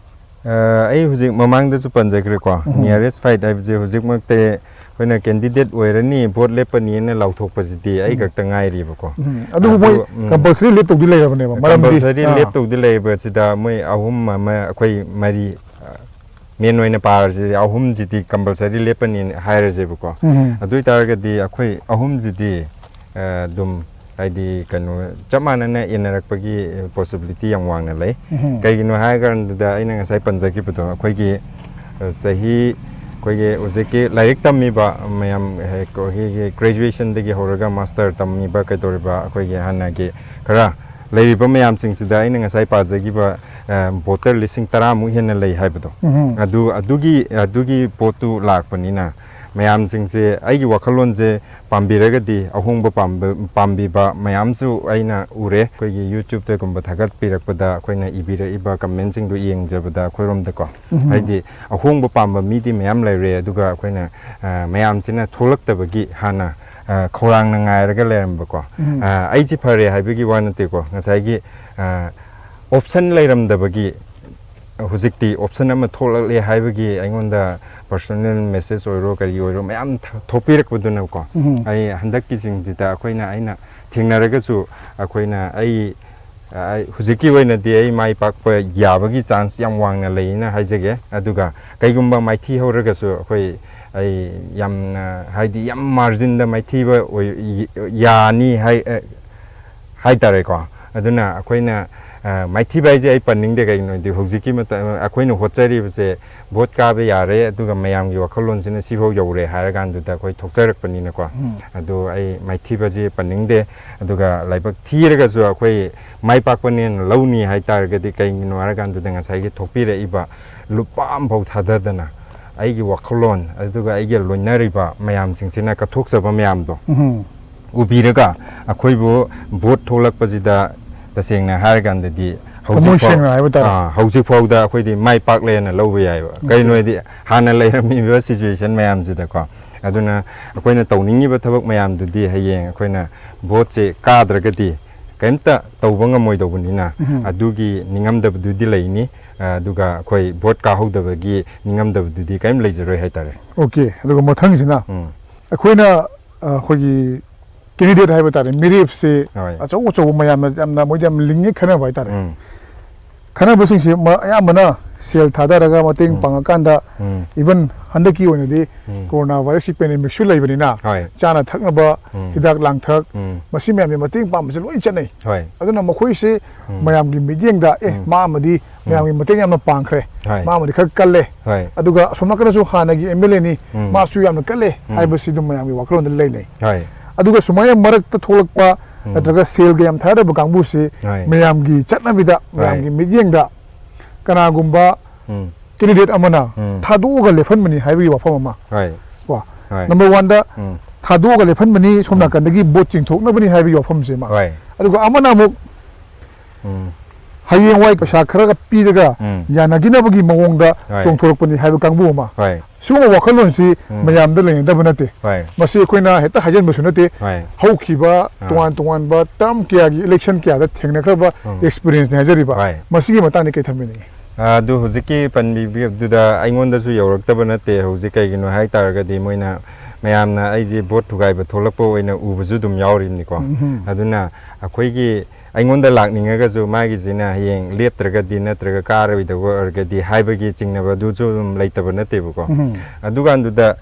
ꯑ, ꯑꯩ ꯍꯧꯖꯤꯛ ꯃꯃꯥꯡꯗꯁꯨ ꯄꯟꯖꯈ꯭ꯔꯦꯀꯣ, ꯎꯝ꯫ Nearest fight ꯍꯥꯏꯕꯁꯦ ꯍꯧꯖꯤꯛꯃꯛꯇꯤ ꯑꯩꯈꯣꯏꯅ ꯀꯦꯟꯗꯤꯗꯦꯠ ꯑꯣꯏꯔꯅꯤ, ꯚꯣꯠ ꯂꯦꯞꯄꯅꯤꯅ ꯂꯥꯎꯊꯣꯛꯄꯁꯤꯗꯤ ꯑꯩ ꯎꯝ꯫ ꯈꯛꯇ ꯉꯥꯏꯔꯤꯕꯀꯣ꯫ ꯎꯝ꯫ ꯑꯗꯨꯕꯨ ꯑꯗꯨ, ꯃꯣꯏ ꯎꯝ꯫ ꯀꯝꯄꯜꯁꯔꯤ ꯂꯦꯞꯇꯧꯗꯤ ꯂꯩꯔꯕꯅꯦꯕ, ꯃꯔꯝꯗꯤ, ꯀꯝꯄꯜꯁꯔꯤ ꯑꯥ꯫ ꯂꯦꯞꯇꯧꯗꯤ ꯂꯩꯕꯁꯤꯗ ꯃꯣꯏ ꯑꯍꯨꯝ ꯑꯃ, ꯑꯩꯈꯣꯏ ꯃꯔꯤ, ꯑ, ꯃꯦꯟ ꯑꯣꯏꯅ ꯄꯥꯔꯁꯤ, ꯑꯍꯨꯝꯁꯤꯗꯤ ꯀꯝꯄꯜꯁꯔꯤ ꯂꯦꯞꯄꯅꯤ ꯍꯥꯏꯔꯁꯦꯕꯀꯣ꯫ ꯎꯝ꯫ ꯑꯗꯨ ꯑꯣꯏꯇꯥꯔꯒꯗꯤ ꯑꯩꯈꯣꯏ ꯑꯍꯨꯝꯁꯤꯗꯤ, ꯑ, ꯑꯗꯨꯝ ꯍꯥꯏꯗꯤ ꯀꯩꯅꯣ, ꯆꯞ ꯃꯥꯟꯅꯅ ꯏꯟꯅꯔꯛꯄꯒꯤ ꯄꯣꯁꯤꯕꯤꯂꯤꯇꯤ ꯌꯥꯝ ꯋꯥꯡꯅ ꯂꯩ꯫ ꯎꯝ꯫ ꯀꯩꯒꯤꯅꯣ ꯍꯥꯏꯔ ꯀꯥꯟꯗ ꯑꯩꯅ ꯉꯁꯥꯏ ꯄꯟꯖꯈꯤꯕꯗꯣ, ꯑꯩꯈꯣꯏꯒꯤ, ꯑ, ꯆꯍꯤ, ꯑꯩꯈꯣꯏꯒꯤ ꯍꯧꯖꯤꯛꯀꯤ ꯂꯥꯏꯔꯤꯛ ꯇꯝꯃꯤꯕ ꯃꯌꯥꯝ, ꯑ, ꯑꯩꯈꯣꯏꯒꯤ ꯒ꯭ꯔꯦꯖꯨꯑꯦꯁꯟꯗꯒꯤ ꯍꯧꯔꯒ ꯃꯥꯁꯇꯔ ꯇꯝꯃꯤꯕ ꯀꯩꯗꯧꯔꯤꯕ ꯑꯩꯈꯣꯏꯒꯤ ꯍꯥꯟꯅꯒꯤ ꯈꯔ ꯂꯩꯔꯤꯕ ꯃꯌꯥꯝꯁꯤꯡꯁꯤꯗ ꯑꯩꯅ ꯉꯁꯥꯏ ꯄꯥꯖꯈꯤꯕ, ꯑ, ꯚꯣꯇꯔ ꯂꯤꯁꯤꯡ ꯇꯔꯥꯃꯨꯛ ꯍꯦꯟꯅ ꯂꯩ ꯍꯥꯏꯕꯗꯣ꯫ ꯎꯝ꯫ ꯑꯗꯨ, ꯑꯗꯨꯒꯤ, ꯑꯗꯨꯒꯤ ꯄꯣꯠꯇꯨ ꯂꯥꯛꯄꯅꯤꯅ ꯃꯌꯥꯝꯁꯤꯡꯁꯦ ꯑꯩꯒꯤ ꯋꯥꯈꯜꯂꯣꯟꯁꯦ ꯄꯥꯝꯕꯤꯔꯒꯗꯤ, ꯑꯍꯣꯡꯕ ꯄꯥꯝꯕ-, ꯄꯥꯝꯕꯤꯕ ꯃꯌꯥꯝꯁꯨ ꯑꯩꯅ ꯎꯔꯦ꯫ ꯑꯩꯈꯣꯏꯒꯤ YouTube-ꯇꯒꯨꯝꯕ ꯊꯥꯒꯠꯄꯤꯔꯛꯄꯗ ꯑꯩꯈꯣꯏꯅ ꯏꯕꯤꯔꯛꯏꯕ comment-ꯁꯤꯡꯗꯨ ꯌꯦꯡꯖꯕꯗ ꯑꯩꯈꯣꯏꯔꯣꯝꯗꯀꯣ꯫ ꯎꯝ꯫ ꯍꯥꯏꯗꯤ ꯑꯍꯣꯡꯕ ꯄꯥꯝꯕ ꯃꯤꯗꯤ ꯃꯌꯥꯝ ꯂꯩꯔꯦ, ꯑꯗꯨꯒ ꯑꯩꯈꯣꯏꯅ, ꯑ, ꯃꯌꯥꯝꯁꯤꯅ ꯊꯣꯛꯂꯛꯇꯕꯒꯤ ꯍꯥꯟꯅ, ꯑ, ꯈꯧꯔꯥꯡꯅ ꯉꯥꯏꯔꯒ ꯂꯩꯔꯝꯕꯀꯣ꯫ ꯎꯝ꯫ ꯑ, ꯑꯩꯁꯤ ꯐꯔꯦ ꯍꯥꯏꯕꯒꯤ ꯋꯥ ꯅꯠꯇꯦꯀꯣ, ꯉꯁꯥꯏꯒꯤ, ꯑ, option ꯂꯩꯔꯝꯗꯕꯒꯤ ꯍꯧꯖꯤꯛꯇꯤ option ꯑꯃ ꯊꯣꯛꯂꯛꯂꯦ ꯍꯥꯏꯕꯒꯤ ꯑꯩꯉꯣꯟꯗ personal message ꯑꯣꯏꯔꯣ ꯀꯔꯤ ꯑꯣꯏꯔꯣ ꯃꯌꯥꯝ ꯊ-, ꯊꯣꯛꯄꯤꯔꯛꯄꯗꯨꯅꯀꯣ꯫ ꯎꯝ꯫ ꯑꯩ ꯍꯟꯗꯛꯀꯤꯁꯤꯡꯁꯤꯗ ꯑꯩꯈꯣꯏꯅ, ꯑꯩꯅ ꯊꯦꯡꯅꯔꯒꯁꯨ ꯑꯩꯈꯣꯏꯅ, ꯑꯩ, ꯑꯩ ꯍꯧꯖꯤꯛꯀꯤ ꯑꯣꯏꯅꯗꯤ ꯑꯩ ꯃꯥꯏ ꯄꯥꯛꯄ ꯌꯥꯕꯒꯤ chance ꯌꯥꯝ ꯋꯥꯡꯅ ꯂꯩꯅ ꯍꯥꯏꯖꯒꯦ꯫ ꯑꯗꯨꯒ ꯀꯩꯒꯨꯝꯕ ꯃꯥꯏꯊꯤ ꯍꯧꯔꯒꯁꯨ ꯑꯩꯈꯣꯏ, ꯑꯩ ꯌꯥꯝꯅ, ꯍꯥꯏꯗꯤ ꯌꯥꯝ margin-ꯗ ꯃꯥꯏꯊꯤꯕ ꯑꯣꯏ-, ꯌꯥꯅꯤ ꯍꯥꯏ-, ꯍꯥꯏꯇꯥꯔꯦꯀꯣ꯫ ꯑꯗꯨꯅ ꯑꯩꯈꯣꯏꯅ, ꯑ, ꯃꯥꯏꯊꯤꯕ ꯍꯥꯏꯁꯦ ꯑꯩ ꯄꯟꯅꯤꯡꯗꯦ, ꯀꯩꯒꯤꯅꯣꯗꯤ ꯍꯧꯖꯤꯛꯀꯤ ꯃꯇꯝ ꯑꯩꯈꯣꯏꯅ ꯍꯣꯠꯆꯔꯤꯕꯁꯦ ꯚꯣꯠ ꯀꯥꯕ ꯌꯥꯔꯦ, ꯑꯗꯨꯒ ꯃꯌꯥꯝꯒꯤ ꯋꯥꯈꯜꯂꯣꯟꯁꯤꯅ ꯁꯤꯐꯥꯎ ꯌꯧꯔꯦ ꯍꯥꯏꯔꯀꯥꯟꯗꯨꯗ ꯑꯩꯈꯣꯏ ꯊꯣꯛꯆꯔꯛꯄꯅꯤꯅꯀꯣ꯫ ꯎꯝ꯫ ꯑꯗꯣ ꯑꯩ ꯃꯥꯏꯊꯤꯕꯁꯦ ꯄꯟꯅꯤꯡꯗꯦ꯫ ꯑꯗꯨꯒ ꯂꯥꯏꯕꯛ ꯊꯤꯔꯒꯁꯨ ꯑꯩꯈꯣꯏ ꯃꯥꯏ ꯄꯥꯛꯄꯅꯦꯅ ꯂꯧꯅꯤ ꯍꯥꯏꯇꯥꯔꯒꯗꯤ, ꯀꯩꯒꯤꯅꯣ ꯍꯥꯏꯔꯀꯥꯟꯗꯨꯗ ꯉꯁꯥꯏꯒꯤ ꯊꯣꯛꯄꯤꯔꯛꯏꯕ ꯂꯨꯄꯥ ꯑꯃꯐꯥꯎ ꯊꯥꯗꯗꯅ ꯑꯩꯒꯤ ꯋꯥꯈꯜꯂꯣꯟ, ꯑꯗꯨꯒ ꯑꯩꯒ ꯂꯣꯏꯅꯔꯤꯕ ꯃꯌꯥꯝꯁꯤꯡꯁꯤꯅ ꯀꯠꯊꯣꯛꯆꯕ ꯃꯌꯥꯝꯗꯣ ꯎꯝ꯫ ꯎꯕꯤꯔꯒ ꯑꯩꯈꯣꯏꯕꯨ ꯚꯣꯠ ꯊꯣꯛꯂꯛꯄꯁꯤꯗ ꯇꯁꯦꯡꯅ ꯍꯥꯏꯔꯀꯥꯟꯗꯗꯤ ꯊꯃꯣꯏ ꯍꯧꯖꯤꯛ ꯐꯥꯎ-, ꯁꯦꯡꯅ ꯍꯥꯏꯕ ꯇꯥꯔꯦ꯫ ꯑꯥ, ꯍꯧꯖꯤꯛ ꯐꯥꯎꯗ ꯑꯩꯈꯣꯏꯗꯤ ꯃꯥꯏ ꯄꯥꯛꯂꯦꯅ ꯂꯧꯕ ꯌꯥꯏꯕ꯫ ꯎꯝ꯫ ꯀꯩꯅꯣ ꯍꯥꯏꯗꯤ ꯍꯥꯟꯅ ꯂꯩꯔꯝꯃꯤꯕ situation ꯃꯌꯥꯝꯁꯤꯗꯀꯣ꯫ ꯑꯗꯨꯅ ꯑꯩꯈꯣꯏꯅ ꯇꯧꯅꯤꯡꯉꯤꯕ ꯊꯕꯛ ꯃꯌꯥꯝꯗꯨꯗꯤ ꯍꯌꯦꯡ ꯑꯩꯈꯣꯏꯅ ꯚꯣꯠꯁꯦ ꯀꯥꯗ꯭ꯔꯒꯗꯤ ꯀꯔꯤꯝꯇ ꯇꯧꯕ ꯉꯝꯃꯣꯏꯗꯧꯕꯅꯤꯅ, ꯎꯝ꯫ ꯑꯗꯨꯒꯤ ꯅꯤꯡꯉꯝꯗꯕꯗꯨꯗꯤ ꯂꯩꯅꯤ꯫ ꯑ, ꯑꯗꯨꯒ ꯑꯩꯈꯣꯏ ꯚꯣꯠ ꯀꯥꯍꯧꯗꯕꯒꯤ ꯅꯤꯡꯉꯝꯗꯕꯗꯨꯗꯤ ꯀꯔꯤꯝ ꯂꯩꯖꯔꯣꯏ ꯍꯥꯏꯇꯥꯔꯦ꯫ ꯑꯣꯀꯦ, ꯑꯗꯨꯒ ꯃꯊꯪꯁꯤꯅ ꯎꯝ꯫ ꯑꯩꯈꯣꯏꯅ, ꯑ, ꯑꯩꯈꯣꯏꯒꯤ ꯀꯦꯟꯗꯤꯗꯦꯠ ꯍꯥꯏꯕ ꯇꯥꯔꯦ, ꯃꯤꯔꯦꯞꯁꯦ ꯍꯣꯏ꯫ ꯑꯆꯧ ꯑꯆꯧꯕ ꯃꯌꯥꯝꯅ ꯌꯥꯝꯅ, ꯃꯣꯏꯗꯤ ꯌꯥꯝ ꯂꯤꯡꯉꯦ ꯈꯟꯅꯕ ꯍꯥꯏꯇꯥꯔꯦ꯫ ꯎꯝ꯫ ꯈꯟꯅꯕꯁꯤꯡꯁꯦ ꯃ-, ꯑꯌꯥꯝꯕꯅ ꯁꯦꯜ ꯊꯥꯗꯔꯒ ꯃꯇꯦꯡ ꯎꯝ꯫ ꯄꯥꯡꯉꯀꯥꯟꯗ, ꯎꯝ꯫ even ꯍꯟꯗꯛꯀꯤ ꯑꯣꯏꯅꯗꯤ ꯎꯝ꯫ ꯀꯣꯔꯣꯅꯥ ꯚꯥꯏꯔꯁꯀꯤ ꯄꯦꯟꯗꯦꯃꯤꯛꯁꯨ ꯂꯩꯕꯅꯤꯅ, ꯍꯣꯏ꯫ ꯆꯥꯅ ꯊꯛꯅꯕ, ꯎꯝ꯫ ꯍꯤꯗꯥꯛ ꯂꯥꯡꯊꯛ, ꯎꯝ꯫ ꯃꯁꯤ ꯃꯌꯥꯝꯁꯦ ꯃꯇꯦꯡ ꯄꯥꯡꯕꯁꯦ ꯂꯣꯏ ꯆꯠꯅꯩ꯫ ꯍꯣꯏ꯫ ꯑꯗꯨꯅ ꯃꯈꯣꯏꯁꯦ ꯎꯝ꯫ ꯃꯌꯥꯝꯒꯤ ꯃꯤꯠꯌꯦꯡꯗ, "ꯑꯦ, ꯎꯝ꯫ ꯃꯥ ꯑꯃꯗꯤ ꯎꯝ꯫ ꯃꯌꯥꯝꯒꯤ ꯃꯇꯦꯡ ꯌꯥꯝꯅ ꯄꯥꯡꯈ꯭ꯔꯦ, ꯍꯣꯏ꯫ ꯃꯥ ꯑꯃꯗꯤ ꯈꯔ ꯀꯜꯂꯦ", ꯍꯣꯏ꯫ ꯑꯗꯨꯒ ꯑꯁꯣꯝ ꯅꯥꯀꯟꯗꯁꯨ ꯍꯥꯟꯅꯒꯤ ꯑꯦꯝ ꯑꯦꯜ ꯑꯦꯅꯤ, ꯎꯝ꯫ ꯃꯥꯁꯨ ꯌꯥꯝꯅ ꯀꯜꯂꯦ ꯎꯝ꯫ ꯍꯥꯏꯕꯁꯤ ꯑꯗꯨꯝ ꯃꯌꯥꯝꯒꯤ ꯋꯥꯈꯜꯂꯣꯟꯗ ꯂꯩꯅꯩ꯫ ꯍꯣꯏ꯫ ꯑꯗꯨꯒ ꯁꯨꯃꯥꯏꯅ ꯃꯔꯛꯇ ꯊꯣꯛꯂꯛꯄ ꯎꯝ꯫ ꯅꯠꯇ꯭ꯔꯒ ꯁꯦꯜꯒ ꯌꯥꯝ ꯊꯥꯗꯕ ꯀꯥꯡꯕꯨꯁꯤ ꯍꯣꯏ꯫ ꯃꯌꯥꯝꯒꯤ ꯆꯠꯅꯕꯤꯗ, ꯍꯣꯏ꯫ ꯃꯌꯥꯝꯒꯤ ꯃꯤꯠꯌꯦꯡꯗ ꯀꯅꯥꯒꯨꯝꯕ ꯎꯝ꯫ ꯀꯦꯟꯗꯤꯗꯦꯠ ꯑꯃꯅ ꯎꯝ꯫ ꯊꯥꯗꯣꯛꯑꯒ ꯂꯦꯞꯍꯟꯕꯅꯤ ꯍꯥꯏꯕꯒꯤ ꯋꯥꯐꯝ ꯑꯃ꯫ ꯍꯣꯏ꯫ ꯀꯣ? ꯍꯣꯏ꯫ ꯅꯝꯕꯔ ꯋꯥꯟꯗ ꯎꯝ꯫ ꯊꯥꯗꯣꯛꯑꯒ ꯂꯦꯞꯍꯟꯕꯅꯤ, ꯁꯣꯝ ꯎꯝ꯫ ꯅꯥꯀꯟꯗꯒꯤ ꯚꯣꯠ ꯆꯤꯡꯊꯣꯛꯅꯕꯅꯤ ꯍꯥꯏꯕꯒꯤ ꯋꯥꯐꯝꯁꯦ ꯑꯃ꯫ ꯍꯣꯏ꯫ ꯑꯗꯨꯒ ꯑꯃꯅ ꯑꯃꯨꯛ ꯎꯝ꯫ ꯍꯌꯦꯡꯋꯥꯏ ꯄꯩꯁꯥ ꯈꯔꯒ ꯄꯤꯔꯒ ꯎꯝ꯫ ꯌꯥꯅꯈꯤꯅꯕꯒꯤ ꯃꯑꯣꯡꯗ ꯍꯣꯏ꯫ ꯆꯣꯡꯊꯣꯔꯛꯄꯅꯤ ꯍꯥꯏꯕ ꯀꯥꯡꯕꯨ ꯑꯃ꯫ ꯍꯣꯏ꯫ ꯁꯤꯒꯨꯝꯕ ꯋꯥꯈꯜꯂꯣꯟꯁꯤ ꯎꯝ꯫ ꯃꯌꯥꯝꯗ ꯂꯩꯅꯗꯕ ꯅꯠꯇꯦ꯫ ꯍꯣꯏ꯫ ꯃꯁꯤ ꯑꯩꯈꯣꯏꯅ ꯍꯦꯛꯇ ꯍꯥꯏꯖꯟꯕꯁꯨ ꯅꯠꯇꯦ꯫ ꯍꯣꯏ꯫ ꯍꯧꯈꯤꯕ ꯑꯥ꯫ ꯇꯣꯉꯥꯟ ꯇꯣꯉꯥꯟꯕ ꯇꯔꯝ ꯀꯌꯥꯒꯤ ꯏꯂꯦꯛꯁꯟ ꯀꯌꯥꯗ ꯊꯦꯡꯅꯈ꯭ꯔꯕ ꯎꯝ꯫ ꯑꯦꯛꯁꯄꯤꯔꯤꯌꯦꯟꯁꯅꯤ ꯍꯥꯏꯖꯔꯤꯕ꯫ ꯍꯣꯏ꯫ ꯃꯁꯤꯒꯤ ꯃꯇꯥꯡꯗ ꯀꯩ ꯊꯝꯕꯤꯅꯤꯡꯉꯤ? ꯑꯗꯨ ꯍꯧꯖꯤꯛꯀꯤ ꯄꯟꯕꯤꯕꯗꯨꯗ ꯑꯩꯉꯣꯟꯗꯁꯨ ꯌꯧꯔꯛꯇꯕ ꯅꯠꯇꯦ꯫ ꯍꯧꯖꯤꯛ ꯀꯩꯒꯤꯅꯣ ꯍꯥꯏ ꯇꯥꯔꯒꯗꯤ ꯃꯣꯏꯅ ꯃꯌꯥꯝꯅ ꯑꯩꯁꯦ ꯚꯣꯠ ꯊꯨꯒꯥꯏꯕ ꯊꯣꯛꯂꯛꯄ ꯑꯣꯏꯅ ꯎꯕꯁꯨ ꯑꯗꯨꯝ ꯌꯥꯎꯔꯤꯕꯅꯤꯀꯣ꯫ ꯎꯝ꯫ ꯑꯗꯨꯅ ꯑꯩꯈꯣꯏꯒꯤ ꯑꯩꯉꯣꯟꯗ ꯂꯥꯛꯅꯤꯡꯉꯒꯁꯨ ꯃꯥꯒꯤꯁꯤꯅ ꯍꯌꯦꯡ ꯂꯦꯞꯇ꯭ꯔꯒꯗꯤ ꯅꯠꯇ꯭ꯔꯒ ꯀꯥꯔꯣꯏꯗꯕ ꯑꯣꯏꯔꯒꯗꯤ ꯍꯥꯏꯕꯒꯤ ꯆꯤꯡꯅꯕ ꯑꯗꯨꯁꯨ ꯑꯗꯨꯝ ꯂꯩꯇꯕ ꯅꯠꯇꯦꯕꯀꯣ꯫ ꯎꯝ꯫ ꯑꯗꯨꯀꯥꯟꯗꯨꯗ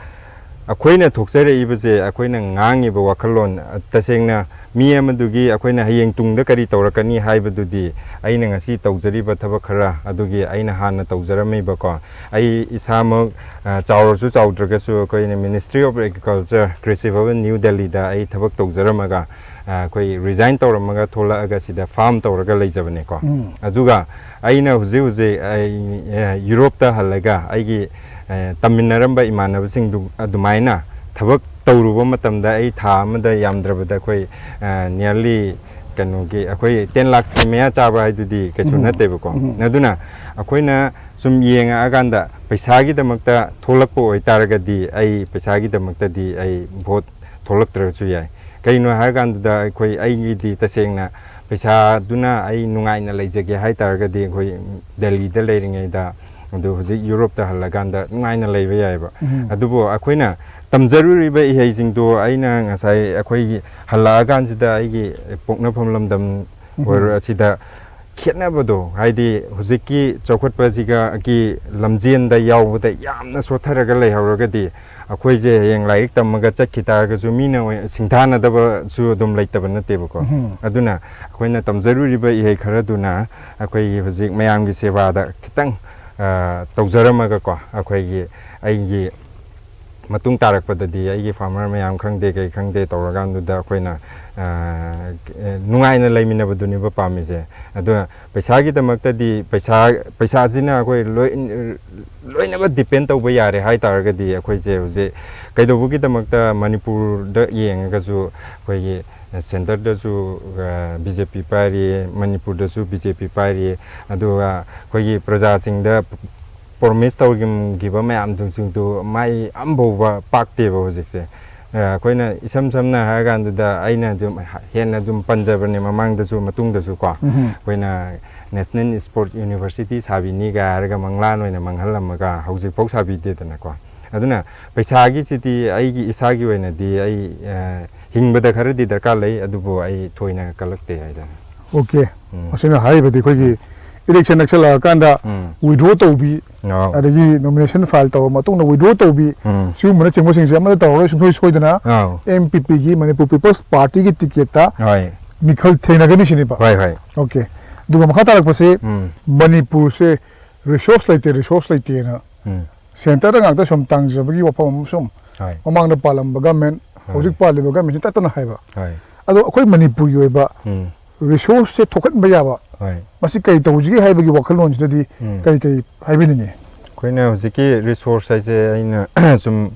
ꯑꯩꯈꯣꯏꯅ ꯊꯣꯛꯆꯔꯛꯏꯕꯁꯦ, ꯑꯩꯈꯣꯏꯅ ꯉꯥꯡꯉꯤꯕ ꯋꯥꯈꯜꯂꯣꯟ, ꯇꯁꯦꯡꯅ ꯃꯤ ꯑꯃꯗꯨꯒꯤ ꯑꯩꯈꯣꯏꯅ ꯍꯌꯦꯡ ꯇꯨꯡꯗ ꯀꯔꯤ ꯇꯧꯔꯛꯀꯅꯤ ꯍꯥꯏꯕꯗꯨꯗꯤ ꯑꯩꯅ ꯉꯁꯤ ꯇꯧꯖꯔꯤꯕ ꯊꯕꯛ ꯈꯔ ꯑꯗꯨꯒꯤ ꯑꯩꯅ ꯍꯥꯟꯅ ꯇꯧꯖꯔꯝꯃꯤꯕꯀꯣ꯫ ꯑꯩ ꯏꯁꯥꯃꯛ, ꯑ, ꯆꯥꯎꯔꯁꯨ ꯆꯥꯎꯗ꯭ꯔꯒꯁꯨ ꯑꯩꯈꯣꯏꯅ Ministry of Agriculture, Krishi ꯚꯕꯟ, new ꯗꯦꯜꯂꯤꯗ ꯑꯩ ꯊꯕꯛ ꯇꯧꯖꯔꯝꯃꯒ, ꯑ, ꯑꯩꯈꯣꯏ ꯔꯤꯖꯥꯏꯟ ꯇꯧꯔꯝꯃꯒ ꯊꯣꯛꯂꯛꯑꯒ ꯁꯤꯗ ꯐꯥꯔꯝ ꯇꯧꯔꯒ ꯂꯩꯖꯕꯅꯦꯀꯣ꯫ ꯎꯝ꯫ ꯑꯗꯨꯒ ꯑꯩꯅ ꯍꯧꯖꯤꯛ ꯍꯧꯖꯤꯛ ꯑꯩ, ꯑ, ꯌꯨꯔꯣꯞꯇ ꯍꯜꯂꯒ ꯑꯩꯒꯤ, ꯑ, ꯇꯝꯃꯤꯟꯅꯔꯝꯕ ꯏꯃꯥꯟꯅꯕꯁꯤꯡꯗꯨ ꯑꯗꯨꯃꯥꯏꯅ ꯊꯕꯛ ꯇꯧꯔꯨꯕ ꯃꯇꯝꯗ ꯑꯩ ꯊꯥ ꯑꯃꯗ ꯌꯥꯝꯗ꯭ꯔꯕꯗ ꯑꯩꯈꯣꯏ, ꯑ, nearly ꯀꯩꯅꯣꯒꯤ ꯑꯩꯈꯣꯏ ten lakhs ꯀꯤ ꯃꯌꯥ ꯆꯥꯕ ꯍꯥꯏꯗꯨꯗꯤ ꯀꯩꯁꯨ ꯎꯝ꯫ ꯅꯠꯇꯦꯕꯀꯣ꯫ ꯎꯝ꯫ ꯑꯗꯨꯅ ꯑꯩꯈꯣꯏꯅ ꯁꯨꯝ ꯌꯦꯡꯉꯛꯑꯀꯥꯟꯗ ꯄꯩꯁꯥꯒꯤꯗꯃꯛꯇ ꯊꯣꯛꯂꯛꯄ ꯑꯣꯏꯇꯥꯔꯒꯗꯤ ꯑꯩ ꯄꯩꯁꯥꯒꯤꯗꯃꯛꯇꯗꯤ ꯑꯩ ꯚꯣꯠ ꯊꯣꯛꯂꯛꯇ꯭ꯔꯒꯁꯨ ꯌꯥꯏ꯫ ꯀꯩꯅꯣ ꯍꯥꯏꯔꯀꯥꯟꯗꯨꯗ ꯑꯩꯈꯣꯏ, ꯑꯩꯒꯤꯗꯤ ꯇꯁꯦꯡꯅ ꯄꯩꯁꯥꯗꯨꯅ ꯑꯩ ꯅꯨꯡꯉꯥꯏꯅ ꯂꯩꯖꯒꯦ ꯍꯥꯏ ꯇꯥꯔꯒꯗꯤ, ꯑꯩꯈꯣꯏ ꯗꯦꯜꯂꯤꯗ ꯂꯩꯔꯤꯉꯩꯗ, ꯑꯗꯨ ꯍꯧꯖꯤꯛ ꯌꯨꯔꯣꯞꯇ ꯍꯜꯂꯀꯥꯟꯗ ꯅꯨꯡꯉꯥꯏꯅ ꯂꯩꯕ ꯌꯥꯏꯑꯕ꯫ ꯎꯝ꯫ ꯑꯗꯨꯕꯨ ꯑꯩꯈꯣꯏꯅ ꯇꯝꯖꯔꯨꯔꯤꯕ ꯏꯍꯩꯁꯤꯡꯗꯣ ꯑꯩꯅ ꯉꯁꯥꯏ ꯑꯩꯈꯣꯏꯒꯤ ꯍꯜꯂꯛꯑꯀꯥꯟꯁꯤꯗ ꯑꯩꯒꯤ ꯄꯣꯛꯅꯐꯝ ꯂꯝꯗꯝ ꯎꯝ꯫ ꯑꯣꯏꯔꯣ, ꯑꯁꯤꯗ ꯈꯦꯠꯅꯕꯗꯣ, ꯍꯥꯏꯗꯤ ꯍꯧꯖꯤꯛꯀꯤ ꯆꯥꯎꯈꯠꯄꯁꯤꯒ ꯒꯤ ꯂꯝꯖꯦꯟꯗ ꯌꯥꯎꯕꯗ ꯌꯥꯝꯅ ꯁꯣꯠꯊꯔꯒ ꯂꯩꯍꯧꯔꯒꯗꯤ, ꯑꯩꯈꯣꯏꯁꯦ ꯍꯌꯦꯡ ꯂꯥꯏꯔꯤꯛ ꯇꯝꯃꯒ ꯆꯠꯈꯤ ꯇꯥꯔꯒꯁꯨ ꯃꯤꯅ ꯑꯣꯏ-, ꯁꯤꯡꯊꯥꯅꯗꯕꯁꯨ ꯑꯗꯨꯝ ꯂꯩꯇꯕ ꯅꯠꯇꯦꯕꯀꯣ꯫ ꯎꯝ꯫ ꯑꯗꯨꯅ ꯑꯩꯈꯣꯏꯅ ꯇꯝꯖꯔꯨꯔꯤꯕ ꯏꯍꯩ ꯈꯔꯗꯨꯅ ꯑꯩꯈꯣꯏꯒꯤ ꯍꯧꯖꯤꯛ ꯃꯌꯥꯝꯒꯤ ꯁꯦꯕꯥꯗ ꯈꯤꯇꯪ, ꯑ, ꯇꯧꯖꯔꯝꯃꯒꯀꯣ, ꯑꯩꯈꯣꯏꯒꯤ, ꯑꯩꯒꯤ ꯃꯇꯨꯡ ꯇꯥꯔꯛꯄꯗꯗꯤ ꯑꯩꯒꯤ ꯐꯥꯔꯃꯔ ꯃꯌꯥꯝ ꯈꯪꯗꯦ, ꯀꯩ ꯈꯪꯗꯦ ꯇꯧꯔꯀꯥꯟꯗꯨꯗ ꯑꯩꯈꯣꯏꯅ, ꯑ, ꯅꯨꯡꯉꯥꯏꯅ ꯂꯩꯃꯤꯟꯅꯕꯗꯨꯅꯦꯕ ꯄꯥꯝꯃꯤꯁꯦ꯫ ꯑꯗꯨꯅ ꯄꯩꯁꯥꯒꯤꯗꯃꯛꯇꯗꯤ, ꯄꯩꯁꯥ, ꯄꯩꯁꯥꯁꯤꯅ ꯑꯩꯈꯣꯏ ꯂꯣꯏ-, ꯂꯣꯏꯅꯃꯛ ꯗꯤꯄꯦꯟ ꯇꯧꯕ ꯌꯥꯔꯦ ꯍꯥꯏ ꯇꯥꯔꯒꯗꯤ, ꯑꯩꯈꯣꯏꯁꯦ ꯍꯧꯖꯤꯛ ꯀꯩꯗꯧꯕꯒꯤꯗꯃꯛꯇ ꯃꯅꯤꯄꯨꯔꯗ ꯌꯦꯡꯉꯒꯁꯨ ꯑꯩꯈꯣꯏꯒꯤ ꯁꯦꯟꯇꯔꯗꯁꯨ, ꯑ, ꯕꯤ ꯖꯦ ꯄꯤ ꯄꯥꯏꯔꯤ, ꯃꯅꯤꯄꯨꯔꯗꯁꯨ ꯕꯤ ꯖꯦ ꯄꯤ ꯄꯥꯏꯔꯤ, ꯑꯗꯨꯒ ꯑꯩꯈꯣꯏꯒꯤ ꯄ꯭ꯔꯖꯥꯁꯤꯡꯗ ꯄ꯭ꯔꯣꯃꯤꯁ ꯇꯧꯈꯤꯕ ꯃꯌꯥꯝꯗꯨꯁꯤꯡꯗꯨ ꯃꯥꯏ ꯑꯝꯐꯥꯎꯕ ꯄꯥꯛꯇꯦꯕ ꯍꯧꯖꯤꯛꯁꯦ꯫ ꯑ, ꯑꯩꯈꯣꯏꯅ ꯏꯁꯝ ꯁꯝꯅ ꯍꯥꯏꯔꯀꯥꯟꯗꯨꯗ ꯑꯩꯅ ꯑꯗꯨꯝ ꯍꯦꯟꯅ ꯑꯗꯨꯝ ꯄꯟꯖꯕꯅꯦ ꯃꯃꯥꯡꯗꯁꯨ ꯃꯇꯨꯡꯗꯁꯨ ꯀꯣ꯫ ꯎꯝ꯫ ꯑꯩꯈꯣꯏꯅ National Sport University ꯁꯥꯕꯤꯅꯤꯒ ꯍꯥꯏꯔꯒ ꯃꯪꯂꯥꯟ ꯑꯣꯏꯅ ꯃꯪꯍꯜꯂꯝꯃꯒ ꯍꯧꯖꯤꯛꯐꯥꯎ ꯁꯥꯕꯤꯗꯦꯗꯅꯀꯣ꯫ ꯑꯗꯨꯅ ꯄꯩꯁꯥꯒꯤꯁꯤꯗꯤ ꯑꯩꯒꯤ ꯏꯁꯥꯒꯤ ꯑꯣꯏꯅꯗꯤ ꯑꯩ, ꯑ, ꯍꯤꯡꯕꯗ ꯈꯔꯗꯤ ꯗꯔꯀꯥꯔ ꯂꯩ, ꯑꯗꯨꯕꯨ ꯑꯩ ꯊꯣꯏꯅ ꯀꯜꯂꯛꯇꯦ ꯍꯥꯏꯇꯥꯔꯦ꯫ ꯑꯣꯀꯦ꯫ ꯎꯝ꯫ ꯃꯁꯤꯅ ꯍꯥꯏꯔꯤꯕꯗꯤ ꯑꯩꯈꯣꯏꯒꯤ ꯎꯝ꯫ ꯏꯂꯦꯛꯁꯟ ꯅꯛꯁꯜꯂꯛꯑꯀꯥꯟꯗ ꯎꯝ꯫ ꯋꯤꯗ꯭ꯔꯣ ꯇꯧꯕꯤ, ꯑꯧ꯫ ꯑꯗꯒꯤ ꯅꯣꯃꯤꯅꯦꯁꯟ ꯐꯥꯏꯜ ꯇꯧꯔꯕ ꯃꯇꯨꯡꯗ ꯋꯤꯗ꯭ꯔꯣ ꯇꯧꯕꯤ, ꯎꯝ꯫ ꯁꯤꯒꯨꯝꯕꯅꯆꯤꯡꯕꯁꯤꯡꯁꯦ ꯑꯃꯠꯇ ꯇꯧꯔꯔꯣꯏ ꯁꯨꯡꯁꯣꯏ ꯁꯣꯏꯗꯅ ꯑꯧ꯫ ꯑꯦꯝ ꯄꯤ ꯄꯤꯒꯤ, ꯃꯅꯤꯄꯨꯔ ꯄꯤꯄꯜꯁ ꯄꯥꯔꯇꯤꯒꯤ ꯇꯤꯀꯦꯠꯇ ꯍꯣꯏ꯫ ꯃꯤꯈꯜ ꯊꯦꯡꯅꯒꯅꯤ ꯁꯤꯅꯦꯕ꯫ ꯍꯣꯏ, ꯍꯣꯏ꯫ ꯑꯣꯀꯦ꯫ ꯑꯗꯨꯒ ꯃꯈꯥ ꯇꯥꯔꯛꯄꯁꯦ ꯎꯝ꯫ ꯃꯅꯤꯄꯨꯔꯁꯦ ꯔꯤꯁꯣꯔꯁ ꯂꯩꯇꯦ, ꯔꯤꯁꯣꯔꯁ ꯂꯩꯇꯦꯅ ꯎꯝ꯫ ꯁꯦꯟꯇꯔꯗ ꯉꯥꯛꯇ ꯁꯨꯝ ꯇꯥꯡꯖꯕꯒꯤ ꯋꯥꯐꯝ ꯑꯃ ꯁꯨꯝ ꯍꯣꯏ꯫ ꯃꯃꯥꯡꯗ ꯄꯥꯜꯂꯝꯕ ꯒꯃꯦꯟ, ꯍꯣꯏ꯫ ꯍꯧꯖꯤꯛ ꯄꯥꯜꯂꯤꯕ ꯒꯃꯦꯟꯁꯤ ꯇꯠꯇꯅ ꯍꯥꯏꯕ꯫ ꯍꯣꯏ꯫ ꯑꯗꯣ ꯑꯩꯈꯣꯏ ꯃꯅꯤꯄꯨꯔꯒꯤ ꯑꯣꯏꯕ ꯎꯝ꯫ ꯔꯤꯁꯣꯔꯁꯁꯦ ꯊꯣꯛꯍꯟꯕ ꯌꯥꯕ, ꯍꯣꯏ꯫ ꯃꯁꯤ ꯀꯔꯤ ꯇꯧꯁꯤꯒꯦ ꯍꯥꯏꯕꯒꯤ ꯋꯥꯈꯜꯂꯣꯟꯁꯤꯗꯗꯤ ꯎꯝ꯫ ꯀꯔꯤ ꯀꯔꯤ ꯍꯥꯏꯕꯤꯅꯤꯡꯉꯤ? ꯑꯩꯈꯣꯏꯅ ꯍꯧꯖꯤꯛꯀꯤ ꯔꯤꯁꯣꯔꯁ ꯍꯥꯏꯁꯦ ꯑꯩꯅ ꯁꯨꯝ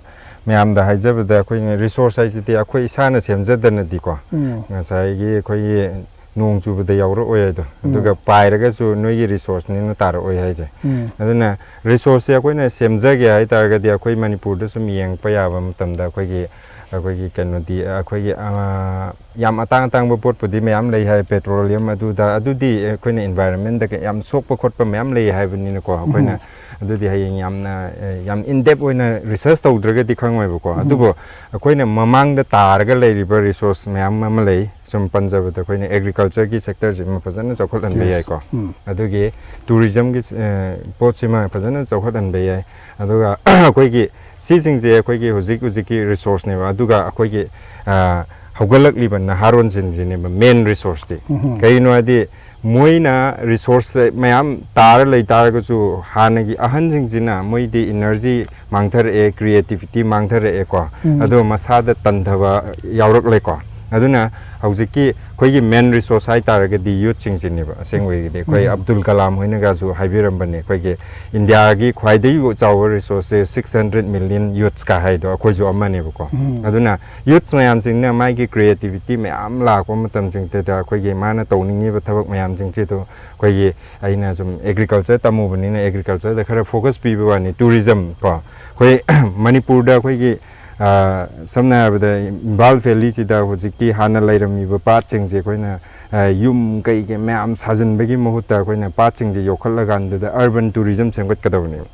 ꯃꯌꯥꯝꯗ ꯍꯥꯏꯖꯕꯗ, ꯑꯩꯈꯣꯏꯅ ꯔꯤꯁꯣꯔꯁ ꯍꯥꯏꯁꯤꯗꯤ ꯑꯩꯈꯣꯏ ꯏꯁꯥꯅ ꯁꯦꯝꯖꯗꯅꯗꯤꯀꯣ, ꯎꯝ꯫ ꯉꯁꯥꯏꯒꯤ ꯑꯩꯈꯣꯏꯒꯤ ꯅꯣꯡ ꯆꯨꯕꯗ ꯌꯥꯎꯔꯛꯑꯣꯏ ꯍꯥꯏꯗꯣ, ꯎꯝ꯫ ꯑꯗꯨꯒ ꯄꯥꯏꯔꯒꯁꯨ ꯅꯣꯏꯒꯤ ꯔꯤꯁꯣꯔꯁꯅꯦꯅ ꯇꯥꯔꯛꯑꯣꯏ ꯍꯥꯏꯁꯦ꯫ ꯎꯝ꯫ ꯑꯗꯨꯅ ꯔꯤꯁꯣꯔꯁꯁꯦ ꯑꯩꯈꯣꯏꯅ ꯁꯦꯝꯖꯒꯦ ꯍꯥꯏ ꯇꯥꯔꯒꯗꯤ, ꯑꯩꯈꯣꯏ ꯃꯅꯤꯄꯨꯔꯗ ꯁꯨꯝ ꯌꯦꯡꯉꯛꯄ ꯌꯥꯕ ꯃꯇꯝꯗ, ꯑꯩꯈꯣꯏꯒꯤ ꯑꯩꯈꯣꯏꯒꯤ ꯀꯩꯅꯣꯗꯤ ꯑꯩꯈꯣꯏꯒꯤ ꯑ, ꯌꯥꯝ ꯑꯇꯥꯡ ꯑꯇꯥꯡꯕ ꯄꯣꯠꯄꯨꯗꯤ ꯃꯌꯥꯝ ꯂꯩ ꯍꯥꯏ, ꯄꯦꯇ꯭ꯔꯣꯂꯤꯌꯝ ꯑꯗꯨꯗ, ꯑꯗꯨꯗꯤ ꯑꯩꯈꯣꯏꯅ ꯏꯟꯚꯥꯏꯔꯟꯃꯦꯟꯗ ꯌꯥꯝ ꯁꯣꯛꯄ ꯈꯣꯠꯄ ꯃꯌꯥꯝ ꯂꯩ ꯍꯥꯏꯕꯅꯤꯅꯀꯣ꯫ ꯑꯩꯈꯣꯏꯅ ꯑꯗꯨꯗꯤ ꯍꯌꯦꯡ ꯌꯥꯝꯅ ꯑ, ꯌꯥꯝ ꯏꯟ ꯗꯦꯞ ꯑꯣꯏꯅ ꯔꯤꯁꯔꯁ ꯇꯧꯗ꯭ꯔꯒꯗꯤ ꯈꯪꯉꯣꯏꯕꯀꯣ꯫ ꯑꯗꯨꯕꯨ ꯑꯩꯈꯣꯏꯅ ꯃꯃꯥꯡꯗ ꯇꯥꯔꯒ ꯂꯩꯔꯤꯕ ꯔꯤꯁꯣꯔꯁ ꯃꯌꯥꯝ ꯑꯃ ꯂꯩ꯫ ꯁꯨꯝ ꯄꯟꯖꯕꯗ ꯑꯩꯈꯣꯏꯅ ꯑꯦꯒ꯭ꯔꯤꯀꯜꯆꯔꯒꯤ ꯁꯦꯛꯇꯔꯁꯤꯃ ꯐꯖꯅ ꯆꯥꯎꯈꯠꯍꯟꯕ ꯌꯥꯏꯀꯣ꯫ ꯑꯗꯨꯒꯤ ꯇꯨꯔꯤꯖꯝꯒꯤ ꯑ, ꯄꯣꯠꯁꯤꯃ ꯐꯖꯅ ꯆꯥꯎꯈꯠꯍꯟꯕ ꯌꯥꯏ꯫ ꯑꯗꯨꯒ ꯑꯩꯈꯣꯏꯒꯤ ꯁꯤꯁꯤꯡꯁꯦ ꯑꯩꯈꯣꯏꯒꯤ ꯍꯧꯖꯤꯛ ꯍꯧꯖꯤꯛꯀꯤ ꯔꯤꯁꯣꯔꯁꯅꯦꯕ꯫ ꯑꯗꯨꯒ ꯑꯩꯈꯣꯏꯒꯤ ꯑ, ꯍꯧꯒꯠꯂꯛꯂꯤꯕ ꯅꯍꯥꯔꯣꯟꯁꯤꯡꯁꯤꯅꯦꯕ ꯃꯦꯟ ꯔꯤꯁꯣꯔꯁꯇꯤ꯫ ꯀꯩꯒꯤꯅꯣ ꯍꯥꯏꯗꯤ ꯃꯣꯏꯅ ꯔꯤꯁꯣꯔꯁꯁꯦ ꯃꯌꯥꯝ ꯇꯥꯔ ꯂꯩ ꯇꯥꯔꯒꯁꯨ, ꯍꯥꯟꯅꯒꯤ ꯑꯍꯟꯁꯤꯡꯁꯤꯅ ꯃꯣꯏꯗꯤ ꯏꯅꯔꯖꯤ ꯃꯥꯡꯊꯔꯛꯑꯦ, ꯀ꯭ꯔꯤꯌꯦꯇꯤꯚꯤꯇꯤ ꯃꯥꯡꯊꯔꯛꯑꯦꯀꯣ꯫ ꯑꯗꯣ ꯃꯁꯥꯗ ꯇꯟꯊꯕ ꯌꯥꯎꯔꯛꯂꯦꯀꯣ꯫ ꯑꯗꯨꯅ ꯍꯧꯖꯤꯛꯀꯤ ꯑꯩꯈꯣꯏꯒꯤ ꯃꯦꯟ ꯔꯤꯁꯣꯔꯁ ꯍꯥꯏꯇꯥꯔꯒꯗꯤ ꯌꯨꯠꯁꯤꯡꯁꯤꯅꯦꯕ꯫ ꯑꯁꯦꯡꯕꯒꯤꯗꯤ ꯑꯩꯈꯣꯏ ꯑꯕꯗꯨꯜ ꯀꯂꯥꯝ ꯍꯣꯏꯅꯒꯁꯨ ꯍꯥꯏꯕꯤꯔꯝꯕꯅꯦ, ꯑꯩꯈꯣꯏꯒꯤ ꯏꯟꯗꯤꯌꯥꯒꯤ ꯈ꯭ꯋꯥꯏꯗꯒꯤ ꯆꯥꯎꯕ ꯔꯤꯁꯣꯔꯁꯁꯦ six hundred million youths ꯀ ꯍꯥꯏꯗꯣ ꯑꯩꯈꯣꯏꯁꯨ ꯑꯃꯅꯦꯕꯀꯣ꯫ ꯑꯗꯨꯅ ꯌꯨꯠꯁ ꯃꯌꯥꯝꯁꯤꯡꯅ ꯃꯥꯒꯤ ꯀ꯭ꯔꯤꯌꯦꯇꯤꯚꯤꯇꯤ ꯃꯌꯥꯝ ꯂꯥꯛꯄ ꯃꯇꯝꯁꯤꯡꯗꯨꯗ ꯑꯩꯈꯣꯏꯒꯤ ꯃꯥꯅ ꯇꯧꯅꯤꯡꯉꯤꯕ ꯊꯕꯛ ꯃꯌꯥꯝꯁꯤꯡꯁꯤꯗ ꯑꯩꯈꯣꯏꯒꯤ, ꯑꯩꯅ ꯁꯨꯝ ꯑꯦꯒ꯭ꯔꯤꯀꯜꯆꯔ ꯇꯝꯃꯨꯕꯅꯤꯅ ꯑꯦꯒ꯭ꯔꯤꯀꯜꯆꯔꯗ ꯈꯔ ꯐꯣꯀꯁ ꯄꯤꯕ ꯋꯥꯅꯤ꯫ ꯇꯨꯔꯤꯖꯝ ꯀꯣ, ꯑꯩꯈꯣꯏ ꯃꯅꯤꯄꯨꯔꯗ ꯑꯩꯈꯣꯏꯒꯤ ꯑ, ꯁꯝꯅ ꯍꯥꯏꯔꯕꯗ ꯏꯝꯐꯥꯜ ꯚꯦꯂꯤꯁꯤꯗ ꯍꯧꯖꯤꯛꯀꯤ ꯍꯥꯟꯅ ꯂꯩꯔꯝꯃꯤꯕ ꯄꯥꯠꯁꯤꯡꯁꯦ ꯑꯩꯈꯣꯏꯅ ꯑ, ꯌꯨꯝ ꯀꯩ ꯀꯩ ꯃꯌꯥꯝ ꯁꯥꯖꯤꯟꯕꯒꯤ ꯃꯍꯨꯠꯇ ꯑꯩꯈꯣꯏꯅ ꯄꯥꯠꯁꯤꯡꯁꯦ ꯌꯣꯛꯈꯠꯂꯀꯥꯟꯗꯗ ꯑꯔꯕꯟ ꯇꯨꯔꯤꯖꯝ ꯁꯦꯝꯒꯠꯀꯗꯕꯅꯦꯕ꯫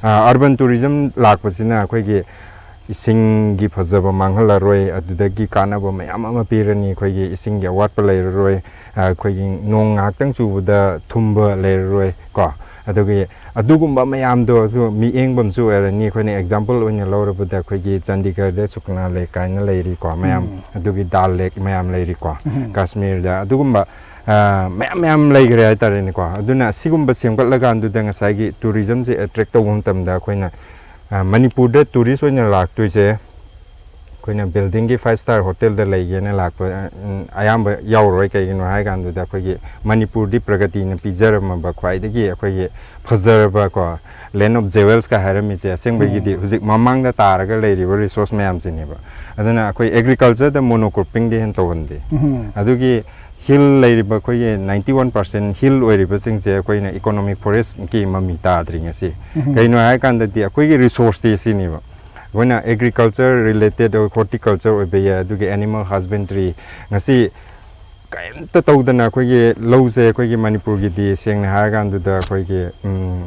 ꯑ, ꯑꯔꯕꯟ ꯇꯨꯔꯤꯖꯝ ꯂꯥꯛꯄꯁꯤꯅ ꯑꯩꯈꯣꯏꯒꯤ ꯏꯁꯤꯡꯒꯤ ꯐꯖꯕ ꯃꯥꯡꯍꯜꯂꯔꯣꯏ, ꯑꯗꯨꯗꯒꯤ ꯀꯥꯟꯅꯕ ꯃꯌꯥꯝ ꯑꯃ ꯄꯤꯔꯅꯤ꯫ ꯑꯩꯈꯣꯏꯒꯤ ꯏꯁꯤꯡꯒꯤ ꯑꯋꯥꯠꯄ ꯂꯩꯔꯔꯣꯏ, ꯑ, ꯑꯩꯈꯣꯏꯒꯤ ꯅꯣꯡ ꯉꯥꯏꯍꯥꯛꯇꯪ ꯆꯨꯕꯗ ꯊꯨꯝꯕ ꯂꯩꯔꯔꯣꯏ ꯀꯣ꯫ ꯑꯗꯨꯒꯤ ꯑꯗꯨꯒꯨꯝꯕ ꯃꯌꯥꯝꯗꯣ ꯑꯗꯨ ꯃꯤꯠꯌꯦꯡꯐꯝꯁꯨ ꯑꯣꯏꯔꯅꯤ꯫ ꯑꯩꯈꯣꯏꯅ ꯑꯦꯛꯖꯥꯝꯄꯜ ꯑꯣꯏꯅ ꯂꯧꯔꯕꯗ ꯑꯩꯈꯣꯏꯒꯤ ꯆꯥꯟꯗꯤꯒꯔꯗ ꯁꯨꯛꯅꯥ ꯂꯦꯛ ꯀꯥꯏꯅ ꯂꯩꯔꯤꯀꯣ ꯃꯌꯥꯝ, ꯑꯗꯨꯒꯤ ꯗꯥꯜ ꯂꯦꯛ ꯃꯌꯥꯝ ꯂꯩꯔꯤꯀꯣ꯫ ꯀꯥꯁꯃꯤꯔꯗ ꯑꯗꯨꯒꯨꯝꯕ ꯑ, ꯃꯌꯥꯝ ꯃꯌꯥꯝ ꯂꯩꯈ꯭ꯔꯦ ꯍꯥꯏꯇꯥꯔꯦꯅꯦꯀꯣ꯫ ꯑꯗꯨꯅ ꯁꯤꯒꯨꯝꯕ ꯁꯦꯝꯒꯠꯂꯀꯥꯟꯗꯨꯗ ꯉꯁꯥꯏꯒꯤ ꯇꯨꯔꯤꯖꯝꯁꯦ ꯑꯦꯇ꯭ꯔꯦꯛ ꯇꯧꯕ ꯃꯇꯝꯗ ꯑꯩꯈꯣꯏꯅ ꯑ, ꯃꯅꯤꯄꯨꯔꯗ ꯇꯨꯔꯤꯁ ꯑꯣꯏꯅ ꯂꯥꯛꯇꯣꯏꯁꯦ ꯑꯩꯈꯣꯏꯅ ꯕꯤꯜꯗꯤꯡꯒꯤ ꯐꯥꯏꯚ ꯁ꯭ꯇꯥꯔ ꯍꯣꯇꯦꯜꯗ ꯂꯩꯒꯦꯅ ꯂꯥꯛꯄ ꯑ, ꯑꯌꯥꯝꯕ ꯌꯥꯎꯔꯣꯏ꯫ ꯀꯩꯒꯤꯅꯣ ꯍꯥꯏ ꯀꯥꯟꯗꯨꯗ ꯑꯩꯈꯣꯏꯒꯤ ꯃꯅꯤꯄꯨꯔꯗꯤ ꯄ꯭ꯔꯒꯇꯤꯅ ꯄꯤꯖꯔꯝꯃꯕ ꯈ꯭ꯋꯥꯏꯗꯒꯤ ꯑꯩꯈꯣꯏꯒꯤ ꯐꯖꯔꯕ ꯀꯣ, land of jewels ꯀ ꯍꯥꯏꯔꯝꯃꯤꯁꯦ ꯑꯁꯦꯡꯕꯒꯤꯗꯤ ꯍꯧꯖꯤꯛ ꯃꯃꯥꯡꯗ ꯇꯥꯔꯒ ꯂꯩꯔꯤꯕ ꯔꯤꯁꯣꯔꯁ ꯃꯌꯥꯝꯁꯤꯅꯦꯕ꯫ ꯑꯗꯨꯅ ꯑꯩꯈꯣꯏ ꯑꯦꯒ꯭ꯔꯤꯀꯜꯆꯔꯗ ꯃꯣꯅꯣꯀ꯭ꯔꯣꯞꯄꯤꯡꯗꯤ ꯍꯦꯟꯅ ꯇꯧꯍꯟꯗꯦ꯫ ꯑꯗꯨꯒꯤ ꯍꯤꯜ ꯂꯩꯔꯤꯕ ꯑꯩꯈꯣꯏꯒꯤ ninety one percent ꯍꯤꯜ ꯑꯣꯏꯔꯤꯕꯁꯤꯡꯁꯦ ꯑꯩꯈꯣꯏꯅ ꯏꯀꯣꯅꯣꯃꯤꯛ ꯐꯣꯔꯦꯁꯀꯤ ꯃꯃꯤ ꯇꯥꯗ꯭ꯔꯤ ꯉꯁꯤ꯫ ꯀꯩꯅꯣ ꯍꯥꯏꯔꯀꯥꯟꯗꯗꯤ ꯑꯩꯈꯣꯏꯒꯤ ꯔꯤꯁꯣꯔꯁꯇꯤ ꯁꯤꯅꯦꯕ꯫ ꯑꯩꯈꯣꯏꯅ ꯑꯦꯒ꯭ꯔꯤꯀꯜꯆꯔ ꯔꯤꯂꯦꯇꯦꯠ ꯑꯣꯏ, ꯍꯣꯔꯇꯤꯀꯜꯆꯔ ꯑꯣꯏꯕ ꯌꯥꯏ, ꯑꯗꯨꯒ ꯑꯦꯅꯤꯃꯦꯜ ꯍꯁꯕꯦꯟꯗ꯭ꯔꯤ꯫ ꯉꯁꯤ ꯀꯔꯤꯝꯇ ꯇꯧꯗꯅ ꯑꯩꯈꯣꯏꯒꯤ ꯂꯧꯁꯦ ꯑꯩꯈꯣꯏꯒꯤ ꯃꯅꯤꯄꯨꯔꯒꯤꯗꯤ ꯁꯦꯡꯅ ꯍꯥꯏꯔꯀꯥꯟꯗꯨꯗ ꯑꯩꯈꯣꯏꯒꯤ ꯎꯝ,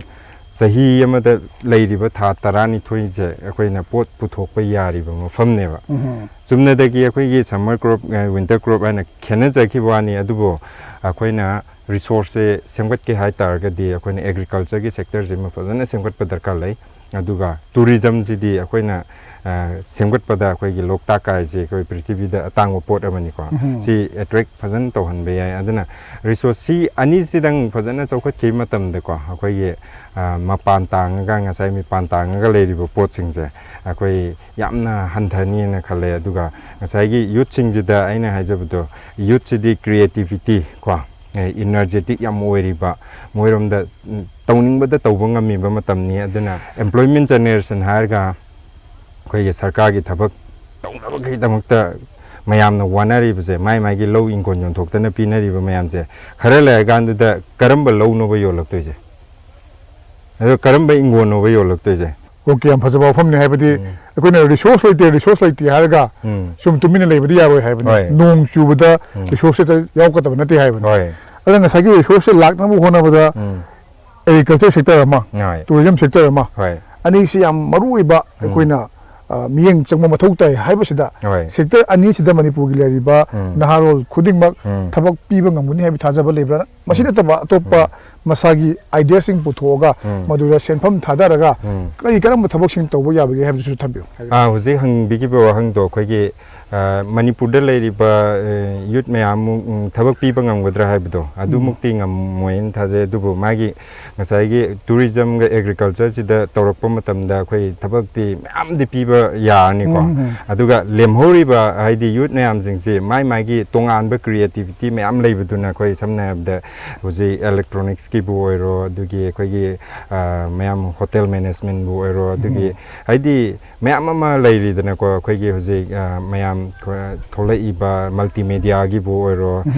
ꯆꯍꯤ ꯑꯃꯗ ꯂꯩꯔꯤꯕ ꯊꯥ ꯇꯔꯥꯅꯤꯊꯣꯏꯁꯦ ꯑꯩꯈꯣꯏꯅ ꯄꯣꯠ ꯄꯨꯊꯣꯛꯄ ꯌꯥꯔꯤꯕ ꯃꯐꯝꯅꯦꯕ꯫ ꯎꯝ꯫ ꯆꯨꯝꯅꯗꯒꯤ ꯑꯩꯈꯣꯏꯒꯤ ꯁꯝꯃꯔ ꯀ꯭ꯔꯣꯞ, ꯋꯤꯟꯇꯔ ꯀ꯭ꯔꯣꯞ ꯍꯥꯏꯅ ꯈꯦꯠꯅꯖꯈꯤꯕ ꯋꯥꯅꯤ, ꯑꯗꯨꯕꯨ ꯑꯩꯈꯣꯏꯅ ꯔꯤꯁꯣꯔꯁꯁꯦ ꯁꯦꯝꯒꯠꯀꯦ ꯍꯥꯏ ꯇꯥꯔꯒꯗꯤ ꯑꯩꯈꯣꯏꯅ ꯑꯦꯒ꯭ꯔꯤꯀꯜꯆꯔꯒꯤ ꯁꯦꯛꯇꯔꯁꯤꯃ ꯐꯖꯅ ꯁꯦꯝꯒꯠꯄ ꯗꯔꯀꯥꯔ ꯂꯩ꯫ ꯑꯗꯨꯒ ꯇꯨꯔꯤꯖꯝꯁꯤꯗꯤ ꯑꯩꯈꯣꯏꯅ ꯑ, ꯁꯦꯝꯒꯠꯄꯗ ꯑꯩꯈꯣꯏꯒꯤ ꯂꯣꯛꯇꯥꯛ ꯀꯥꯏꯁꯦ ꯑꯩꯈꯣꯏ ꯄ꯭ꯔꯤꯊꯤꯕꯤꯗ ꯑꯇꯥꯡꯕ ꯄꯣꯠ ꯑꯃꯅꯤꯀꯣ꯫ ꯎꯝ꯫ ꯁꯤ ꯑꯦꯇ꯭ꯔꯦꯛ ꯐꯖꯅ ꯇꯧꯍꯟꯕ ꯌꯥꯏ꯫ ꯑꯗꯨꯅ ꯔꯤꯁꯣꯔꯁ ꯁꯤ ꯑꯅꯤꯁꯤꯗꯪ ꯐꯖꯅ ꯆꯥꯎꯈꯠꯈꯤꯕ ꯃꯇꯝꯗꯀꯣ, ꯑꯩꯈꯣꯏꯒꯤ ꯑ, ꯃꯄꯥꯟ ꯇꯥꯡꯉꯒ, ꯉꯁꯥꯏ ꯃꯤꯄꯥꯟ ꯇꯥꯡꯉꯒ ꯂꯩꯔꯤꯕ ꯄꯣꯠꯁꯤꯡꯁꯦ ꯑꯩꯈꯣꯏ ꯌꯥꯝꯅ ꯍꯟꯊꯅꯤꯅ ꯈꯜꯂꯦ꯫ ꯑꯗꯨꯒ ꯉꯁꯥꯏꯒꯤ ꯌꯨꯠꯁꯤꯡꯁꯤꯗ ꯑꯩꯅ ꯍꯥꯏꯖꯕꯗꯣ, ꯌꯨꯠꯁꯤꯗꯤ ꯀ꯭ꯔꯤꯌꯦꯇꯤꯕꯤꯇꯤ ꯀꯣ, ꯏꯅꯔꯖꯦꯇꯤꯛ ꯌꯥꯝ ꯑꯣꯏꯔꯤꯕ, ꯃꯣꯏꯔꯣꯝꯗ ꯎꯝ, ꯇꯧꯅꯤꯡꯕꯗ ꯇꯧꯕ ꯉꯝꯃꯤꯕ ꯃꯇꯝꯅꯤ꯫ ꯑꯗꯨꯅ ꯑꯦꯝꯄ꯭ꯂꯣꯏꯃꯦꯟ ꯖꯦꯅꯦꯔꯦꯁꯟ ꯍꯥꯏꯔꯒ ꯑꯩꯈꯣꯏꯒꯤ ꯁꯔꯀꯥꯔꯒꯤ ꯊꯕꯛ ꯇꯧꯅꯕꯒꯤꯗꯃꯛꯇ ꯃꯌꯥꯝꯅ ꯋꯥꯅꯔꯤꯕꯁꯦ, ꯃꯥꯏ ꯃꯥꯏꯒꯤ ꯂꯧ ꯏꯪꯈꯣꯜ ꯌꯣꯟꯊꯣꯛꯇꯅ ꯄꯤꯅꯔꯤꯕ ꯃꯌꯥꯝꯁꯦ, ꯈꯔ ꯂꯩꯔꯀꯥꯟꯗꯨꯗ ꯀꯔꯝꯕ ꯂꯧꯅꯣꯕ ꯌꯣꯜꯂꯛꯇꯣꯏꯁꯦ? ꯑꯗꯣ ꯀꯔꯝꯕ ꯏꯪꯈꯣꯜꯅꯣꯕ ꯌꯣꯜꯂꯛꯇꯣꯏꯁꯦ? ꯑꯣꯀꯦ, ꯌꯥꯝ ꯐꯖꯕ ꯋꯥꯐꯝꯅꯤ꯫ ꯍꯥꯏꯕꯗꯤ ꯎꯝ꯫ ꯑꯩꯈꯣꯏꯅ ꯔꯤꯁꯣꯔꯁ ꯂꯩꯇꯦ, ꯔꯤꯁꯣꯔꯁ ꯂꯩꯇꯦ ꯍꯥꯏꯔꯒ ꯎꯝ꯫ ꯁꯨꯝ ꯇꯨꯃꯤꯟꯅ ꯂꯩꯕꯗꯤ ꯌꯥꯔꯣꯏ ꯍꯥꯏꯕꯅꯤ꯫ ꯍꯣꯏ꯫ ꯅꯣꯡ ꯆꯨꯕꯗ ꯎꯝ꯫ ꯔꯤꯁꯣꯔꯁ ꯍꯦꯛꯇ ꯌꯥꯎꯔꯛꯀꯗꯕ ꯅꯠꯇꯦ ꯍꯥꯏꯕꯅꯤ꯫ ꯍꯣꯏ꯫ ꯑꯗꯨꯅ ꯉꯁꯥꯏꯒꯤ ꯔꯤꯁꯣꯔꯁꯁꯦ ꯂꯥꯛꯅꯕ ꯍꯣꯠꯅꯕꯗ ꯎꯝ꯫ ꯑꯦꯒ꯭ꯔꯤꯀꯜꯆꯔ ꯁꯦꯛꯇꯔ ꯑꯃ, ꯍꯣꯏ꯫ ꯇꯨꯔꯤꯖꯝ ꯁꯦꯛꯇꯔ ꯑꯃ, ꯍꯣꯏ꯫ ꯑꯅꯤꯁꯤ ꯌꯥꯝ ꯃꯔꯨ ꯑꯣꯏꯕ ꯎꯝ꯫ ꯑꯩꯈꯣꯏꯅ, ꯑ, ꯃꯤꯠꯌꯦꯡ ꯆꯪꯕ ꯃꯊꯧ ꯇꯥꯏ ꯍꯥꯏꯕꯁꯤꯗ, ꯍꯣꯏ꯫ ꯁꯦꯛꯇꯔ ꯑꯅꯤꯁꯤꯗ ꯃꯅꯤꯄꯨꯔꯒꯤ ꯂꯩꯔꯤꯕ ꯎꯝ꯫ ꯅꯍꯥꯔꯣꯜ ꯈꯨꯗꯤꯡꯃꯛ ꯎꯝ꯫ ꯊꯕꯛ ꯄꯤꯕ ꯉꯝꯒꯅꯤ ꯍꯥꯏꯕ ꯊꯥꯖꯕ ꯂꯩꯕ꯭ꯔꯥ? ꯃꯁꯤ ꯎꯝ꯫ ꯅꯠꯇꯕ ꯑꯇꯣꯞꯄ ꯎꯝ꯫ ꯃꯁꯥꯒꯤ ꯑꯥꯏꯗꯤꯌꯥꯁꯤꯡ ꯄꯨꯊꯣꯛꯑꯒ ꯎꯝ꯫ ꯃꯗꯨꯗ ꯁꯦꯟꯐꯝ ꯊꯥꯗꯔꯒ ꯎꯝ꯫ ꯀꯔꯤ ꯀꯔꯝꯕ ꯊꯕꯛꯁꯤꯡ ꯇꯧꯕ ꯌꯥꯕꯒꯦ ꯍꯥꯏꯕꯗꯨꯁꯨ ꯊꯝꯕꯤꯌꯨ꯫ ꯑꯥ, ꯍꯧꯖꯤꯛ ꯍꯪꯕꯤꯈꯤꯕ ꯋꯥꯍꯪꯗꯣ ꯑꯩꯈꯣꯏꯒꯤ, ꯑ, ꯃꯅꯤꯄꯨꯔꯗ ꯂꯩꯔꯤꯕ, ꯑ, ꯌꯨꯠ ꯃꯌꯥꯝ ꯑꯃꯨꯛ, ꯎꯝ, ꯊꯕꯛ ꯄꯤꯕ ꯉꯝꯒꯗ꯭ꯔꯥ ꯍꯥꯏꯕꯗꯣ, ꯎꯝ꯫ ꯑꯗꯨꯃꯛꯇꯤ ꯉꯝꯃꯣꯏꯅ ꯊꯥꯖꯩ꯫ ꯑꯗꯨꯕꯨ ꯃꯥꯒꯤ ꯉꯁꯥꯏꯒꯤ ꯇꯨꯔꯤꯖꯝꯒ ꯑꯦꯒ꯭ꯔꯤꯀꯜꯆꯔꯁꯤꯗ ꯇꯧꯔꯛꯄ ꯃꯇꯝꯗ ꯑꯩꯈꯣꯏ ꯊꯕꯛꯇꯤ ꯃꯌꯥꯝꯗꯤ ꯄꯤꯕ ꯌꯥꯔꯅꯤꯀꯣ꯫ ꯎꯝ, ꯎꯝ꯫ ꯑꯗꯨꯒ ꯂꯦꯝꯍꯧꯔꯤꯕ ꯍꯥꯏꯗꯤ ꯌꯨꯠ ꯃꯌꯥꯝꯁꯤꯡꯁꯤ ꯃꯥꯏ ꯃꯥꯒꯤ ꯇꯣꯉꯥꯟꯕ ꯀ꯭ꯔꯤꯌꯦꯇꯤꯕꯤꯇꯤ ꯃꯌꯥꯝ ꯂꯩꯕꯗꯨꯅ, ꯑꯩꯈꯣꯏ ꯁꯝꯅ ꯍꯥꯏꯔꯕꯗ ꯍꯧꯖꯤꯛ ꯏꯂꯦꯛꯇ꯭ꯔꯣꯅꯤꯛꯁꯀꯤꯕꯨ ꯑꯣꯏꯔꯣ, ꯑꯗꯨꯒꯤ ꯑꯩꯈꯣꯏꯒꯤ, ꯑ, ꯃꯌꯥꯝ ꯍꯣꯇꯦꯜ ꯃꯦꯅꯦꯖꯃꯦꯟꯕꯨ ꯑꯣꯏꯔꯣ, ꯑꯗꯨꯒꯤ ꯎꯝ꯫ ꯍꯥꯏꯗꯤ ꯃꯌꯥꯝ ꯑꯃ ꯂꯩꯔꯤꯗꯅꯀꯣ, ꯑꯩꯈꯣꯏꯒꯤ ꯍꯧꯖꯤꯛ, ꯑ, ꯃꯌꯥꯝ ꯑꯩꯈꯣꯏ ꯊꯣꯛꯂꯛꯏꯕ ꯃꯜꯇꯤꯃꯦꯗꯤꯌꯥꯒꯤꯕꯨ ꯑꯣꯏꯔꯣ,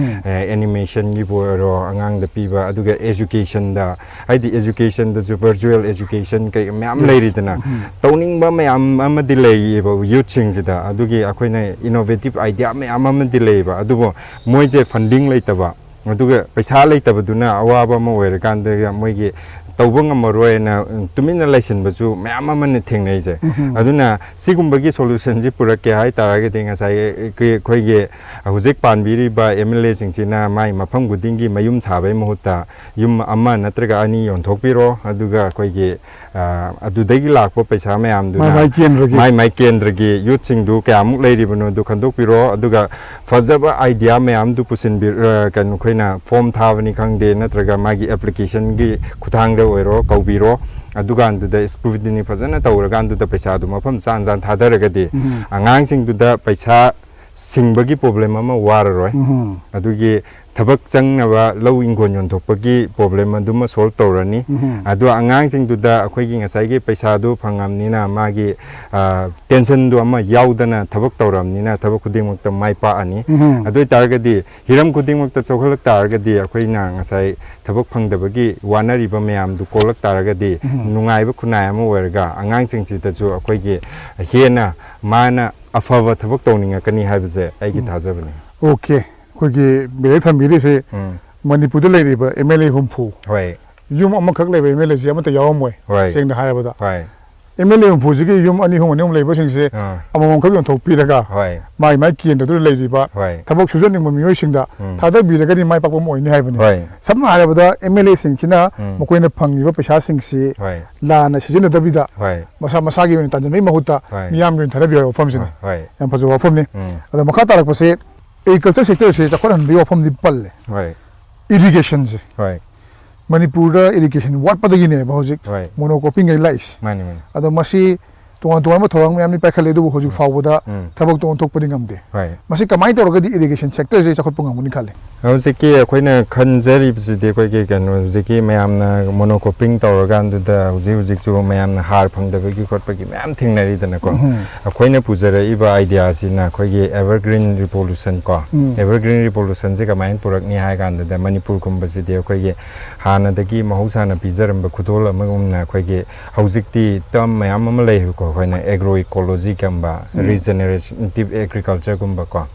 ꯑꯦꯅꯤꯃꯦꯁꯟꯒꯤꯕꯨ ꯑꯣꯏꯔꯣ, ꯑꯉꯥꯡꯗ ꯄꯤꯕ, ꯑꯗꯨꯒ ꯑꯦꯖꯨꯀꯦꯁꯟꯗ, ꯍꯥꯏꯗꯤ ꯑꯦꯖꯨꯀꯦꯁꯟꯗꯁꯨ ꯚꯔꯆꯨꯋꯦꯜ ꯑꯦꯖꯨꯀꯦꯁꯟ ꯀꯩ ꯃꯌꯥꯝ ꯂꯩꯔꯤꯗꯅ, ꯇꯧꯅꯤꯡꯕ ꯃꯌꯥꯝ ꯑꯃꯗꯤ ꯂꯩꯌꯦꯕ ꯌꯨꯠꯁꯤꯡꯁꯤꯗ꯫ ꯑꯗꯨꯒꯤ ꯑꯩꯈꯣꯏꯅ ꯏꯅꯣꯚꯦꯇꯤꯞ ꯑꯥꯏꯗꯤꯌꯥ ꯃꯌꯥꯝ ꯑꯃꯗꯤ ꯂꯩꯌꯦꯕ, ꯑꯗꯨꯕꯨ ꯃꯣꯏꯁꯦ ꯐꯟꯗꯤꯡ ꯂꯩꯇꯕ, ꯑꯗꯨꯒ ꯄꯩꯁꯥ ꯂꯩꯇꯕꯗꯨꯅ ꯑꯋꯥꯕ ꯑꯃ ꯑꯣꯏꯔꯀꯥꯟꯗ ꯃꯣꯏꯒꯤ ꯇꯧꯕ ꯉꯝꯃꯔꯣꯏꯅ ꯇꯨꯃꯤꯟꯅ ꯂꯩꯁꯤꯟꯕꯁꯨ ꯃꯌꯥꯝ ꯑꯃꯅ ꯊꯦꯡꯅꯩꯁꯦ꯫ ꯑꯗꯨꯅ ꯁꯤꯒꯨꯝꯕꯒꯤ ꯁꯣꯂꯨꯁꯟꯁꯤ ꯄꯨꯔꯛꯀꯦ ꯍꯥꯏ ꯇꯥꯔꯒꯗꯤ, ꯉꯁꯥꯏ ꯑꯩꯈꯣꯏꯒꯤ ꯍꯧꯖꯤꯛ ꯄꯥꯟꯕꯤꯔꯤꯕ ꯑꯦꯝ ꯑꯦꯜ ꯑꯦꯁꯤꯡꯁꯤꯅ ꯃꯥꯏ ꯃꯐꯝ ꯈꯨꯗꯤꯡꯒꯤ ꯃꯌꯨꯝ ꯁꯥꯕꯒꯤ ꯃꯍꯨꯠꯇ ꯌꯨꯝ ꯑꯃ ꯅꯠꯇ꯭ꯔꯒ ꯑꯅꯤ ꯌꯣꯟꯊꯣꯛꯄꯤꯔꯣ, ꯑꯗꯨꯒ ꯑꯩꯈꯣꯏꯒꯤ ꯑꯗꯨꯗꯒꯤ ꯂꯥꯛꯄ ꯄꯩꯁꯥ ꯃꯌꯥꯝꯗꯨꯅ ꯃꯥꯏ ꯃꯥꯏ ꯀꯦꯟꯗ꯭ꯔꯒꯤ ꯌꯨꯠꯁꯤꯡꯗꯨ ꯀꯌꯥꯃꯨꯛ ꯂꯩꯔꯤꯕꯅꯣ ꯑꯗꯨ ꯈꯟꯗꯣꯛꯄꯤꯔꯣ꯫ ꯑꯗꯨꯒ ꯐꯖꯕ ꯑꯥꯏꯗꯤꯌꯥ ꯃꯌꯥꯝꯗꯨ ꯄꯨꯁꯤꯟꯕꯤ-, ꯑ, ꯀꯩꯅꯣ, ꯑꯩꯈꯣꯏꯅ ꯐꯣꯝ ꯊꯥꯕꯅꯤ ꯈꯪꯗꯦ, ꯅꯠꯇ꯭ꯔꯒ ꯃꯥꯒꯤ ꯑꯦꯄ꯭ꯂꯤꯀꯦꯁꯟꯒꯤ ꯈꯨꯠꯊꯥꯡꯗ ꯑꯣꯏꯔꯣ, ꯀꯧꯕꯤꯔꯣ꯫ ꯑꯗꯨꯀꯥꯟꯗꯨꯗ ꯁ꯭ꯀ꯭ꯔꯨꯇꯤꯅꯤ ꯐꯖꯅ ꯇꯧꯔꯀꯥꯟꯗꯨꯗ ꯄꯩꯁꯥꯗꯨ ꯃꯐꯝ ꯆꯥꯅ ꯆꯥꯅ ꯊꯥꯗꯔꯒꯗꯤ, ꯑꯉꯥꯡꯁꯤꯡꯗꯨꯗ ꯄꯩꯁꯥ ꯁꯤꯡꯕꯒꯤ ꯄ꯭ꯔꯣꯕ꯭ꯂꯦꯝ ꯑꯃ ꯋꯥꯔꯔꯣꯏ꯫ ꯑꯗꯨꯒꯤ ꯊꯕꯛ ꯆꯪꯅꯕ ꯂꯧ ꯏꯪꯈꯣꯜ ꯌꯣꯟꯊꯣꯛꯄꯒꯤ ꯄ꯭ꯔꯣꯕ꯭ꯂꯦꯝ ꯑꯗꯨꯃ ꯁꯣꯜꯕ ꯇꯧꯔꯅꯤ꯫ ꯑꯗꯣ ꯑꯉꯥꯡꯁꯤꯡꯗꯨꯗ ꯑꯩꯈꯣꯏꯒꯤ ꯉꯁꯥꯏꯒꯤ ꯄꯩꯁꯥꯗꯨ ꯐꯪꯉꯕꯅꯤꯅ ꯃꯥꯒꯤ, ꯑ, ꯇꯦꯟꯁꯟꯗꯨ ꯑꯃ ꯌꯥꯎꯗꯅ ꯊꯕꯛ ꯇꯧꯔꯕꯅꯤꯅ ꯊꯕꯛ ꯈꯨꯗꯤꯡꯃꯛꯇ ꯃꯥꯏ ꯄꯥꯛꯑꯅꯤ꯫ ꯑꯗꯨ ꯑꯣꯏ ꯇꯥꯔꯒꯗꯤ ꯍꯤꯔꯝ ꯈꯨꯗꯤꯡꯃꯛꯇ ꯆꯥꯎꯈꯠꯂꯛ ꯇꯥꯔꯒꯗꯤ, ꯑꯩꯈꯣꯏꯅ ꯉꯁꯥꯏ ꯊꯕꯛ ꯐꯪꯗꯕꯒꯤ ꯋꯥꯅꯔꯤꯕ ꯃꯌꯥꯝꯗꯨ ꯀꯣꯛꯂꯛ ꯇꯥꯔꯒꯗꯤ, ꯅꯨꯡꯉꯥꯏꯕ ꯈꯨꯟꯅꯥꯏ ꯑꯃ ꯑꯣꯏꯔꯒ ꯑꯉꯥꯡꯁꯤꯡꯁꯤꯗꯁꯨ ꯑꯩꯈꯣꯏꯒꯤ ꯍꯦꯟꯅ ꯃꯥꯅ ꯑꯐꯕ ꯊꯕꯛ ꯇꯧꯅꯤꯡꯉꯛꯀꯅꯤ ꯍꯥꯏꯕꯁꯦ ꯑꯩꯒꯤ ꯊꯥꯖꯕꯅꯤ꯫ ꯑꯣꯀꯦ, ꯑꯩꯈꯣꯏꯒꯤ ꯕ꯭ꯔꯦꯛ ꯊꯝꯕꯤꯔꯤꯁꯦ, ꯎꯝ꯫ ꯃꯅꯤꯄꯨꯔꯗ ꯂꯩꯔꯤꯕ ꯑꯦꯝ ꯑꯦꯜ ꯑꯦ ꯍꯨꯝꯐꯨ, ꯍꯣꯏ꯫ ꯌꯨꯝ ꯑꯃꯈꯛ ꯂꯩꯕ ꯑꯦꯝ ꯑꯦꯜ ꯑꯦꯁꯤ ꯑꯃꯠꯇ ꯌꯥꯎꯔꯝꯃꯣꯏ, ꯍꯣꯏ꯫ ꯁꯦꯡꯅ ꯍꯥꯏꯔꯕꯗ꯫ ꯍꯣꯏ꯫ ꯑꯦꯝ ꯑꯦꯜ ꯑꯦ ꯍꯨꯝꯐꯨꯁꯤꯒꯤ ꯌꯨꯝ ꯑꯅꯤ ꯑꯍꯨꯝ, ꯑꯅꯤ ꯑꯍꯨꯝ ꯂꯩꯕꯁꯤꯡꯁꯦ ꯑꯥ꯫ ꯑꯃꯃꯝꯈꯛ ꯌꯣꯟꯊꯣꯛꯄꯤꯔꯒ, ꯍꯣꯏ꯫ ꯃꯥꯏ ꯃꯥꯏ ꯀꯦꯟꯗ꯭ꯔꯗꯨꯗ ꯂꯩꯔꯤꯕ ꯍꯣꯏ꯫ ꯊꯕꯛ ꯁꯨꯖꯅꯤꯡꯕ ꯃꯤꯑꯣꯏꯁꯤꯡꯗ ꯎꯝ꯫ ꯊꯥꯗꯕꯤꯔꯒꯗꯤ ꯃꯥꯏ ꯄꯥꯛꯄ ꯑꯃ ꯑꯣꯏꯅꯤ ꯍꯥꯏꯕꯅꯤ꯫ ꯍꯣꯏ꯫ ꯁꯝꯅ ꯍꯥꯏꯔꯕꯗ, ꯑꯦꯝ ꯑꯦꯜ ꯑꯦꯁꯤꯡꯁꯤꯅ ꯎꯝ꯫ ꯃꯈꯣꯏꯅ ꯐꯪꯉꯤꯕ ꯄꯩꯁꯥꯁꯤꯡꯁꯤ ꯍꯣꯏ꯫ ꯂꯥꯟꯅ ꯁꯤꯖꯤꯟꯅꯗꯕꯤꯗ ꯍꯣꯏ꯫ ꯃꯁꯥ ꯃꯁꯥꯒꯤ ꯑꯣꯏꯅ ꯇꯥꯟꯖꯟꯕꯒꯤ ꯃꯍꯨꯠꯇ ꯍꯣꯏ꯫ ꯃꯤꯌꯥꯝꯒꯤ ꯑꯣꯏꯅ ꯊꯥꯗꯕꯤꯌꯨ ꯍꯥꯏꯕ ꯋꯥꯐꯝꯁꯤꯅꯤ꯫ ꯍꯣꯏ꯫ ꯌꯥꯝ ꯐꯖꯕ ꯋꯥꯐꯝꯅꯤ꯫ ꯎꯝ꯫ ꯑꯗꯣ ꯃꯈꯥ ꯇꯥꯔꯛꯄꯁꯦ, ꯑꯦꯒ꯭ꯔꯤꯀꯜꯆꯔ ꯁꯦꯛꯇꯔꯁꯦ ꯆꯥꯎꯈꯠꯍꯟꯕꯒꯤ ꯋꯥꯐꯝꯗꯤ ꯄꯜꯂꯦ꯫ ꯍꯣꯏ꯫ ꯏꯔꯤꯒꯦꯁꯟꯁꯦ꯫ ꯍꯣꯏ꯫ ꯃꯅꯤꯄꯨꯔꯗ ꯏꯔꯤꯒꯦꯁꯟ ꯋꯥꯠꯄꯗꯒꯤꯅꯦꯕ ꯍꯧꯖꯤꯛ ꯍꯣꯏ꯫ ꯃꯣꯅꯣꯀ꯭ꯔꯣꯄꯤꯡ ꯂꯥꯛꯏꯁꯦ꯫ ꯃꯥꯅꯤ, ꯃꯥꯅꯤ꯫ ꯑꯗꯣ ꯃꯁꯤ ꯇꯣꯉꯥꯟ ꯇꯣꯉꯥꯟꯕ ꯊꯧꯔꯥꯡ ꯃꯌꯥꯝꯗꯤ ꯄꯥꯏꯈꯠꯂꯦ, ꯑꯗꯨꯕꯨ ꯍꯧꯖꯤꯛ ꯐꯥꯎꯕꯗ ꯎꯝ꯫ ꯊꯕꯛꯇꯣ ꯑꯣꯟꯊꯣꯛꯄꯗꯤ ꯉꯝꯗꯦ꯫ ꯍꯣꯏ꯫ ꯃꯁꯤ ꯀꯃꯥꯏꯅ ꯇꯧꯔꯒꯗꯤ ꯏꯔꯤꯒꯦꯁꯟ ꯁꯦꯛꯇꯔꯁꯦ ꯆꯥꯎꯈꯠꯄ ꯉꯝꯒꯅꯤ ꯈꯜꯂꯤ? ꯍꯧꯖꯤꯛꯀꯤ ꯑꯩꯈꯣꯏꯅ ꯈꯟꯖꯔꯤꯕꯁꯤꯗꯤ ꯑꯩꯈꯣꯏꯒꯤ ꯀꯩꯅꯣ, ꯍꯧꯖꯤꯛꯀꯤ ꯃꯌꯥꯝꯅ ꯃꯣꯅꯣꯀꯣꯄꯤꯡ ꯇꯧꯔꯀꯥꯟꯗꯨꯗ ꯍꯧꯖꯤꯛ ꯍꯧꯖꯤꯛꯁꯨ ꯃꯌꯥꯝꯅ ꯍꯥꯔ ꯐꯪꯗꯕꯒꯤ ꯈꯣꯠꯄꯒꯤ ꯃꯌꯥꯝ ꯊꯦꯡꯅꯔꯤꯗꯅꯀꯣ꯫ ꯎꯝ꯫ ꯑꯩꯈꯣꯏꯅ ꯄꯨꯖꯔꯛꯏꯕ ꯑꯥꯏꯗꯤꯌꯥꯁꯤꯅ ꯑꯩꯈꯣꯏꯒꯤ ꯑꯦꯚꯔꯒ꯭ꯔꯤꯟ ꯔꯤꯚꯣꯂꯨꯁꯟ ꯀꯣ꯫ ꯎꯝ꯫ ꯑꯦꯚꯔꯒ꯭ꯔꯤꯟ ꯔꯤꯚꯣꯂꯨꯁꯟꯁꯦ ꯀꯃꯥꯏꯅ ꯄꯨꯔꯛꯅꯤ ꯍꯥꯏ ꯀꯥꯟꯗꯨꯗ, ꯃꯅꯤꯄꯨꯔꯒꯨꯝꯕꯁꯤꯗꯤ ꯑꯩꯈꯣꯏꯒꯤ ꯍꯥꯟꯅꯗꯒꯤ ꯃꯍꯧꯁꯥꯅ ꯄꯤꯖꯔꯝꯕ ꯈꯨꯗꯣꯜ ꯑꯃꯒꯨꯝꯅ ꯑꯩꯈꯣꯏꯒꯤ ꯍꯧꯖꯤꯛꯇꯤ ꯇꯔꯝ ꯃꯌꯥꯝ ꯑꯃ ꯂꯩꯔꯤꯀꯣ, ꯑꯩꯈꯣꯏꯅ ꯑꯦꯒ꯭ꯔꯣ ꯏꯀꯣꯂꯣꯖꯤꯒꯨꯝꯕ, ꯎꯝ꯫ ꯔꯤꯖꯦꯅꯦꯔꯦꯇꯤꯞ ꯑꯦꯒ꯭ꯔꯤꯀꯜꯆꯔꯒꯨꯝꯕꯀꯣ,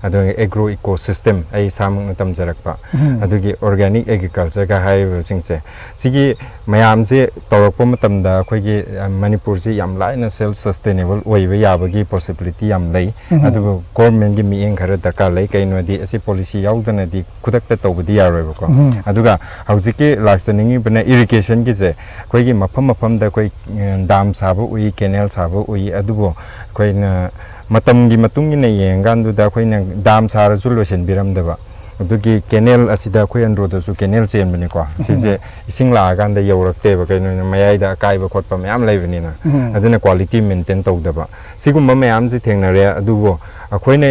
ꯑꯗꯨꯒ ꯑꯦꯒ꯭ꯔꯣ ꯏꯀꯣ ꯁꯤꯁꯇꯦꯝ, ꯑꯩ ꯏꯁꯥꯃꯛꯅ ꯇꯝꯖꯔꯛꯄ, ꯎꯝ꯫ ꯑꯗꯨꯒꯤ ꯑꯣꯔꯒꯥꯅꯤꯛ ꯑꯦꯒ꯭ꯔꯤꯀꯜꯆꯔꯒ ꯍꯥꯏꯔꯤꯕꯁꯤꯡꯁꯦ, ꯁꯤꯒꯤ ꯃꯌꯥꯝꯁꯦ ꯇꯧꯔꯛꯄ ꯃꯇꯝꯗ ꯑꯩꯈꯣꯏꯒꯤ, ꯑ, ꯃꯅꯤꯄꯨꯔꯁꯤ ꯌꯥꯝ ꯂꯥꯏꯅ ꯁꯦꯜꯐ ꯁꯁꯇꯦꯅꯦꯕꯜ ꯑꯣꯏꯕ ꯌꯥꯕꯒꯤ ꯄꯣꯁꯤꯕꯤꯂꯤꯇꯤ ꯌꯥꯝ ꯂꯩ꯫ ꯎꯝ꯫ ꯑꯗꯨꯕꯨ ꯒꯣꯔꯃꯦꯟꯒꯤ ꯃꯤꯠꯌꯦꯡ ꯈꯔ ꯗꯔꯀꯥꯔ ꯂꯩ꯫ ꯀꯩꯅꯣꯗꯤ ꯑꯁꯤ ꯄꯣꯂꯤꯁꯤ ꯌꯥꯎꯗꯅꯗꯤ ꯈꯨꯗꯛꯇ ꯇꯧꯕꯗꯤ ꯌꯥꯔꯣꯏꯕꯀꯣ꯫ ꯎꯝ꯫ ꯑꯗꯨꯒ ꯍꯧꯖꯤꯛꯀꯤ ꯂꯥꯛꯆꯅꯤꯡꯉꯤꯕꯅ ꯏꯔꯤꯒꯦꯁꯟꯒꯤꯁꯦ, ꯑꯩꯈꯣꯏꯒꯤ ꯃꯐꯝ ꯃꯐꯝꯗ ꯑꯩꯈꯣꯏ, ꯑ, ꯗꯥꯝ ꯁꯥꯕ ꯎꯏ, ꯀꯦꯅꯦꯜ ꯁꯥꯕ ꯎꯏ, ꯑꯗꯨꯕꯨ ꯑꯩꯈꯣꯏꯅ ꯃꯇꯝꯒꯤ ꯃꯇꯨꯡ ꯏꯟꯅ ꯌꯦꯡꯉꯀꯥꯟꯗꯨꯗ ꯑꯩꯈꯣꯏꯅ ꯗꯥꯝ ꯁꯥꯔꯁꯨ ꯂꯣꯏꯁꯤꯟꯕꯤꯔꯝꯗꯕ꯫ ꯑꯗꯨꯒꯤ ꯀꯦꯅꯦꯜ ꯑꯁꯤꯗ ꯑꯩꯈꯣꯏ ꯑꯟꯗ꯭ꯔꯣꯗꯁꯨ ꯀꯦꯅꯦꯜ ꯆꯦꯟꯕꯅꯤꯀꯣ꯫ ꯁꯤꯁꯦ ꯏꯁꯤꯡ ꯂꯥꯛꯑꯀꯥꯟꯗ ꯌꯧꯔꯛꯇꯦꯕ, ꯀꯩꯅꯣꯅ ꯃꯌꯥꯏꯗ ꯑꯀꯥꯏꯕ ꯈꯣꯠꯄ ꯃꯌꯥꯝ ꯂꯩꯕꯅꯤꯅ꯫ ꯎꯝ꯫ ꯑꯗꯨꯅ ꯀ꯭ꯋꯥꯂꯤꯇꯤ ꯃꯦꯟꯇꯦꯟ ꯇꯧꯗꯕ꯫ ꯁꯤꯒꯨꯝꯕ ꯃꯌꯥꯝꯁꯤ ꯊꯦꯡꯅꯔꯦ꯫ ꯑꯗꯨꯕꯨ ꯑꯩꯈꯣꯏꯅ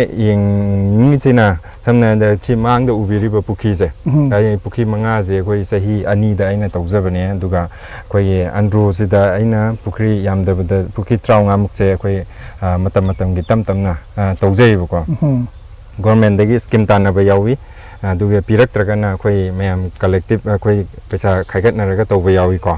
ꯌꯦꯡꯅꯤꯡꯉꯤꯁꯤꯅ, ꯁꯝꯅ ꯍꯥꯏꯔꯕꯗ ꯁꯤ ꯃꯥꯡꯗ ꯎꯕꯤꯔꯤꯕ ꯄꯨꯈ꯭ꯔꯤꯁꯦ, ꯎꯝ꯫ ꯑꯩ ꯄꯨꯈ꯭ꯔꯤ ꯃꯉꯥꯁꯦ ꯑꯩꯈꯣꯏ ꯆꯍꯤ ꯑꯅꯤꯗ ꯑꯩꯅ ꯇꯧꯖꯕꯅꯦ꯫ ꯑꯗꯨꯒ ꯑꯩꯈꯣꯏꯒꯤ ꯑꯟꯗ꯭ꯔꯣꯁꯤꯗ ꯑꯩꯅ ꯄꯨꯈ꯭ꯔꯤ ꯌꯥꯝꯗꯕꯗ ꯄꯨꯈ꯭ꯔꯤ ꯇꯔꯥꯃꯉꯥꯃꯨꯛꯁꯦ ꯑꯩꯈꯣꯏ, ꯑ, ꯃꯇꯝ ꯃꯇꯝꯒꯤ ꯇꯞ ꯇꯞꯅ, ꯑ, ꯇꯧꯖꯩꯌꯦꯕꯀꯣ꯫ ꯎꯝ꯫ ꯒꯣꯔꯃꯦꯟꯗꯒꯤ ꯁ꯭ꯀꯤꯝ ꯇꯥꯟꯅꯕ ꯌꯥꯎꯏ, ꯑꯗꯨꯒ ꯄꯤꯔꯛꯇ꯭ꯔꯒꯅ ꯑꯩꯈꯣꯏ ꯃꯌꯥꯝ ꯀꯂꯦꯛꯇꯤꯞ, ꯑꯩꯈꯣꯏ ꯄꯩꯁꯥ ꯈꯥꯏꯒꯠꯅꯔꯒ ꯇꯧꯕ ꯌꯥꯎꯏꯀꯣ꯫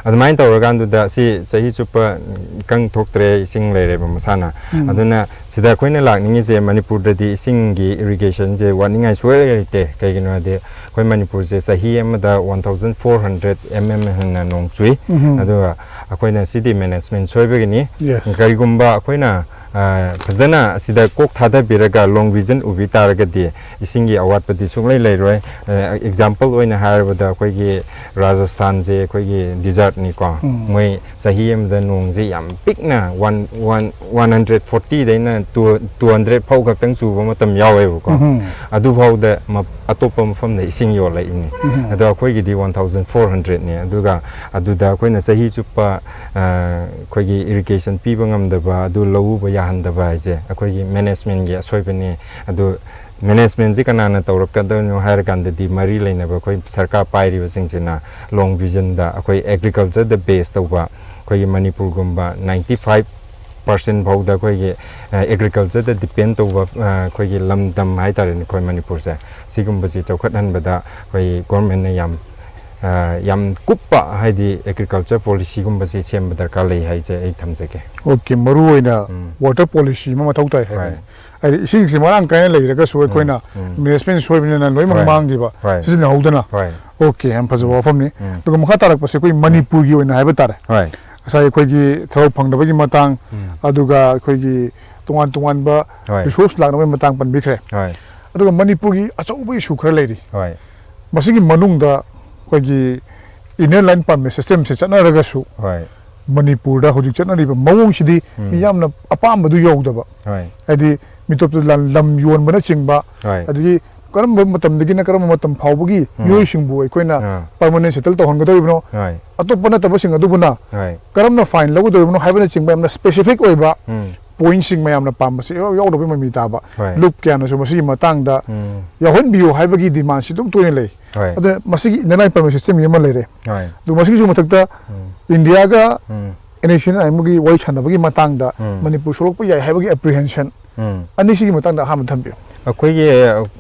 ꯑꯗꯨꯃꯥꯏꯅ ꯇꯧꯔꯀꯥꯟꯗꯨꯗ ꯁꯤ ꯆꯍꯤ ꯆꯨꯞꯄ ꯏꯀꯪ ꯊꯣꯛꯇ꯭ꯔꯦ, ꯏꯁꯤꯡ ꯂꯩꯔꯦꯕ ꯃꯁꯥꯅ꯫ ꯎꯝ꯫ ꯑꯗꯨꯅ ꯁꯤꯗ ꯑꯩꯈꯣꯏꯅ ꯂꯥꯛꯅꯤꯡꯉꯤꯁꯦ, ꯃꯅꯤꯄꯨꯔꯗꯗꯤ ꯏꯁꯤꯡꯒꯤ ꯏꯔꯤꯒꯦꯁꯟꯁꯦ ꯋꯥꯠꯅꯤꯡꯉꯥꯏ ꯁꯨꯡꯂꯩ ꯂꯩꯇꯦ꯫ ꯀꯩꯒꯤꯅꯣ ꯍꯥꯏꯗꯤ ꯑꯩꯈꯣꯏ ꯃꯅꯤꯄꯨꯔꯁꯦ ꯆꯍꯤ ꯑꯃꯗ one thousand four hundred M M ꯍꯦꯟꯅ ꯅꯣꯡ ꯆꯨꯏ꯫ ꯎꯝ꯫ ꯑꯗꯨꯒ ꯑꯩꯈꯣꯏꯅ ꯁꯤꯗꯤ ꯃꯦꯅꯦꯖꯃꯦꯟ ꯁꯣꯏꯕꯒꯤꯅꯤ꯫ Yes꯫ ꯀꯔꯤꯒꯨꯝꯕ ꯑꯩꯈꯣꯏꯅ, ꯑ, ꯐꯖꯅ ꯑꯁꯤꯗ ꯀꯣꯛ ꯊꯥꯗꯕꯤꯔꯒ ꯂꯣꯡ ꯚꯤꯖꯟ ꯎꯕꯤ ꯇꯥꯔꯒꯗꯤ ꯏꯁꯤꯡꯒꯤ ꯑꯋꯥꯠꯄꯗꯤ ꯁꯨꯡꯂꯩ ꯂꯩꯔꯣꯏ꯫ ꯑ, ꯑꯦꯛꯖꯥꯝꯄꯜ ꯑꯣꯏꯅ ꯍꯥꯏꯔꯕꯗ ꯑꯩꯈꯣꯏꯒꯤ ꯔꯥꯖꯁꯊꯥꯟꯁꯦ ꯑꯩꯈꯣꯏꯒꯤ ꯗꯤꯖꯥꯔꯠꯅꯤꯀꯣ꯫ ꯎꯝ꯫ ꯃꯣꯏ ꯆꯍꯤ ꯑꯃꯗ ꯅꯣꯡꯁꯦ ꯌꯥꯝ ꯄꯤꯛꯅ ꯋꯥꯟ, ꯋꯥꯟ, ꯋꯥꯟ ꯍꯟꯗ꯭ꯔꯦꯠ ꯐꯣꯔꯇꯤꯗꯩꯅ ꯇꯨ, ꯇꯨ ꯍꯟꯗ꯭ꯔꯦꯠ ꯐꯥꯎ ꯈꯛꯇꯪ ꯆꯨꯕ ꯃꯇꯝ ꯌꯥꯎꯋꯦꯕꯀꯣ꯫ ꯎꯝ꯫ ꯑꯗꯨꯐꯥꯎꯗ ꯃ-, ꯑꯇꯣꯞꯄ ꯃꯐꯝꯗ ꯏꯁꯤꯡ ꯌꯣꯜꯂꯛꯏꯅꯤ꯫ ꯎꯝ꯫ ꯑꯗꯣ ꯑꯩꯈꯣꯏꯒꯤꯗꯤ ꯋꯥꯟ ꯊꯥꯎꯖꯟ ꯐꯣꯔ ꯍꯟꯗ꯭ꯔꯦꯠꯅꯤ꯫ ꯑꯗꯨꯒ ꯑꯗꯨꯗ ꯑꯩꯈꯣꯏꯅ ꯆꯍꯤ ꯆꯨꯞꯄ, ꯑ, ꯑꯩꯈꯣꯏꯒꯤ ꯏꯔꯤꯒꯦꯁꯟ ꯄꯤꯕ ꯉꯝꯗꯕ, ꯑꯗꯨ ꯂꯧ ꯎꯕ ꯌꯥꯍꯟꯗꯕ ꯍꯥꯏꯁꯦ ꯑꯩꯈꯣꯏꯒꯤ ꯃꯦꯅꯦꯖꯃꯦꯟꯒꯤ ꯑꯁꯣꯏꯕꯅꯤ꯫ ꯑꯗꯨ ꯃꯦꯅꯦꯖꯃꯦꯟꯁꯤ ꯀꯅꯥꯅ ꯇꯧꯔꯛꯀꯗꯣꯏꯅꯣ ꯍꯥꯏꯔꯀꯥꯟꯗꯗꯤ, ꯃꯔꯤ ꯂꯩꯅꯕ ꯑꯩꯈꯣꯏ ꯁꯔꯀꯥꯔ ꯄꯥꯏꯔꯤꯕꯁꯤꯡꯁꯤꯅ ꯂꯣꯡ ꯚꯤꯖꯟꯗ ꯑꯩꯈꯣꯏ ꯑꯦꯒ꯭ꯔꯤꯀꯜꯆꯔꯗ ꯕꯦꯁ ꯇꯧꯕ, ꯑꯩꯈꯣꯏꯒꯤ ꯃꯅꯤꯄꯨꯔꯒꯨꯝꯕ ꯅꯥꯏꯟꯇꯤ ꯐꯥꯏꯚ ꯄꯥꯔꯁꯦꯟ ꯐꯥꯎꯗ ꯑꯩꯈꯣꯏꯒꯤ, ꯑ, ꯑꯦꯒ꯭ꯔꯤꯀꯜꯆꯔꯗ ꯗꯤꯄꯦꯟ ꯇꯧꯕ, ꯑ, ꯑꯩꯈꯣꯏꯒꯤ ꯂꯝꯗꯝ ꯍꯥꯏꯇꯥꯔꯦꯅꯦ ꯑꯩꯈꯣꯏ ꯃꯅꯤꯄꯨꯔꯁꯦ꯫ ꯁꯤꯒꯨꯝꯕꯁꯤ ꯆꯥꯎꯈꯠꯍꯟꯕꯗ ꯑꯩꯈꯣꯏ ꯒꯣꯔꯃꯦꯟꯅ ꯌꯥꯝ, ꯑ, ꯌꯥꯝ ꯀꯨꯞꯄ, ꯍꯥꯏꯗꯤ ꯑꯦꯒ꯭ꯔꯤꯀꯜꯆꯔ ꯄꯣꯂꯤꯁꯤꯒꯨꯝꯕꯁꯤ ꯁꯦꯝꯕ ꯗꯔꯀꯥꯔ ꯂꯩ ꯍꯥꯏꯁꯦ ꯑꯩ ꯊꯝꯖꯒꯦ꯫ ꯑꯣꯀꯦ, ꯃꯔꯨ ꯑꯣꯏꯅ ꯎꯝ꯫ ꯋꯥꯇꯔ ꯄꯣꯂꯤꯁꯤ ꯑꯃ ꯃꯊꯧ ꯇꯥꯏ ꯍꯥꯏꯕꯅꯤ꯫ ꯍꯣꯏ꯫ ꯍꯥꯏꯗꯤ ꯏꯁꯤꯡꯁꯤ ꯃꯔꯥꯡ ꯀꯥꯏꯅ ꯂꯩꯔꯒꯁꯨ ꯑꯩꯈꯣꯏꯅ ꯎꯝ꯫ ꯃꯦꯅꯦꯖꯃꯦꯟ ꯁꯣꯏꯕꯅꯤꯅ ꯂꯣꯏꯅꯃꯛ ꯍꯣꯏ꯫ ꯃꯥꯡꯈꯤꯕ, ꯍꯣꯏ꯫ ꯁꯤꯖꯤꯟꯅꯍꯧꯗꯅ꯫ ꯍꯣꯏ꯫ ꯑꯣꯀꯦ, ꯌꯥꯝ ꯐꯖꯕ ꯋꯥꯐꯝꯅꯤ꯫ ꯎꯝ꯫ ꯑꯗꯨꯒ ꯃꯈꯥ ꯇꯥꯔꯛꯄꯁꯦ ꯑꯩꯈꯣꯏ ꯃꯅꯤꯄꯨꯔꯒꯤ ꯑꯣꯏꯅ ꯍꯥꯏꯕ ꯇꯥꯔꯦ꯫ ꯍꯣꯏ꯫ ꯉꯁꯥꯏ ꯑꯩꯈꯣꯏꯒꯤ ꯊꯕꯛ ꯐꯪꯗꯕꯒꯤ ꯃꯇꯥꯡ, ꯎꯝ꯫ ꯑꯗꯨꯒ ꯑꯩꯈꯣꯏꯒꯤ ꯇꯣꯉꯥꯟ ꯇꯣꯉꯥꯟꯕ ꯍꯣꯏ꯫ ꯔꯤꯁꯣꯔꯁ ꯂꯥꯛꯅꯕꯒꯤ ꯃꯇꯥꯡ ꯄꯟꯕꯤꯈ꯭ꯔꯦ꯫ ꯍꯣꯏ꯫ ꯑꯗꯨꯒ ꯃꯅꯤꯄꯨꯔꯒꯤ ꯑꯆꯧꯕ ꯏꯁꯨ ꯈꯔ ꯂꯩꯔꯤ꯫ ꯍꯣꯏ꯫ ꯃꯁꯤꯒꯤ ꯃꯅꯨꯡꯗ ꯑꯩꯈꯣꯏꯒꯤ ꯏꯅꯔ ꯂꯥꯏꯟ ꯄꯔꯃꯤꯠ ꯁꯤꯁꯇꯦꯝꯁꯦ ꯆꯠꯅꯔꯒꯁꯨ, ꯍꯣꯏ꯫ ꯃꯅꯤꯄꯨꯔꯗ ꯍꯧꯖꯤꯛ ꯆꯠꯅꯔꯤꯕ ꯃꯑꯣꯡꯁꯤꯗꯤ ꯎꯝ꯫ ꯃꯤꯌꯥꯝꯅ ꯑꯄꯥꯝꯕꯗꯨ ꯌꯧꯗꯕ, ꯍꯣꯏ꯫ ꯍꯥꯏꯗꯤ ꯃꯤꯇꯣꯞꯇ ꯂꯝ, ꯂꯝ ꯌꯣꯟꯕꯅꯆꯤꯡꯕ, ꯍꯣꯏ꯫ ꯑꯗꯒꯤ ꯀꯔꯝꯕ ꯃꯇꯝꯗꯒꯤꯅ ꯀꯔꯝꯕ ꯃꯇꯝ ꯐꯥꯎꯕꯒꯤ ꯎꯝ꯫ ꯃꯤꯑꯣꯏꯁꯤꯡꯕꯨ ꯑꯩꯈꯣꯏꯅ ꯑꯥ꯫ ꯄꯔꯃꯅꯦꯟ ꯁꯦꯇꯜ ꯇꯧꯍꯟꯒꯗꯧꯔꯤꯕꯅꯣ, ꯍꯣꯏ꯫ ꯑꯇꯣꯞꯄ ꯅꯠꯇꯕꯁꯤꯡ ꯑꯗꯨꯕꯨꯅ ꯍꯣꯏ꯫ ꯀꯔꯝꯅ ꯐꯥꯏꯟ ꯂꯧꯒꯗꯧꯔꯤꯕꯅꯣ ꯍꯥꯏꯕꯅꯆꯤꯡꯕ ꯌꯥꯝꯅ ꯁ꯭ꯄꯦꯁꯤꯐꯤꯛ ꯑꯣꯏꯕ ꯎꯝ꯫ ꯄꯣꯏꯟꯠꯁꯤꯡ ꯃꯌꯥꯝꯅ ꯄꯥꯝꯕꯁꯦ ꯏꯌꯥꯎ ꯌꯥꯎꯗꯕꯒꯤ ꯃꯃꯤ ꯇꯥꯕ꯫ ꯍꯣꯏ꯫ ꯂꯨꯞ ꯀꯌꯥꯅꯁꯨ ꯃꯁꯤꯒꯤ ꯃꯇꯥꯡꯗ ꯎꯝ꯫ ꯌꯥꯎꯍꯟꯕꯤꯌꯨ ꯍꯥꯏꯕꯒꯤ ꯗꯤꯃꯥꯟꯁꯤ ꯑꯗꯨꯝ ꯇꯣꯏꯅ ꯂꯩ꯫ ꯍꯣꯏ꯫ ꯑꯗꯨꯅ ꯃꯁꯤꯒꯤ ꯏꯅꯔ ꯂꯥꯏꯟ ꯄꯔꯃꯤꯠ ꯁꯤꯁꯇꯦꯝ ꯑꯃ ꯂꯩꯔꯦ꯫ ꯍꯣꯏ꯫ ꯑꯗꯨ ꯃꯁꯤꯒꯤꯁꯨ ꯃꯊꯛꯇ ꯎꯝ꯫ ꯏꯟꯗꯤꯌꯥꯒ ꯎꯝ꯫ ꯑꯦꯟ ꯑꯦꯁ ꯁꯤ ꯑꯥꯏ ꯑꯦꯝꯒꯤ ꯋꯥꯔꯤ ꯁꯥꯟꯅꯕꯒꯤ ꯃꯇꯥꯡꯗ ꯎꯝ꯫ ꯃꯅꯤꯄꯨꯔ ꯁꯣꯛꯂꯛꯄ ꯌꯥꯏ ꯍꯥꯏꯕꯒꯤ ꯑꯦꯄ꯭ꯔꯤꯍꯦꯟꯁꯟ ꯎꯝ꯫ ꯑꯅꯤꯁꯤꯒꯤ ꯃꯇꯥꯡꯗ ꯑꯍꯥꯟꯕ ꯊꯝꯕꯤꯌꯨ꯫ ꯑꯩꯈꯣꯏꯒꯤ,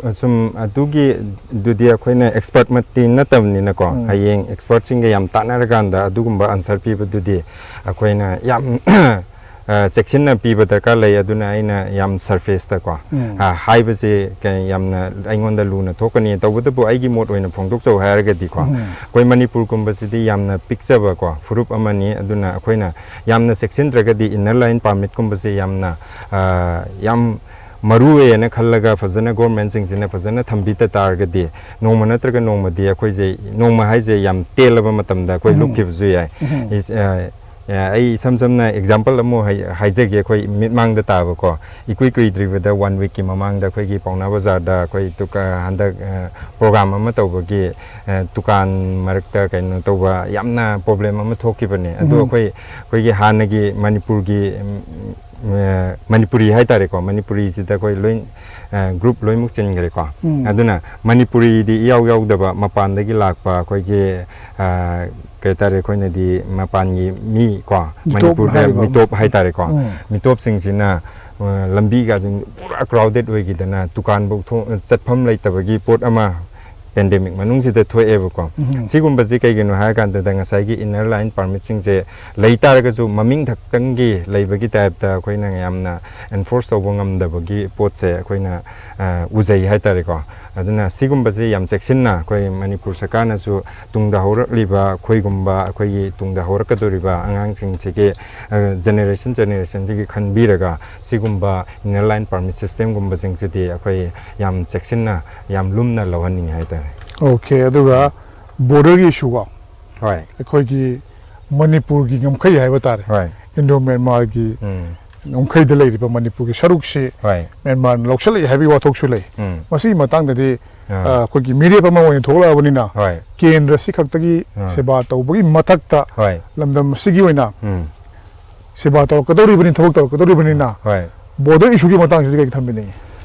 ꯑ, ꯁꯨꯝ ꯑꯗꯨꯒꯤ ꯗꯨꯗꯤ ꯑꯩꯈꯣꯏꯅ ꯑꯦꯛꯁꯄꯔꯠꯃꯛꯇꯤ ꯅꯠꯇꯕꯅꯤꯅꯀꯣ, ꯎꯝ꯫ ꯍꯌꯦꯡ ꯑꯦꯛꯁꯄꯔꯠꯁꯤꯡꯒ ꯌꯥꯝ ꯇꯥꯟꯅꯔꯀꯥꯟꯗ ꯑꯗꯨꯒꯨꯝꯕ ꯑꯟꯁꯔ ꯄꯤꯕꯗꯨꯗꯤ ꯑꯩꯈꯣꯏꯅ ꯌꯥꯝ, ꯑ, ꯆꯦꯛꯁꯤꯟꯅ ꯄꯤꯕ ꯗꯔꯀꯥꯔ ꯂꯩ꯫ ꯑꯗꯨꯅ ꯑꯩꯅ ꯌꯥꯝ ꯁꯔꯐꯦꯁꯇꯀꯣ, ꯎꯝ꯫ ꯑ, ꯍꯥꯏꯕꯁꯤ ꯀ-, ꯌꯥꯝꯅ ꯑꯩꯉꯣꯟꯗ ꯂꯨꯅ ꯊꯣꯛꯀꯅꯤ꯫ ꯇꯧꯕꯇꯕꯨ ꯑꯩꯒꯤ ꯃꯣꯠ ꯑꯣꯏꯅ ꯐꯣꯡꯗꯣꯛꯆꯧ ꯍꯥꯏꯔꯒꯗꯤꯀꯣ, ꯎꯝ꯫ ꯑꯩꯈꯣꯏ ꯃꯅꯤꯄꯨꯔꯒꯨꯝꯕꯁꯤꯗꯤ ꯌꯥꯝꯅ ꯄꯤꯛꯆꯕꯀꯣ ꯐꯨꯔꯨꯞ ꯑꯃꯅꯤ꯫ ꯑꯗꯨꯅ ꯑꯩꯈꯣꯏꯅ ꯌꯥꯝꯅ ꯆꯦꯛꯁꯤꯟꯗ꯭ꯔꯒꯗꯤ ꯏꯟꯅꯔ ꯂꯥꯏꯟ ꯄꯥꯔꯃꯤꯠꯀꯨꯝꯕꯁꯦ ꯌꯥꯝꯅ, ꯑ, ꯌꯥꯝ ꯃꯔꯨ ꯑꯣꯏꯌꯦꯅ ꯈꯜꯂꯒ ꯐꯖꯅ ꯒꯣꯔꯃꯦꯟꯁꯤꯡꯁꯤꯅ ꯐꯖꯅ ꯊꯝꯕꯤꯗ ꯇꯥꯔꯒꯗꯤ, ꯅꯣꯡꯃ ꯅꯠꯇ꯭ꯔꯒ ꯅꯣꯡꯃꯗꯤ ꯑꯩꯈꯣꯏꯁꯦ, ꯅꯣꯡꯃ ꯍꯥꯏꯁꯦ ꯌꯥꯝ ꯇꯦꯜꯂꯕ ꯃꯇꯝꯗ ꯑꯩꯈꯣꯏ ꯎꯝ꯫ ꯂꯨꯞꯈꯤꯕꯁꯨ ꯌꯥꯏ꯫ ꯎꯝ꯫ Is, ꯑ, ꯑꯩ ꯏꯁꯝ ꯁꯝꯅ ꯑꯦꯛꯖꯥꯝꯄꯜ ꯑꯃ ꯍꯥꯏꯖꯒꯦ꯫ ꯑꯩꯈꯣꯏ ꯃꯤꯠꯃꯥꯡꯗ ꯇꯥꯕꯀꯣ, ꯏꯀꯨꯏ ꯀꯨꯏꯗ꯭ꯔꯤꯕꯗ ꯋꯥꯟ ꯋꯤꯛꯀꯤ ꯃꯃꯥꯡꯗ ꯑꯩꯈꯣꯏꯒꯤ ꯄꯥꯎꯅꯥ ꯕꯖꯥꯔꯗ ꯑꯩꯈꯣꯏ ꯍꯟꯗꯛ ꯄ꯭ꯔꯣꯒ꯭ꯔꯥꯝ ꯑꯃ ꯇꯧꯕꯒꯤ ꯗꯨꯀꯥꯟ ꯃꯔꯛꯇ ꯀꯩꯅꯣ ꯇꯧꯕ ꯌꯥꯝꯅ ꯄ꯭ꯔꯣꯕ꯭ꯂꯦꯝ ꯑꯃ ꯊꯣꯛꯈꯤꯕꯅꯦ꯫ ꯑꯗꯨ ꯑꯩꯈꯣꯏ ꯑꯩꯈꯣꯏꯒꯤ ꯍꯥꯟꯅꯒꯤ ꯃꯅꯤꯄꯨꯔꯒꯤ ꯃꯅꯤꯄꯨꯔꯤ ꯍꯥꯏꯇꯥꯔꯦꯀꯣ, ꯃꯅꯤꯄꯨꯔꯤꯁꯤꯗ ꯑꯩꯈꯣꯏ ꯂꯣꯏ ꯒ꯭ꯔꯨꯞ ꯂꯣꯏꯅꯃꯛ ꯆꯤꯟꯈ꯭ꯔꯦꯀꯣ꯫ ꯑꯗꯨꯅ ꯃꯅꯤꯄꯨꯔꯤꯗꯤ ꯏꯌꯥꯎ ꯌꯥꯎꯗꯕ ꯃꯄꯥꯟꯗꯒꯤ ꯂꯥꯛꯄ ꯑꯩꯈꯣꯏꯒꯤ ꯀꯩ ꯍꯥꯏꯇꯥꯔꯦ, ꯑꯩꯈꯣꯏꯅꯗꯤ ꯃꯄꯥꯟꯒꯤ ꯃꯤ ꯀꯣ, ꯃꯅꯤꯄꯨꯔꯗ ꯃꯤꯇꯣꯞ ꯍꯥꯏꯇꯥꯔꯦꯀꯣ, ꯃꯤꯇꯣꯞꯁꯤꯡꯁꯤꯅ ꯂꯝꯕꯤꯒꯁꯤ ꯄꯨꯔꯥ ꯀ꯭ꯔꯥꯎꯗꯦꯠ ꯑꯣꯏꯈꯤꯗꯅ ꯗꯨꯀꯥꯟꯐꯧ ꯆꯠꯐꯝ ꯂꯩꯇꯕꯒꯤ ꯄꯣꯠ ꯑꯃ ꯄꯦꯟꯗꯦꯃꯤꯛ ꯃꯅꯨꯡꯁꯤꯗ ꯊꯣꯛꯑꯦꯕꯀꯣ꯫ ꯁꯤꯒꯨꯝꯕꯁꯤ ꯀꯩꯒꯤꯅꯣ ꯍꯥꯏꯔꯀꯥꯟꯗ ꯉꯁꯥꯏꯒꯤ ꯏꯟꯅꯔ ꯂꯥꯏꯟ ꯄꯥꯔꯃꯤꯠꯁꯤꯡꯁꯦ ꯂꯩ ꯇꯥꯔꯒꯁꯨ ꯃꯃꯤꯡ ꯈꯛꯇꯪꯒꯤ ꯂꯩꯕꯒꯤ ꯇꯥꯏꯞꯇ ꯑꯩꯈꯣꯏꯅ ꯌꯥꯝꯅ ꯑꯦꯟꯐꯣꯔꯁ ꯇꯧꯕ ꯉꯝꯗꯕꯒꯤ ꯄꯣꯠꯁꯦ ꯑꯩꯈꯣꯏꯅ ꯎꯖꯩ ꯍꯥꯏꯇꯥꯔꯦꯀꯣ꯫ ꯑꯗꯨꯅ ꯁꯤꯒꯨꯝꯕꯁꯦ ꯌꯥꯝ ꯆꯦꯛꯁꯤꯟꯅ ꯑꯩꯈꯣꯏ ꯃꯅꯤꯄꯨꯔ ꯁꯔꯀꯥꯔꯅꯁꯨ ꯇꯨꯡꯗ ꯍꯧꯔꯛꯂꯤꯕ ꯑꯩꯈꯣꯏꯒꯨꯝꯕ, ꯑꯩꯈꯣꯏꯒꯤ ꯇꯨꯡꯗ ꯍꯧꯔꯛꯀꯗꯧꯔꯤꯕ ꯑꯉꯥꯡꯁꯤꯡꯁꯤꯒꯤ ꯖꯦꯅꯦꯔꯦꯁꯟ ꯖꯦꯅꯦꯔꯦꯁꯟꯁꯤꯒꯤ ꯈꯟꯕꯤꯔꯒ ꯁꯤꯒꯨꯝꯕ ꯏꯟꯅꯔ ꯂꯥꯏꯟ ꯄꯥꯔꯃꯤꯠ ꯁꯤꯁꯇꯦꯝꯒꯨꯝꯕꯁꯤꯡꯁꯤꯗꯤ ꯑꯩꯈꯣꯏ ꯌꯥꯝ ꯆꯦꯛꯁꯤꯟꯅ, ꯌꯥꯝ ꯂꯨꯝꯅ ꯂꯧꯍꯟꯅꯤꯡꯉꯤ ꯍꯥꯏꯇꯥꯔꯦ꯫ ꯑꯣꯀꯦ, ꯑꯗꯨꯒ ꯕꯣꯔꯗꯔꯒꯤ ꯏꯁꯨ ꯀꯣ, ꯍꯣꯏ꯫ ꯑꯩꯈꯣꯏꯒꯤ ꯃꯅꯤꯄꯨꯔꯒꯤ ꯉꯝꯈꯩ ꯍꯥꯏꯕ ꯇꯥꯔꯦ, ꯍꯣꯏ꯫ ꯏꯟꯗꯣ ꯃ꯭ꯌꯥꯟꯃꯥꯔꯒꯤ ꯎꯝ꯫ ꯉꯝꯈꯩꯗ ꯂꯩꯔꯤꯕ ꯃꯅꯤꯄꯨꯔꯒꯤ ꯁꯔꯨꯛꯁꯤ ꯍꯣꯏ꯫ ꯃ꯭ꯌꯥꯟꯃꯥꯔꯅ ꯂꯧꯁꯤꯜꯂꯛꯏ ꯍꯥꯏꯕꯒꯤ ꯋꯥꯊꯣꯛꯁꯨ ꯂꯩ꯫ ꯎꯝ꯫ ꯃꯁꯤꯒꯤ ꯃꯇꯥꯡꯗꯗꯤ ꯑꯥ꯫ ꯑ, ꯑꯩꯈꯣꯏꯒꯤ ꯃꯤꯔꯦꯞ ꯑꯃ ꯑꯣꯏꯅ ꯊꯣꯛꯂꯛꯑꯕꯅꯤꯅ ꯍꯣꯏ꯫ ꯀꯦꯟꯗ꯭ꯔꯁꯤ ꯈꯛꯇꯒꯤ ꯑꯥ꯫ ꯁꯦꯕꯥ ꯇꯧꯕꯒꯤ ꯃꯊꯛꯇ ꯍꯣꯏ꯫ ꯂꯝꯗꯝ ꯑꯁꯤꯒꯤ ꯑꯣꯏꯅ ꯎꯝ꯫ ꯁꯦꯕꯥ ꯇꯧꯔꯛꯀꯗꯧꯔꯤꯕꯅꯤ, ꯊꯕꯛ ꯇꯧꯔꯛꯀꯗꯧꯔꯤꯕꯅꯤꯅ ꯍꯣꯏ꯫ ꯕꯣꯔꯗꯔ ꯏꯁꯨꯒꯤ ꯃꯇꯥꯡꯁꯤꯗꯤ ꯀꯩ ꯊꯝꯕꯤꯅꯤꯡꯉꯤ?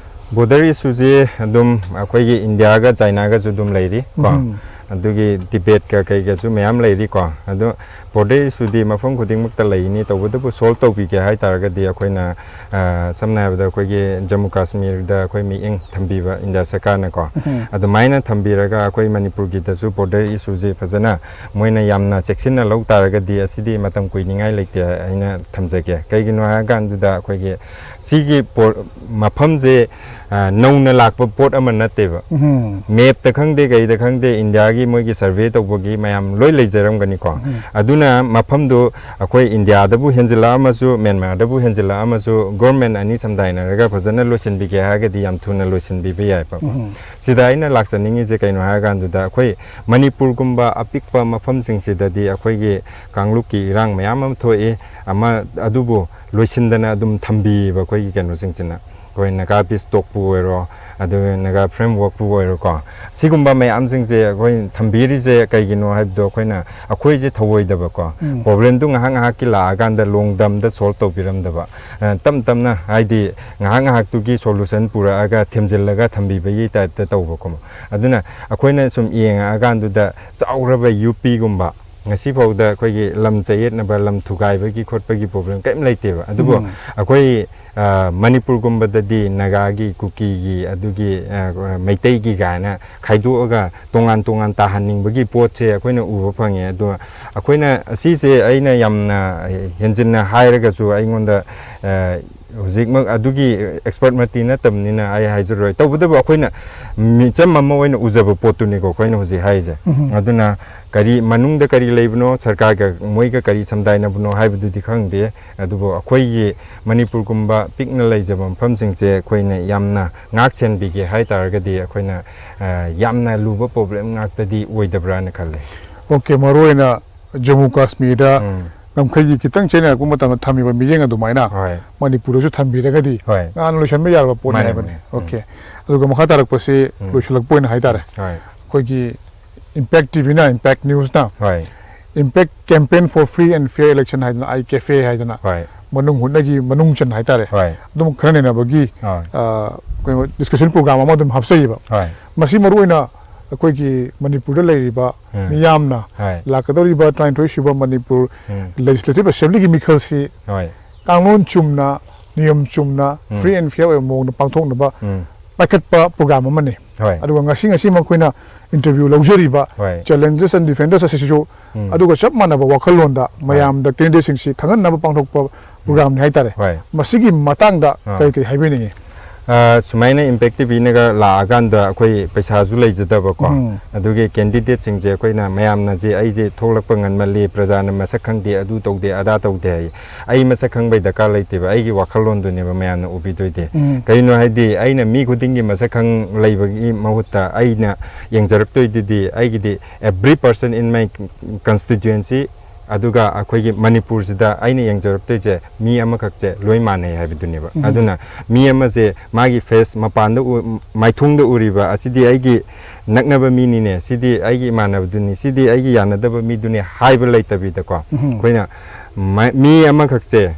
ꯕꯣꯔꯗꯔ ꯏꯁꯨꯁꯤ ꯑꯗꯨꯝ ꯑꯩꯈꯣꯏꯒꯤ ꯏꯟꯗꯤꯌꯥꯒ ꯆꯥꯏꯅꯥꯒꯁꯨ ꯑꯗꯨꯝ ꯂꯩꯔꯤ ꯀꯣ꯫ ꯎꯝ꯫ ꯑꯗꯨꯒꯤ ꯗꯤꯕꯦꯠꯀ ꯀꯩꯒꯁꯨ ꯃꯌꯥꯝ ꯂꯩꯔꯤ ꯀꯣ꯫ ꯑꯗꯣ ꯕꯣꯔꯗꯔ ꯏꯁꯨꯗꯤ ꯃꯐꯝ ꯈꯨꯗꯤꯡꯃꯛꯇ ꯂꯩꯅꯤ, ꯇꯧꯕꯇꯕꯨ ꯁꯣꯜꯕ ꯇꯧꯕꯤꯒꯦ ꯍꯥꯏ ꯇꯥꯔꯒꯗꯤ ꯑꯩꯈꯣꯏꯅ, ꯑ, ꯁꯝꯅ ꯍꯥꯏꯔꯕꯗ ꯑꯩꯈꯣꯏꯒꯤ ꯖꯝꯃꯨ ꯀꯥꯁꯃꯤꯔꯗ ꯑꯩꯈꯣꯏ ꯃꯤꯠꯌꯦꯡ ꯊꯝꯕꯤꯕ ꯏꯟꯗꯤꯌꯥ ꯁꯔꯀꯥꯔꯅꯀꯣ꯫ ꯎꯝ꯫ ꯑꯗꯨꯃꯥꯏꯅ ꯊꯝꯕꯤꯔꯒ ꯑꯩꯈꯣꯏ ꯃꯅꯤꯄꯨꯔꯒꯤꯗꯁꯨ ꯕꯣꯔꯗꯔ ꯏꯁꯨꯁꯤ ꯐꯖꯅ ꯃꯣꯏꯅ ꯌꯥꯝꯅ ꯆꯦꯛꯁꯤꯟꯅ ꯂꯧ ꯇꯥꯔꯒꯗꯤ ꯑꯁꯤꯗꯤ ꯃꯇꯝ ꯀꯨꯏꯅꯤꯡꯉꯥꯏ ꯂꯩꯇꯦ ꯍꯥꯏꯅ ꯊꯝꯖꯒꯦ꯫ ꯀꯩꯒꯤꯅꯣ ꯍꯥꯏꯔꯀꯥꯟꯗꯨꯗ ꯑꯩꯈꯣꯏꯒꯤ ꯁꯤꯒꯤ ꯄꯣ-, ꯃꯐꯝꯁꯦ ꯑ, ꯅꯧꯅ ꯂꯥꯛꯄ ꯄꯣꯠ ꯑꯃ ꯅꯠꯇꯦꯕ꯫ ꯎꯝ꯫ ꯃꯦꯞꯇ ꯈꯪꯗꯦ, ꯀꯩꯗ ꯈꯪꯗꯦ, ꯏꯟꯗꯤꯌꯥꯒꯤ ꯃꯣꯏꯒꯤ ꯁꯔꯚꯦ ꯇꯧꯕꯒꯤ ꯃꯌꯥꯝ ꯂꯣꯏ ꯂꯩꯖꯔꯝꯒꯅꯤꯀꯣ꯫ ꯎꯝ꯫ ꯑꯗꯨꯅ ꯃꯐꯝꯗꯨ ꯑꯩꯈꯣꯏ ꯏꯟꯗꯤꯌꯥꯗꯕꯨ ꯍꯦꯟꯖꯤꯜꯂꯛꯑꯃꯁꯨ, ꯃ꯭ꯌꯥꯟꯃꯥꯔꯗꯕꯨ ꯍꯦꯟꯖꯤꯜꯂꯛꯑꯃꯁꯨ, ꯒꯣꯔꯃꯦꯟ ꯑꯅꯤ ꯁꯝꯗꯥꯏꯅꯔꯒ ꯐꯖꯅ ꯂꯣꯏꯁꯤꯟꯕꯤꯒꯦ ꯍꯥꯏꯔꯒꯗꯤ ꯌꯥꯝ ꯊꯨꯅ ꯂꯣꯏꯁꯤꯟꯕꯤꯕ ꯌꯥꯏꯕ꯫ ꯎꯝ꯫ ꯁꯤꯗ ꯑꯩꯅ ꯂꯥꯛꯆꯅꯤꯡꯉꯤꯁꯦ ꯀꯩꯅꯣ ꯍꯥꯏꯔꯀꯥꯟꯗꯨꯗ, ꯑꯩꯈꯣꯏ ꯃꯅꯤꯄꯨꯔꯒꯨꯝꯕ ꯑꯄꯤꯛꯄ ꯃꯐꯝꯁꯤꯡꯁꯤꯗꯗꯤ ꯑꯩꯈꯣꯏꯒꯤ ꯀꯥꯡꯂꯨꯞꯀꯤ ꯏꯔꯥꯡ ꯃꯌꯥꯝ ꯑꯃ ꯊꯣꯛꯏ, ꯑꯃ, ꯑꯗꯨꯕꯨ ꯂꯣꯏꯁꯤꯟꯗꯅ ꯑꯗꯨꯝ ꯊꯝꯕꯤꯌꯦꯕ ꯑꯩꯈꯣꯏꯒꯤ ꯀꯩꯅꯣꯁꯤꯡꯁꯤꯅ꯫ ꯑꯩꯈꯣꯏ ꯅꯥꯒꯥ ꯄꯤꯁ ꯇꯣꯛꯄꯨ ꯑꯣꯏꯔꯣ, ꯑꯗꯨꯒ ꯅꯥꯒꯥ ꯐ꯭ꯔꯦꯝꯋꯔꯛꯄꯨ ꯑꯣꯏꯔꯣꯀꯣ, ꯁꯤꯒꯨꯝꯕ ꯃꯌꯥꯝꯁꯤꯡꯁꯦ ꯑꯩꯈꯣꯏ ꯊꯝꯕꯤꯔꯤꯁꯦ ꯀꯩꯒꯤꯅꯣ ꯍꯥꯏꯕꯗꯣ, ꯑꯩꯈꯣꯏꯅ, ꯑꯩꯈꯣꯏꯁꯦ ꯊꯧꯑꯣꯏꯗꯕꯀꯣ, ꯎꯝ꯫ ꯄ꯭ꯔꯣꯕ꯭ꯂꯦꯝꯗꯨ ꯉꯥꯏꯍꯥꯛ ꯉꯥꯏꯍꯥꯛꯀꯤ ꯂꯥꯛꯑꯀꯥꯟꯗ ꯂꯣꯡ ꯇꯔꯝꯗ ꯁꯣꯜꯕ ꯇꯧꯕꯤꯔꯝꯗꯕ, ꯑ, ꯇꯞ ꯇꯞꯅ, ꯍꯥꯏꯗꯤ, ꯉꯥꯏꯍꯥꯛ ꯉꯥꯏꯍꯥꯛꯇꯨꯒꯤ ꯁꯣꯂꯨꯁꯟ ꯄꯨꯔꯛꯑꯒ ꯊꯦꯝꯖꯤꯜꯂꯒ ꯊꯝꯕꯤꯕꯒꯤ ꯇꯥꯏꯞꯇ ꯇꯧꯕꯀꯣ꯫ ꯑꯗꯨꯅ ꯑꯩꯈꯣꯏꯅ ꯁꯨꯝ ꯌꯦꯡꯉꯛꯑꯀꯥꯟꯗꯨꯗ, ꯆꯥꯎꯈ꯭ꯔꯕ ꯌꯨ ꯄꯤꯒꯨꯝꯕ, ꯉꯁꯤꯐꯥꯎꯗ ꯑꯩꯈꯣꯏꯒꯤ ꯂꯝ ꯆꯌꯦꯠꯅꯕ, ꯂꯝ ꯊꯨꯒꯥꯏꯕꯒꯤ ꯈꯣꯠꯄꯒꯤ ꯄ꯭ꯔꯣꯕ꯭ꯂꯦꯝ ꯀꯔꯤꯝ ꯂꯩꯇꯦꯕ꯫ ꯑꯗꯨꯕꯨ ꯎꯝ꯫ ꯑꯩꯈꯣꯏ, ꯑ, ꯃꯅꯤꯄꯨꯔꯒꯨꯝꯕꯗꯗꯤ ꯅꯥꯒꯥꯒꯤ, ꯀꯨꯀꯤꯒꯤ, ꯑꯗꯨꯒꯤ, ꯑ, ꯃꯩꯇꯩꯒꯤ ꯀꯥꯏꯅ ꯈꯥꯏꯗꯣꯛꯑꯒ ꯇꯣꯉꯥꯟ ꯇꯣꯉꯥꯟ ꯇꯥꯍꯟꯅꯤꯡꯕꯒꯤ ꯄꯣꯠꯁꯦ ꯑꯩꯈꯣꯏꯅ ꯎꯕ ꯐꯪꯉꯦ꯫ ꯑꯗꯣ ꯑꯩꯈꯣꯏꯅ ꯁꯤꯁꯦ ꯑꯩꯅ ꯌꯥꯝꯅ ꯍꯦꯟꯖꯤꯟꯅ ꯍꯥꯏꯔꯒꯁꯨ ꯑꯩꯉꯣꯟꯗ, ꯑ, ꯍꯧꯖꯤꯛꯃꯛ ꯑꯗꯨꯒꯤ ꯑꯦꯛꯁꯄꯔꯠꯃꯛꯇꯤ ꯅꯠꯇꯕꯅꯤꯅ ꯑꯩ ꯍꯥꯏꯖꯔꯣꯏ꯫ ꯇꯧꯕꯇꯕꯨ ꯑꯩꯈꯣꯏꯅ ꯃꯤꯆꯝ ꯑꯃ ꯑꯣꯏꯅ ꯎꯖꯕ ꯄꯣꯠꯇꯨꯅꯤꯀꯣ ꯑꯩꯈꯣꯏꯅ ꯍꯧꯖꯤꯛ ꯍꯥꯏꯔꯤꯁꯦ꯫ ꯎꯝ꯫ ꯑꯗꯨꯅ ꯀꯔꯤ ꯃꯅꯨꯡꯗ ꯀꯔꯤ ꯂꯩꯕꯅꯣ, ꯁꯔꯀꯥꯔꯒ ꯃꯣꯏꯒ ꯀꯔꯤ ꯁꯝꯗꯥꯏꯅꯕꯅꯣ ꯍꯥꯏꯕꯗꯨꯗꯤ ꯈꯪꯗꯦ꯫ ꯑꯗꯨꯕꯨ ꯑꯩꯈꯣꯏꯒꯤ ꯃꯅꯤꯄꯨꯔꯒꯨꯝꯕ ꯄꯤꯛꯅ ꯂꯩꯖꯕ ꯃꯐꯝꯁꯤꯡꯁꯦ ꯑꯩꯈꯣꯏꯅ ꯌꯥꯝꯅ ꯉꯥꯛ ꯁꯦꯟꯕꯤꯒꯦ ꯍꯥꯏ ꯇꯥꯔꯒꯗꯤ ꯑꯩꯈꯣꯏꯅ, ꯑ, ꯌꯥꯝꯅ ꯂꯨꯕ ꯄ꯭ꯔꯣꯕ꯭ꯂꯦꯝ ꯉꯥꯛꯇꯗꯤ ꯑꯣꯏꯗꯕ꯭ꯔꯥꯅ ꯈꯜꯂꯦ꯫ ꯑꯣꯀꯦ, ꯃꯔꯨꯑꯣꯏꯅ ꯖꯃꯨ ꯀꯥꯁꯃꯤꯔꯗ ꯎꯝ꯫ ꯉꯝꯈꯩꯒꯤ ꯈꯤꯇꯪ ꯆꯌꯦꯠꯅꯔꯛꯄ ꯃꯇꯝꯗ ꯊꯝꯃꯤꯕ ꯃꯤꯠꯌꯦꯡ ꯑꯗꯨꯃꯥꯏꯅ ꯍꯣꯏ꯫ ꯃꯅꯤꯄꯨꯔꯗꯁꯨ ꯊꯝꯕꯤꯔꯒꯗꯤ ꯍꯣꯏ꯫ ꯉꯍꯥꯟꯅ ꯂꯣꯏꯁꯤꯟꯕ ꯌꯥꯔꯕ ꯄꯣꯠꯅꯤ ꯃꯥꯅꯦ, ꯍꯥꯏꯕꯅꯤ꯫ ꯃꯥꯅꯦ꯫ ꯎꯝ꯫ ꯑꯣꯀꯦ꯫ ꯑꯗꯨꯒ ꯃꯈꯥ ꯇꯥꯔꯛꯄꯁꯤ ꯎꯝ꯫ ꯂꯣꯏꯁꯤꯜꯂꯛꯄ ꯑꯣꯏꯅ ꯍꯥꯏꯇꯥꯔꯦ꯫ ꯍꯣꯏ꯫ ꯑꯩꯈꯣꯏꯒꯤ ꯏꯝꯄꯦꯛ ꯇꯤ ꯚꯤꯅ, ꯏꯝꯄꯦꯛ ꯅ꯭ꯌꯨꯁꯅ ꯍꯣꯏ꯫ Impact Campaign for Free and Fair Election ꯍꯥꯏꯗꯅ, ꯑꯥꯏ ꯀꯦꯐꯦ ꯍꯥꯏꯗꯅ ꯍꯣꯏ꯫ ꯃꯅꯨꯡ ꯍꯨꯠꯅꯒꯤ ꯃꯅꯨꯡ ꯆꯟ ꯍꯥꯏꯇꯥꯔꯦ꯫ ꯍꯣꯏ꯫ ꯑꯗꯨꯝ ꯈꯔ ꯅꯩꯅꯕꯒꯤ, ꯍꯣꯏ꯫ ꯑ, ꯀꯩꯅꯣ, ꯗꯤꯁꯀꯁꯟ ꯄ꯭ꯔꯣꯒ꯭ꯔꯥꯝ ꯑꯃ ꯑꯗꯨꯝ ꯍꯥꯞꯆꯩꯌꯦꯕ꯫ ꯍꯣꯏ꯫ ꯃꯁꯤ ꯃꯔꯨꯑꯣꯏꯅ ꯑꯩꯈꯣꯏꯒꯤ ꯃꯅꯤꯄꯨꯔꯗ ꯂꯩꯔꯤꯕ ꯎꯝ꯫ ꯃꯤꯌꯥꯝꯅ ꯍꯣꯏ꯫ ꯂꯥꯛꯀꯗꯧꯔꯤꯕ ꯇꯔꯥꯅꯤꯊꯣꯏ ꯁꯨꯕ ꯃꯅꯤꯄꯨꯔ ꯎꯝ꯫ ꯂꯦꯖꯤꯁꯂꯦꯇꯤꯚ ꯑꯦꯁꯦꯝꯕ꯭ꯂꯤꯒꯤ ꯃꯤꯈꯜꯁꯤ ꯍꯣꯏ꯫ ꯀꯥꯡꯂꯣꯟ ꯆꯨꯝꯅ, ꯅꯤꯌꯣꯝ ꯆꯨꯝꯅ, ꯎꯝ꯫ Free and fair ꯑꯣꯏꯕ ꯃꯑꯣꯡꯗ ꯄꯥꯡꯊꯣꯛꯅꯕ ꯎꯝ꯫ ꯄꯥꯏꯈꯠꯄ ꯄ꯭ꯔꯣꯒ꯭ꯔꯥꯝ ꯑꯃꯅꯤ꯫ ꯍꯣꯏ꯫ ꯑꯗꯨꯒ ꯉꯁꯤ, ꯉꯁꯤꯃꯛ ꯑꯩꯈꯣꯏꯅ ꯏꯟꯇꯔꯚ꯭ꯌꯨ ꯂꯧꯖꯔꯤꯕ ꯍꯣꯏ꯫ Challengers and Defenders ꯑꯁꯤꯁꯨ ꯎꯝ꯫ ꯑꯗꯨꯒ ꯆꯞ ꯃꯥꯟꯅꯕ ꯋꯥꯈꯜꯂꯣꯟꯗ ꯍꯣꯏ꯫ ꯃꯌꯥꯝꯗ ꯀꯦꯟꯗꯤꯗꯦꯠꯁꯤꯡꯁꯤ ꯈꯪꯍꯟꯅꯕ ꯄꯥꯡꯊꯣꯛꯄ ꯎꯝ꯫ ꯄ꯭ꯔꯣꯒ꯭ꯔꯥꯝꯅꯤ ꯍꯥꯏꯇꯥꯔꯦ꯫ ꯍꯣꯏ꯫ ꯃꯁꯤꯒꯤ ꯃꯇꯥꯡꯗ ꯑꯥ꯫ ꯀꯔꯤ ꯀꯔꯤ ꯍꯥꯏꯕꯤꯅꯤꯡꯉꯤ? ꯑ, ꯁꯨꯃꯥꯏꯅ ꯏꯝꯄꯦꯛ ꯇꯤꯚꯤꯅꯒ ꯂꯥꯛꯑꯀꯥꯟꯗ ꯑꯩꯈꯣꯏ ꯄꯩꯁꯥꯁꯨ ꯂꯩꯖꯗꯕꯀꯣ꯫ ꯎꯝ꯫ ꯑꯗꯨꯒꯤ ꯀꯦꯟꯗꯤꯗꯦꯠꯁꯤꯡꯁꯦ ꯑꯩꯈꯣꯏꯅ ꯃꯌꯥꯝꯅ ꯁꯤ ꯑꯩꯁꯦ ꯊꯣꯛꯂꯛꯄ ꯉꯟꯃꯜꯂꯤ, ꯄ꯭ꯔꯖꯥꯅ ꯃꯁꯛ ꯈꯪꯗꯦ, ꯑꯗꯨ ꯇꯧꯗꯦ, ꯑꯗꯥ ꯇꯧꯗꯦ ꯍꯥꯏ꯫ ꯑꯩ ꯃꯁꯛ ꯈꯪꯕꯩ ꯗꯔꯀꯥꯔ ꯂꯩꯇꯦꯕ, ꯑꯩꯒꯤ ꯋꯥꯈꯜꯂꯣꯟꯗꯨꯅꯦꯕ ꯃꯌꯥꯝꯅ ꯎꯕꯤꯗꯣꯏꯗꯤ꯫ ꯎꯝ꯫ ꯀꯩꯅꯣ ꯍꯥꯏꯗꯤ ꯑꯩꯅ ꯃꯤ ꯈꯨꯗꯤꯡꯒꯤ ꯃꯁꯛ ꯈꯪ ꯂꯩꯕꯒꯤ ꯃꯍꯨꯠꯇ ꯑꯩꯅ ꯌꯦꯡꯖꯔꯛꯇꯣꯏꯗꯨꯗꯤ ꯑꯩꯒꯤꯗꯤ every person in my constituency, ꯑꯗꯨꯒ ꯑꯩꯈꯣꯏꯒꯤ ꯃꯅꯤꯄꯨꯔꯁꯤꯗ ꯑꯩꯅ ꯌꯦꯡꯖꯔꯛꯇꯣꯏꯁꯦ ꯃꯤ ꯑꯃꯈꯛꯁꯦ ꯂꯣꯏ ꯃꯥꯟꯅꯩ ꯍꯥꯏꯕꯗꯨꯅꯦꯕ꯫ ꯎꯝ꯫ ꯑꯗꯨꯅ ꯃꯤ ꯑꯃꯁꯦ ꯃꯥꯒꯤ ꯐꯦꯁ ꯃꯄꯥꯟꯗ ꯎ-, ꯃꯥꯏꯊꯣꯡꯗ ꯎꯔꯤꯕ ꯑꯁꯤꯗꯤ ꯑꯩꯒꯤ ꯅꯛꯅꯕ ꯃꯤꯅꯤꯅꯦ, ꯁꯤꯗꯤ ꯑꯩꯒꯤ ꯏꯃꯥꯟꯅꯕꯗꯨꯅꯤ, ꯁꯤꯗꯤ ꯑꯩꯒꯤ ꯌꯥꯅꯗꯕ ꯃꯤꯗꯨꯅꯤ ꯍꯥꯏꯕ ꯂꯩꯇꯕꯤꯗꯀꯣ, ꯎꯝ꯫ ꯑꯩꯈꯣꯏꯅ ꯃ-, ꯃꯤ ꯑꯃꯈꯛꯁꯦ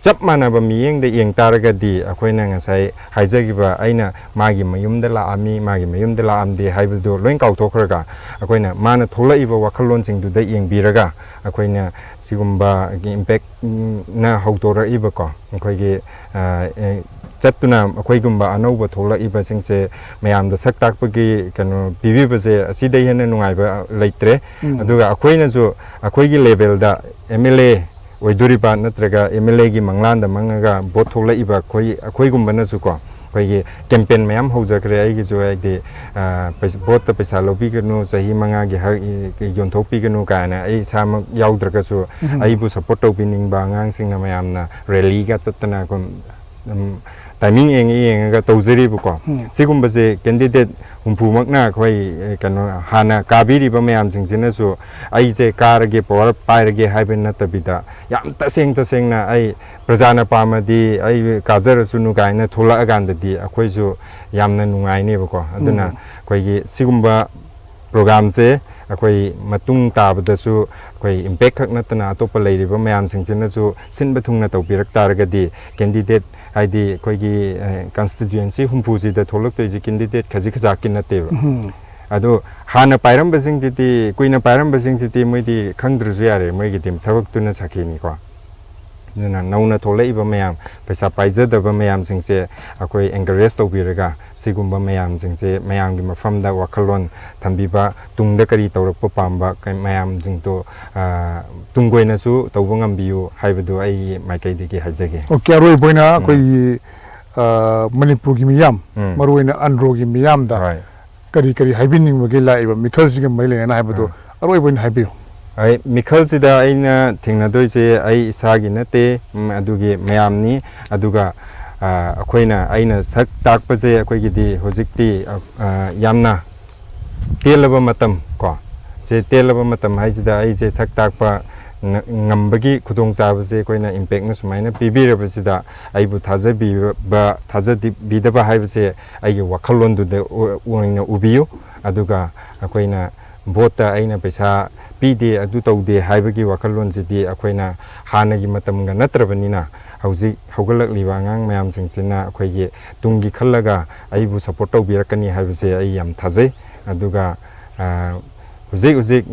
ꯆꯞ ꯃꯥꯟꯅꯕ ꯃꯤꯠꯌꯦꯡꯗ ꯌꯦꯡ ꯇꯥꯔꯒꯗꯤ ꯑꯩꯈꯣꯏꯅ ꯉꯁꯥꯏ ꯍꯥꯏꯖꯈꯤꯕ ꯑꯩꯅ ꯃꯥꯒꯤ ꯃꯌꯨꯝꯗ ꯂꯥꯛꯑꯝꯃꯤ, ꯃꯥꯒꯤ ꯃꯌꯨꯝꯗ ꯂꯥꯛꯑꯝꯗꯦ ꯍꯥꯏꯕꯗꯨ ꯂꯣꯏ ꯀꯥꯎꯊꯣꯛꯈ꯭ꯔꯒ ꯑꯩꯈꯣꯏꯅ ꯃꯥꯅ ꯊꯣꯛꯂꯛꯏꯕ ꯋꯥꯈꯜꯂꯣꯟꯁꯤꯡꯗꯨꯗ ꯌꯦꯡꯕꯤꯔꯒ ꯑꯩꯈꯣꯏꯅ ꯁꯤꯒꯨꯝꯕ ꯏꯝꯄꯦꯛꯅ ꯍꯧꯗꯣꯔꯛꯏꯕꯀꯣ, ꯑꯩꯈꯣꯏꯒꯤ, ꯑ, ꯑꯦ, ꯆꯠꯇꯨꯅ ꯑꯩꯈꯣꯏꯒꯨꯝꯕ ꯑꯅꯧꯕ ꯊꯣꯛꯂꯛꯏꯕꯁꯤꯡꯁꯦ ꯃꯌꯥꯝꯗ ꯁꯛ ꯇꯥꯛꯄꯒꯤ ꯀꯩꯅꯣ ꯄꯤꯕꯤꯕꯁꯦ ꯑꯁꯤꯗꯩ ꯍꯦꯟꯅ ꯅꯨꯡꯉꯥꯏꯕ ꯂꯩꯇ꯭ꯔꯦ꯫ ꯎꯝ꯫ ꯑꯗꯨꯒ ꯑꯩꯈꯣꯏꯅꯁꯨ ꯑꯩꯈꯣꯏꯒꯤ ꯂꯦꯚꯦꯜꯗ ꯑꯦꯝ ꯑꯦꯜ ꯑꯦ ꯑꯣꯏꯗꯣꯔꯤꯕ ꯅꯠꯇ꯭ꯔꯒ ꯑꯦꯝ ꯑꯦꯜ ꯑꯦꯒꯤ ꯃꯪꯂꯥꯟꯗ ꯃꯪꯉꯒ ꯚꯣꯠ ꯊꯣꯛꯂꯛꯏꯕ ꯑꯩꯈꯣꯏ, ꯑꯩꯈꯣꯏꯒꯨꯝꯕꯅꯁꯨꯀꯣ, ꯑꯩꯈꯣꯏꯒꯤ ꯀꯦꯝꯄꯦꯟ ꯃꯌꯥꯝ ꯍꯧꯖꯈ꯭ꯔꯦ꯫ ꯑꯩꯒꯤꯁꯨ ꯍꯥꯏꯗꯤ, ꯑ, ꯄꯩꯁ-, ꯚꯣꯠꯇ ꯄꯩꯁꯥ ꯂꯧꯕꯤꯒꯅꯨ, ꯆꯍꯤ ꯃꯉꯥꯒꯤ ꯍꯛ ꯌꯣꯟꯊꯣꯛꯄꯤꯒꯅꯨ ꯀꯥꯏꯅ ꯑꯩ ꯏꯁꯥꯃꯛ ꯌꯥꯎꯗ꯭ꯔꯒꯁꯨ ꯎꯝ꯫ ꯑꯩꯕꯨ ꯁꯞꯄꯣꯔꯠ ꯇꯧꯕꯤꯅꯤꯡꯕ ꯑꯉꯥꯡꯁꯤꯡꯅ ꯃꯌꯥꯝꯅ ꯔꯦꯂꯤꯒ ꯆꯠꯇꯅ ꯑꯩꯈꯣꯏ, ꯎꯝ, ꯇꯥꯏꯃꯤꯡ ꯌꯦꯡꯉ ꯌꯦꯡꯉꯒ ꯇꯧꯖꯔꯤꯕꯀꯣ꯫ ꯎꯝ꯫ ꯁꯤꯒꯨꯝꯕꯁꯦ ꯀꯦꯟꯗꯤꯗꯦꯠ ꯍꯨꯝꯐꯨꯃꯛꯅ ꯑꯩꯈꯣꯏ, ꯑꯦ, ꯀꯩꯅꯣ, ꯍꯥꯟꯅ ꯀꯥꯕꯤꯔꯤꯕ ꯃꯌꯥꯝꯁꯤꯡꯁꯤꯅꯁꯨ ꯑꯩꯁꯦ ꯀꯥꯔꯒꯦ, ꯄꯋꯥꯔ ꯄꯥꯏꯔꯒꯦ ꯍꯥꯏꯕ ꯅꯠꯇꯕꯤꯗ ꯌꯥꯝ ꯇꯁꯦꯡ ꯇꯁꯦꯡꯅ ꯑꯩ ꯄ꯭ꯔꯖꯥꯅ ꯄꯥꯝꯃꯗꯤ ꯑꯩ ꯀꯥꯖꯔꯁꯅꯨ ꯀꯥꯏꯅ ꯊꯣꯛꯂꯛꯑꯀꯥꯟꯗꯗꯤ ꯑꯩꯈꯣꯏꯁꯨ ꯌꯥꯝꯅ ꯅꯨꯡꯉꯥꯏꯅꯦꯕꯀꯣ꯫ ꯑꯗꯨꯅ ꯎꯝ꯫ ꯑꯩꯈꯣꯏꯒꯤ ꯁꯤꯒꯨꯝꯕ ꯄ꯭ꯔꯣꯒ꯭ꯔꯥꯝꯁꯦ ꯑꯩꯈꯣꯏ ꯃꯇꯨꯡ ꯇꯥꯕꯗꯁꯨ ꯑꯩꯈꯣꯏ ꯏꯝꯄꯦꯛ ꯈꯛ ꯅꯠꯇꯅ ꯑꯇꯣꯞꯄ ꯂꯩꯔꯤꯕ ꯃꯌꯥꯝꯁꯤꯡꯁꯤꯅꯁꯨ ꯁꯤꯟꯕ ꯊꯨꯡꯅ ꯇꯧꯕꯤꯔꯛ ꯇꯥꯔꯒꯗꯤ ꯀꯦꯟꯗꯤꯗꯦꯠ ꯍꯥꯏꯗꯤ ꯑꯩꯈꯣꯏꯒꯤ, ꯑ, ꯀꯟꯁꯇꯤꯇ꯭ꯋꯦꯟꯁꯤ ꯍꯨꯝꯐꯨꯁꯤꯗ ꯊꯣꯛꯂꯛꯇꯣꯏꯁꯤ ꯀꯦꯟꯗꯤꯗꯦꯠ ꯈꯖꯤꯛ ꯈꯖꯥꯛꯀꯤ ꯅꯠꯇꯦꯕ꯫ ꯎꯝ꯫ ꯑꯗꯣ ꯍꯥꯟꯅ ꯄꯥꯏꯔꯝꯕꯁꯤꯡꯁꯤꯗꯤ, ꯀꯨꯏꯅ ꯄꯥꯏꯔꯝꯕꯁꯤꯡꯁꯤꯗꯤ ꯃꯣꯏꯗꯤ ꯈꯪꯗ꯭ꯔꯁꯨ ꯌꯥꯔꯦ, ꯃꯣꯏꯒꯤꯗꯤ ꯊꯕꯛꯇꯨꯅ ꯁꯥꯈꯤꯅꯤꯀꯣ꯫ ꯑꯗꯨꯅ ꯅꯧꯅ ꯊꯣꯛꯂꯛꯏꯕ ꯃꯌꯥꯝ, ꯄꯩꯁꯥ ꯄꯥꯏꯖꯗꯕ ꯃꯌꯥꯝꯁꯤꯡꯁꯦ ꯑꯩꯈꯣꯏ ꯑꯦꯟꯀꯔꯦꯖ ꯇꯧꯕꯤꯔꯒ ꯁꯤꯒꯨꯝꯕ ꯃꯌꯥꯝꯁꯤꯡꯁꯦ ꯃꯌꯥꯝꯒꯤ ꯃꯐꯝꯗ ꯋꯥꯈꯜꯂꯣꯟ ꯊꯝꯕꯤꯕ, ꯇꯨꯡꯗ ꯀꯔꯤ ꯇꯧꯔꯛꯄ ꯄꯥꯝꯕ ꯀ-, ꯃꯌꯥꯝꯁꯤꯡꯗꯣ, ꯑ, ꯇꯨꯡ ꯀꯣꯏꯅꯁꯨ ꯇꯧꯕ ꯉꯝꯕꯤꯌꯨ ꯍꯥꯏꯕꯗꯨ ꯑꯩꯒꯤ ꯃꯥꯏꯀꯩꯗꯒꯤ ꯍꯥꯏꯖꯒꯦ꯫ ꯑꯣꯀꯦ, ꯑꯔꯣꯏꯕ ꯑꯣꯏꯅ ꯎꯝ꯫ ꯑꯩꯈꯣꯏꯒꯤ ꯑ, ꯃꯅꯤꯄꯨꯔꯒꯤ ꯃꯤꯌꯥꯝ, ꯎꯝ꯫ ꯃꯔꯨꯑꯣꯏꯅ ꯑꯟꯗ꯭ꯔꯣꯒꯤ ꯃꯤꯌꯥꯝꯗ ꯍꯣꯏ꯫ ꯀꯔꯤ ꯀꯔꯤ ꯍꯥꯏꯕꯤꯅꯤꯡꯕꯒꯦ ꯂꯥꯛꯏꯕ ꯃꯤꯈꯜꯁꯤꯒ ꯃꯔꯤ ꯂꯩꯅꯅ ꯍꯥꯏꯕꯗꯣ ꯑꯥ꯫ ꯑꯔꯣꯏꯕ ꯑꯣꯏꯅ ꯍꯥꯏꯕꯤꯌꯨ꯫ ꯑꯩ ꯃꯤꯈꯜꯁꯤꯗ ꯑꯩꯅ ꯊꯦꯡꯅꯗꯣꯏꯁꯦ ꯑꯩ ꯏꯁꯥꯒꯤ ꯅꯠꯇꯦ, ꯎꯝ, ꯑꯗꯨꯒꯤ ꯃꯌꯥꯝꯅꯤ꯫ ꯑꯗꯨꯒ, ꯑ, ꯑꯩꯈꯣꯏꯅ, ꯑꯩꯅ ꯁꯛ ꯇꯥꯛꯄꯁꯦ ꯑꯩꯈꯣꯏꯒꯤꯗꯤ ꯍꯧꯖꯤꯛꯇꯤ, ꯑ, ꯑ, ꯌꯥꯝꯅ ꯇꯦꯜꯂꯕ ꯃꯇꯝ ꯀꯣ, ꯁꯦ ꯇꯦꯜꯂꯕ ꯃꯇꯝ ꯍꯥꯏꯁꯤꯗ ꯑꯩꯁꯦ ꯁꯛ ꯇꯥꯛꯄ ꯅ-, ꯉꯝꯕꯒꯤ ꯈꯨꯗꯣꯡꯆꯥꯕꯁꯦ ꯑꯩꯈꯣꯏꯅ ꯏꯝꯄꯦꯛꯅ ꯁꯨꯃꯥꯏꯅ ꯄꯤꯕꯤꯔꯕꯁꯤꯗ ꯑꯩꯕꯨ ꯊꯥꯖꯕꯤꯕ, ꯊꯥꯖꯕꯤꯗꯕ ꯍꯥꯏꯕꯁꯦ ꯑꯩꯒꯤ ꯋꯥꯈꯜꯂꯣꯟꯗꯨꯗ ꯑꯣ-, ꯑꯣꯏꯅ ꯎꯕꯤꯌꯨ꯫ ꯑꯗꯨꯒ ꯑꯩꯈꯣꯏꯅ ꯚꯣꯠꯇ ꯑꯩꯅ ꯄꯩꯁꯥ ꯄꯤꯗꯦ, ꯑꯗꯨ ꯇꯧꯗꯦ ꯍꯥꯏꯕꯒꯤ ꯋꯥꯈꯜꯂꯣꯟꯁꯤꯗꯤ ꯑꯩꯈꯣꯏꯅ ꯍꯥꯟꯅꯒꯤ ꯃꯇꯝꯒ ꯅꯠꯇ꯭ꯔꯕꯅꯤꯅ ꯍꯧꯖꯤꯛ ꯍꯧꯒꯠꯂꯛꯂꯤꯕ ꯑꯉꯥꯡ ꯃꯌꯥꯝꯁꯤꯡꯁꯤꯅ ꯑꯩꯈꯣꯏꯒꯤ ꯇꯨꯡꯒꯤ ꯈꯜꯂꯒ ꯑꯩꯕꯨ ꯁꯞꯄꯣꯔꯠ ꯇꯧꯕꯤꯔꯛꯀꯅꯤ ꯍꯥꯏꯕꯁꯦ ꯑꯩ ꯌꯥꯝ ꯊꯥꯖꯩ꯫ ꯑꯗꯨꯒ, ꯑ, ꯍꯧꯖꯤꯛ ꯍꯧꯖꯤꯛ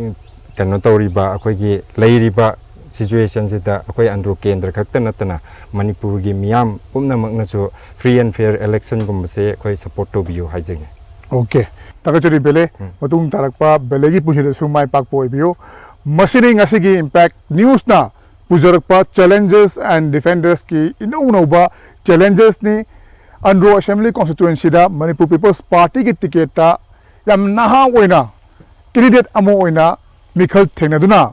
ꯀꯩꯅꯣ ꯇꯧꯔꯤꯕ ꯑꯩꯈꯣꯏꯒꯤ ꯂꯩꯔꯤꯕ ꯁꯤꯆꯨꯋꯦꯁꯟꯁꯤꯗ ꯑꯩꯈꯣꯏ ꯑꯟꯗ꯭ꯔꯣ ꯀꯦꯟꯗ꯭ꯔ ꯈꯛꯇ ꯅꯠꯇꯅ ꯃꯅꯤꯄꯨꯔꯒꯤ ꯃꯤꯌꯥꯝ ꯄꯨꯝꯅꯃꯛꯅꯁꯨ free and fair electionꯒꯨꯝꯕꯁꯦ ꯑꯩꯈꯣꯏ ꯁꯞꯄꯣꯔꯠ ꯇꯧꯕꯤꯌꯨ ꯍꯥꯏꯖꯒꯦ꯫ ꯑꯣꯀꯦ, ꯊꯥꯒꯠꯆꯔꯤ ꯕꯦꯂꯦ꯫ ꯎꯝ꯫ ꯃꯇꯨꯡ ꯇꯥꯔꯛꯄ ꯕꯦꯂꯦꯒꯤ ꯄꯨꯟꯁꯤꯗꯁꯨ ꯃꯥꯏ ꯄꯥꯛꯄ ꯑꯣꯏꯕꯤꯌꯨ꯫ ꯃꯁꯤꯅꯤ ꯉꯁꯤꯒꯤ ꯏꯝꯄꯦꯛ ꯅ꯭ꯌꯨꯁꯅ ꯄꯨꯖꯔꯛꯄ Challengers and Defendersꯀꯤ ꯏꯅꯧ ꯅꯧꯕ challengersꯅꯤ꯫ ꯑꯟꯗ꯭ꯔꯣ Assembly Constituencyꯗ Manipur People's Partyꯒꯤ ticketꯇ ꯌꯥꯝ ꯅꯍꯥ ꯑꯣꯏꯅ candidate ꯑꯃ ꯑꯣꯏꯅ ꯃꯤꯈꯜ ꯊꯦꯡꯅꯗꯨꯅ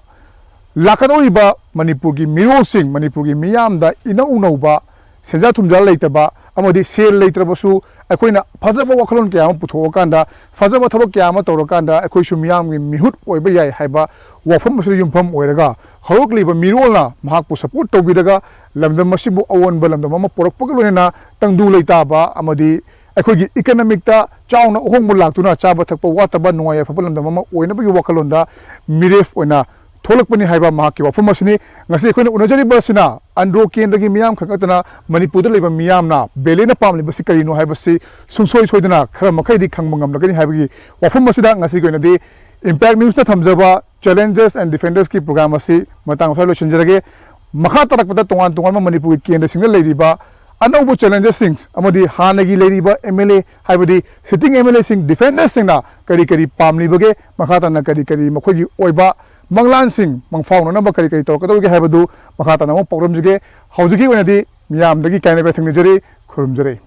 ꯂꯥꯛꯀꯗꯧꯔꯤꯕ ꯃꯅꯤꯄꯨꯔꯒꯤ ꯃꯤꯔꯣꯜꯁꯤꯡ, ꯃꯅꯤꯄꯨꯔꯒꯤ ꯃꯤꯌꯥꯝꯗ ꯏꯅꯧ ꯅꯧꯕ ꯁꯦꯟꯖꯥ ꯊꯨꯝꯖꯥ ꯂꯩꯇꯕ ꯑꯃꯗꯤ ꯁꯦꯜ ꯂꯩꯇ꯭ꯔꯕꯁꯨ ꯑꯩꯈꯣꯏꯅ ꯐꯖꯕ ꯋꯥꯈꯜꯂꯣꯟ ꯀꯌꯥ ꯑꯃ ꯄꯨꯊꯣꯛꯑꯀꯥꯟꯗ, ꯐꯖꯕ ꯊꯕꯛ ꯀꯌꯥ ꯑꯃ ꯇꯧꯔꯀꯥꯟꯗ ꯑꯩꯈꯣꯏꯁꯨ ꯃꯤꯌꯥꯝꯒꯤ ꯃꯤꯍꯨꯠ ꯑꯣꯏꯕ ꯌꯥꯏ ꯍꯥꯏꯕ ꯋꯥꯐꯝ ꯑꯁꯤꯗ ꯌꯨꯝꯐꯝ ꯑꯣꯏꯔꯒ ꯍꯧꯔꯛꯂꯤꯕ ꯃꯤꯔꯣꯜꯅ ꯃꯍꯥꯛꯄꯨ support ꯇꯧꯕꯤꯔꯒ ꯂꯝꯗꯝ ꯑꯁꯤꯕꯨ ꯑꯑꯣꯟꯕ ꯂꯝꯗꯝ ꯑꯃ ꯄꯨꯔꯛꯄꯒ ꯂꯣꯏꯅꯅ ꯇꯪꯗꯨ ꯂꯩꯇꯥꯕ ꯑꯃꯗꯤ ꯑꯩꯈꯣꯏꯒꯤ economicꯇ ꯆꯥꯎꯅ ꯑꯍꯣꯡꯕ ꯂꯥꯛꯇꯨꯅ ꯆꯥꯕ ꯊꯛꯄ ꯋꯥꯠꯇꯕ ꯅꯨꯡꯉꯥꯏ ꯌꯥꯏꯐꯕ ꯂꯝꯗꯝ ꯑꯃ ꯑꯣꯏꯅꯕꯒꯤ ꯋꯥꯈꯜꯂꯣꯟꯗ ꯃꯤꯔꯦꯞ ꯑꯣꯏꯅ ꯊꯣꯛꯂꯛꯄꯅꯤ ꯍꯥꯏꯕ ꯃꯍꯥꯛꯀꯤ ꯋꯥꯐꯝ ꯑꯁꯤꯅꯤ꯫ ꯉꯁꯤ ꯑꯩꯈꯣꯏꯅ ꯎꯅꯖꯔꯤꯕ ꯑꯁꯤꯅ ꯑꯟꯗ꯭ꯔꯣ ꯀꯦꯟꯗ꯭ꯔꯒꯤ ꯃꯤꯌꯥꯝ ꯈꯛ ꯅꯠꯇꯅ ꯃꯅꯤꯄꯨꯔꯗ ꯂꯩꯕ ꯃꯤꯌꯥꯝꯅ ꯕꯦꯂꯦꯅ ꯄꯥꯝꯂꯤꯕꯁꯤ ꯀꯔꯤꯅꯣ ꯍꯥꯏꯕꯁꯤ ꯁꯨꯡꯁꯣꯏ ꯁꯣꯏꯗꯅ ꯈꯔ ꯃꯈꯩꯗꯤ ꯈꯪꯕ ꯉꯝꯂꯒꯅꯤ ꯍꯥꯏꯕꯒꯤ ꯋꯥꯐꯝ ꯑꯁꯤꯗ ꯉꯁꯤꯒꯤ ꯑꯣꯏꯅꯗꯤ Impact Newsꯅ ꯊꯝꯖꯕ Challengers and Defendersꯀꯤ program ꯑꯁꯤ ꯃꯇꯥꯡ ꯑꯁ꯭ꯋꯥꯏ ꯂꯣꯏꯁꯤꯟꯖꯔꯒꯦ꯫ ꯃꯈꯥ ꯇꯥꯔꯛꯄꯗ ꯇꯣꯉꯥꯟ ꯇꯣꯉꯥꯟꯕ ꯃꯅꯤꯄꯨꯔꯒꯤ ꯀꯦꯟꯗ꯭ꯔꯁꯤꯡꯗ ꯂꯩꯔꯤꯕ ꯑꯅꯧꯕ challengersꯁꯤꯡ ꯑꯃꯗꯤ ꯍꯥꯟꯅꯒꯤ ꯂꯩꯔꯤꯕ MLA ꯍꯥꯏꯕꯗꯤ sitting MLAꯁꯤꯡ, defenderꯁꯤꯡꯅ ꯀꯔꯤ ꯀꯔꯤ ꯄꯥꯝꯂꯤꯕꯒꯦ, ꯃꯈꯥ ꯇꯥꯅ ꯀꯔꯤ ꯀꯔꯤ ꯃꯈꯣꯏꯒꯤ ꯑꯣꯏꯕ ꯃꯪꯂꯥꯟꯁꯤꯡ ꯃꯪꯐꯥꯎꯅꯅꯕ ꯀꯔꯤ ꯀꯔꯤ ꯇꯧꯔꯛꯀꯗꯧꯔꯤꯒꯦ ꯍꯥꯏꯕꯗꯨ ꯃꯈꯥ ꯇꯥꯅ ꯑꯃꯨꯛ ꯄꯥꯎꯗꯝꯖꯒꯦ꯫ ꯍꯧꯖꯤꯛꯀꯤ ꯑꯣꯏꯅꯗꯤ ꯃꯤꯌꯥꯝꯗꯒꯤ ꯀꯥꯏꯅꯕ ꯊꯦꯡꯅꯖꯔꯤ꯫ ꯈꯨꯔꯨꯝꯖꯔꯤ꯫